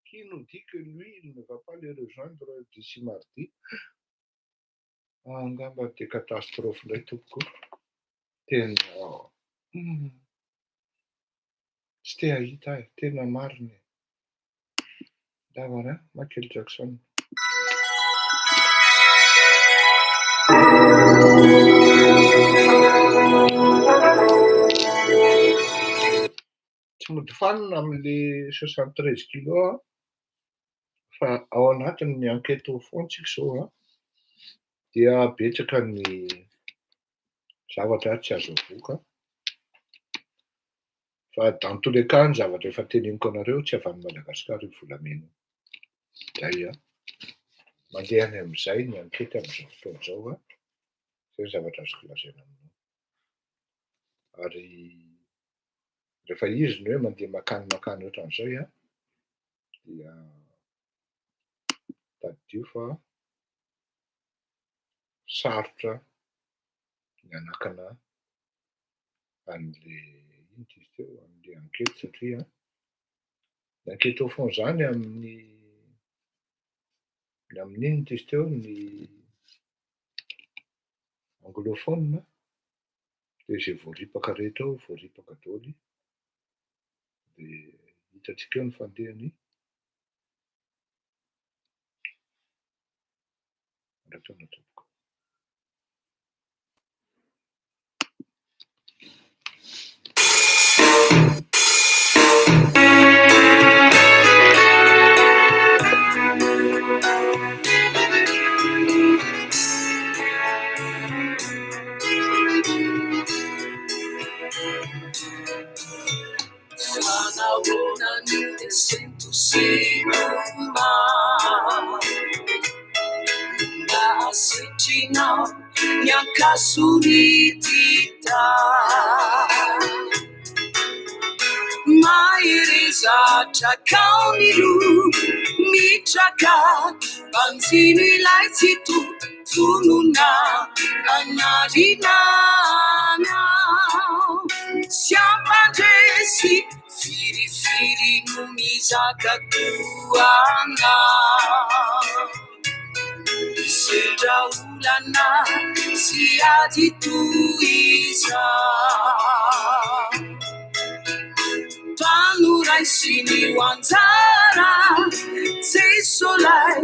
Qui nous dit que lui, il ne va pas les rejoindre d'ici mardi? Angamba de catastrophe indray tompoko. Tena tsy te hahita ahy, tena marina. Ndao ary, Michael Jackson. Tsy mody fanina amin'le 73 kilo a, fa ao anatin'ny enquête au fond tsika zao a, dia betsaka ny zavatra tsy azo avoaka. Fa dans tous les cas, ny zavatra efa teneniko anareo, tsy avy any Madagasikara io volamena io. Zay a. Mandeha any amin'izay ny enquête amin'izao fotoana izao a. Zay ny zavatra azoko lazaina aminao. Ary rehefa izy ny hoe mandeha makany makany ohatran'izay a, dia tadidio fa sarotra ny anakana an'le ino ty izy teo, an'le enquête, satria ny enquête au fond zany amin'ny ny amin'ino ty izy teo, ny anglophone de zay voaripaka rehetra ao, voaripaka daholy, de hitantsika eo ny fandehany. Andrasana tompoko. Nahoana no sento sy tomany nasetrinao ny ankasony tany? Mahereza, trakao ny loha, mitraka banjino ilay tsy tonona anarinanao sy ampandresy. Firifiry no mizaka toanao, sedra olana sy ady toy izao. Mpanoraisiny ho anjara Jeso lay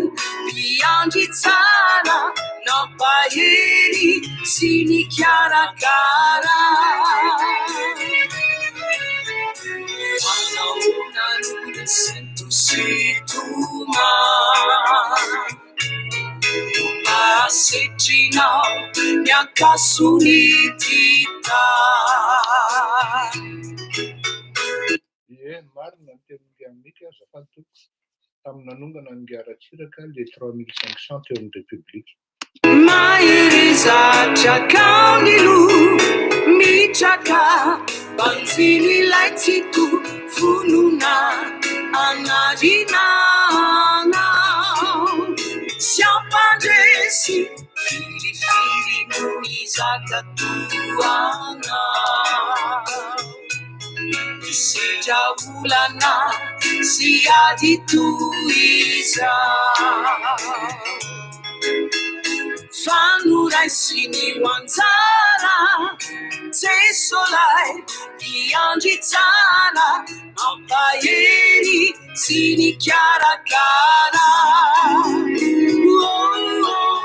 mpiandry tsara, nampahery sy nikarakara. Fa nahoana no sento sy tomany no Nasetrinao ny ankason'ity tany. Ie, marina ny tenin'i Mika azafady tompoko, tamin'ny nanongana an'i Ratsiraka le 3500 teo amin'ny République. Mahereza trakao ny loha mitraka banjino ilay tsitoha vonona anarina anao sy ampandresy firifiry no nizaka toa anao nisedra olana sy ady toy izao fa noraisiny ho anjara Jeso lay mpiandry tsara mampahery sy nikarakara oh, oh,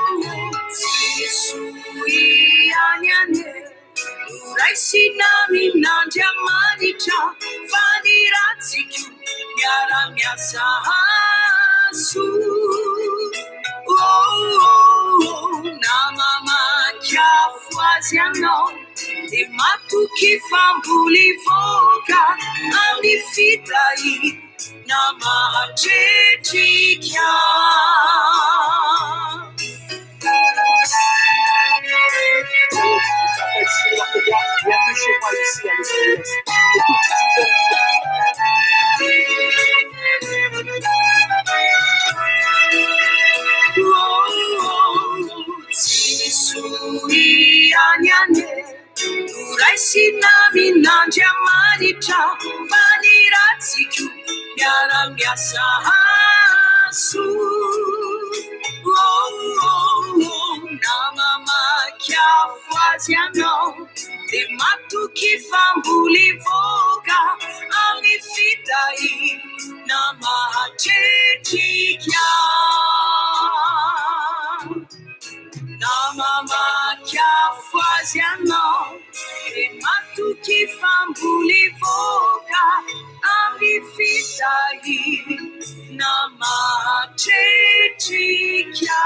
Jeso ihany anie noraisina amin'Andriamanitra fa ny ratsiko miara-miasa hahasoa oh, oh, oh, na mamaky afo azy ianao dia matoky fa mbola hivoaka amin'ny fitahiana mahatretrika. Tsy misy ihany anie noraisina amin'Andriamanitra fa ny ratsiko miara-miasa hahasoa. Oh, oh, oh, na mamaky afo azy ianao dia matoky fa mbola hivoaka amin'ny fitahiana mahatretrika. Na mamaky afo azy ianao dia matoky fa mbola hivoaka amin'ny fitahiana mahatretrika.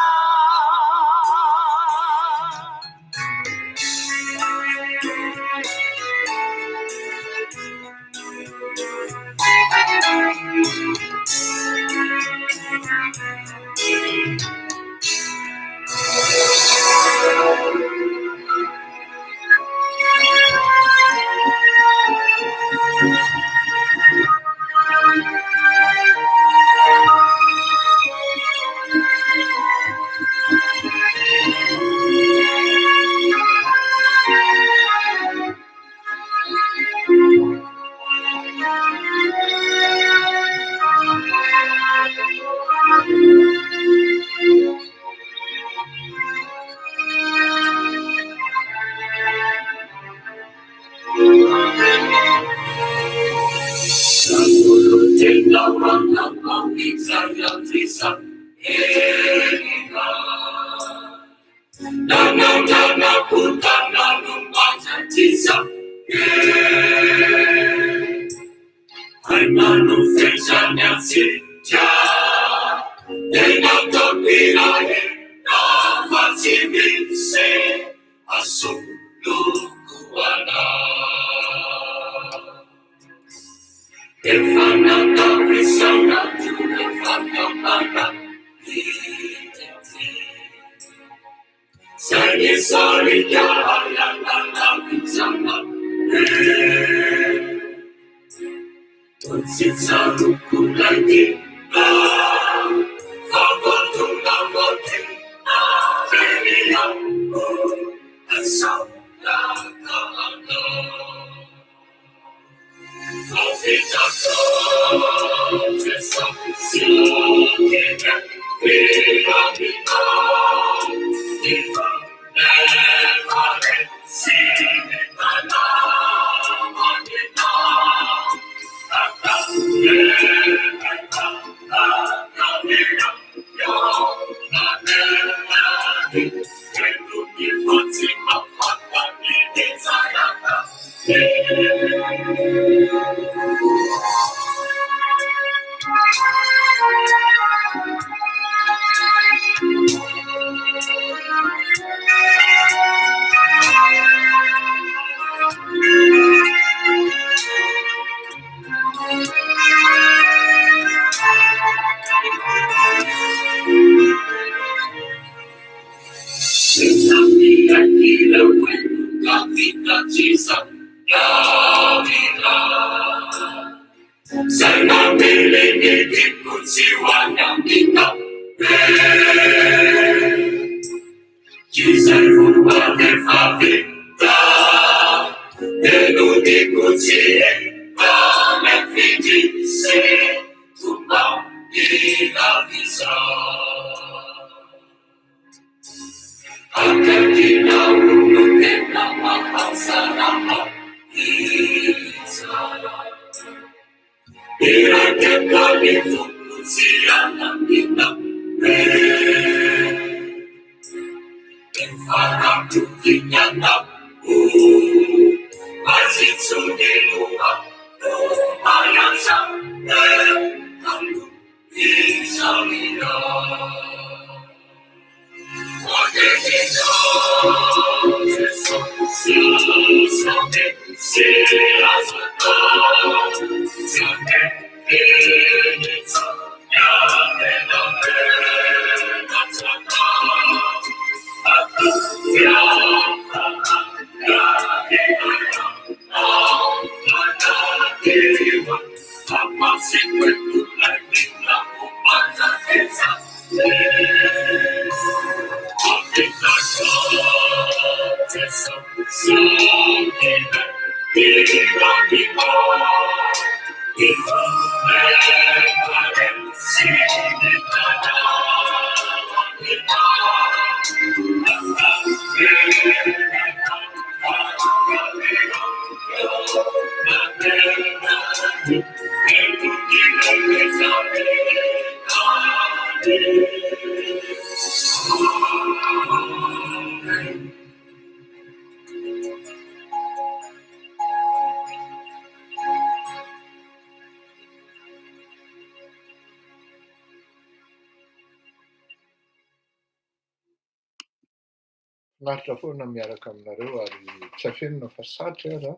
Finaritra foana miaraka aminareo ary tsy afenina fa satry aza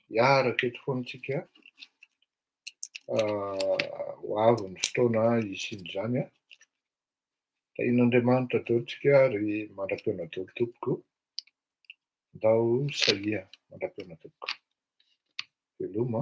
hiaraka eto foana tsika. Ho avy ny fotoana hisian'izany an. Tahian'Andriamanitra daholo tsika ary mandra-pihaona daholo tompoko. Ndao sahia mandra-pihaona tompoko. Veloma.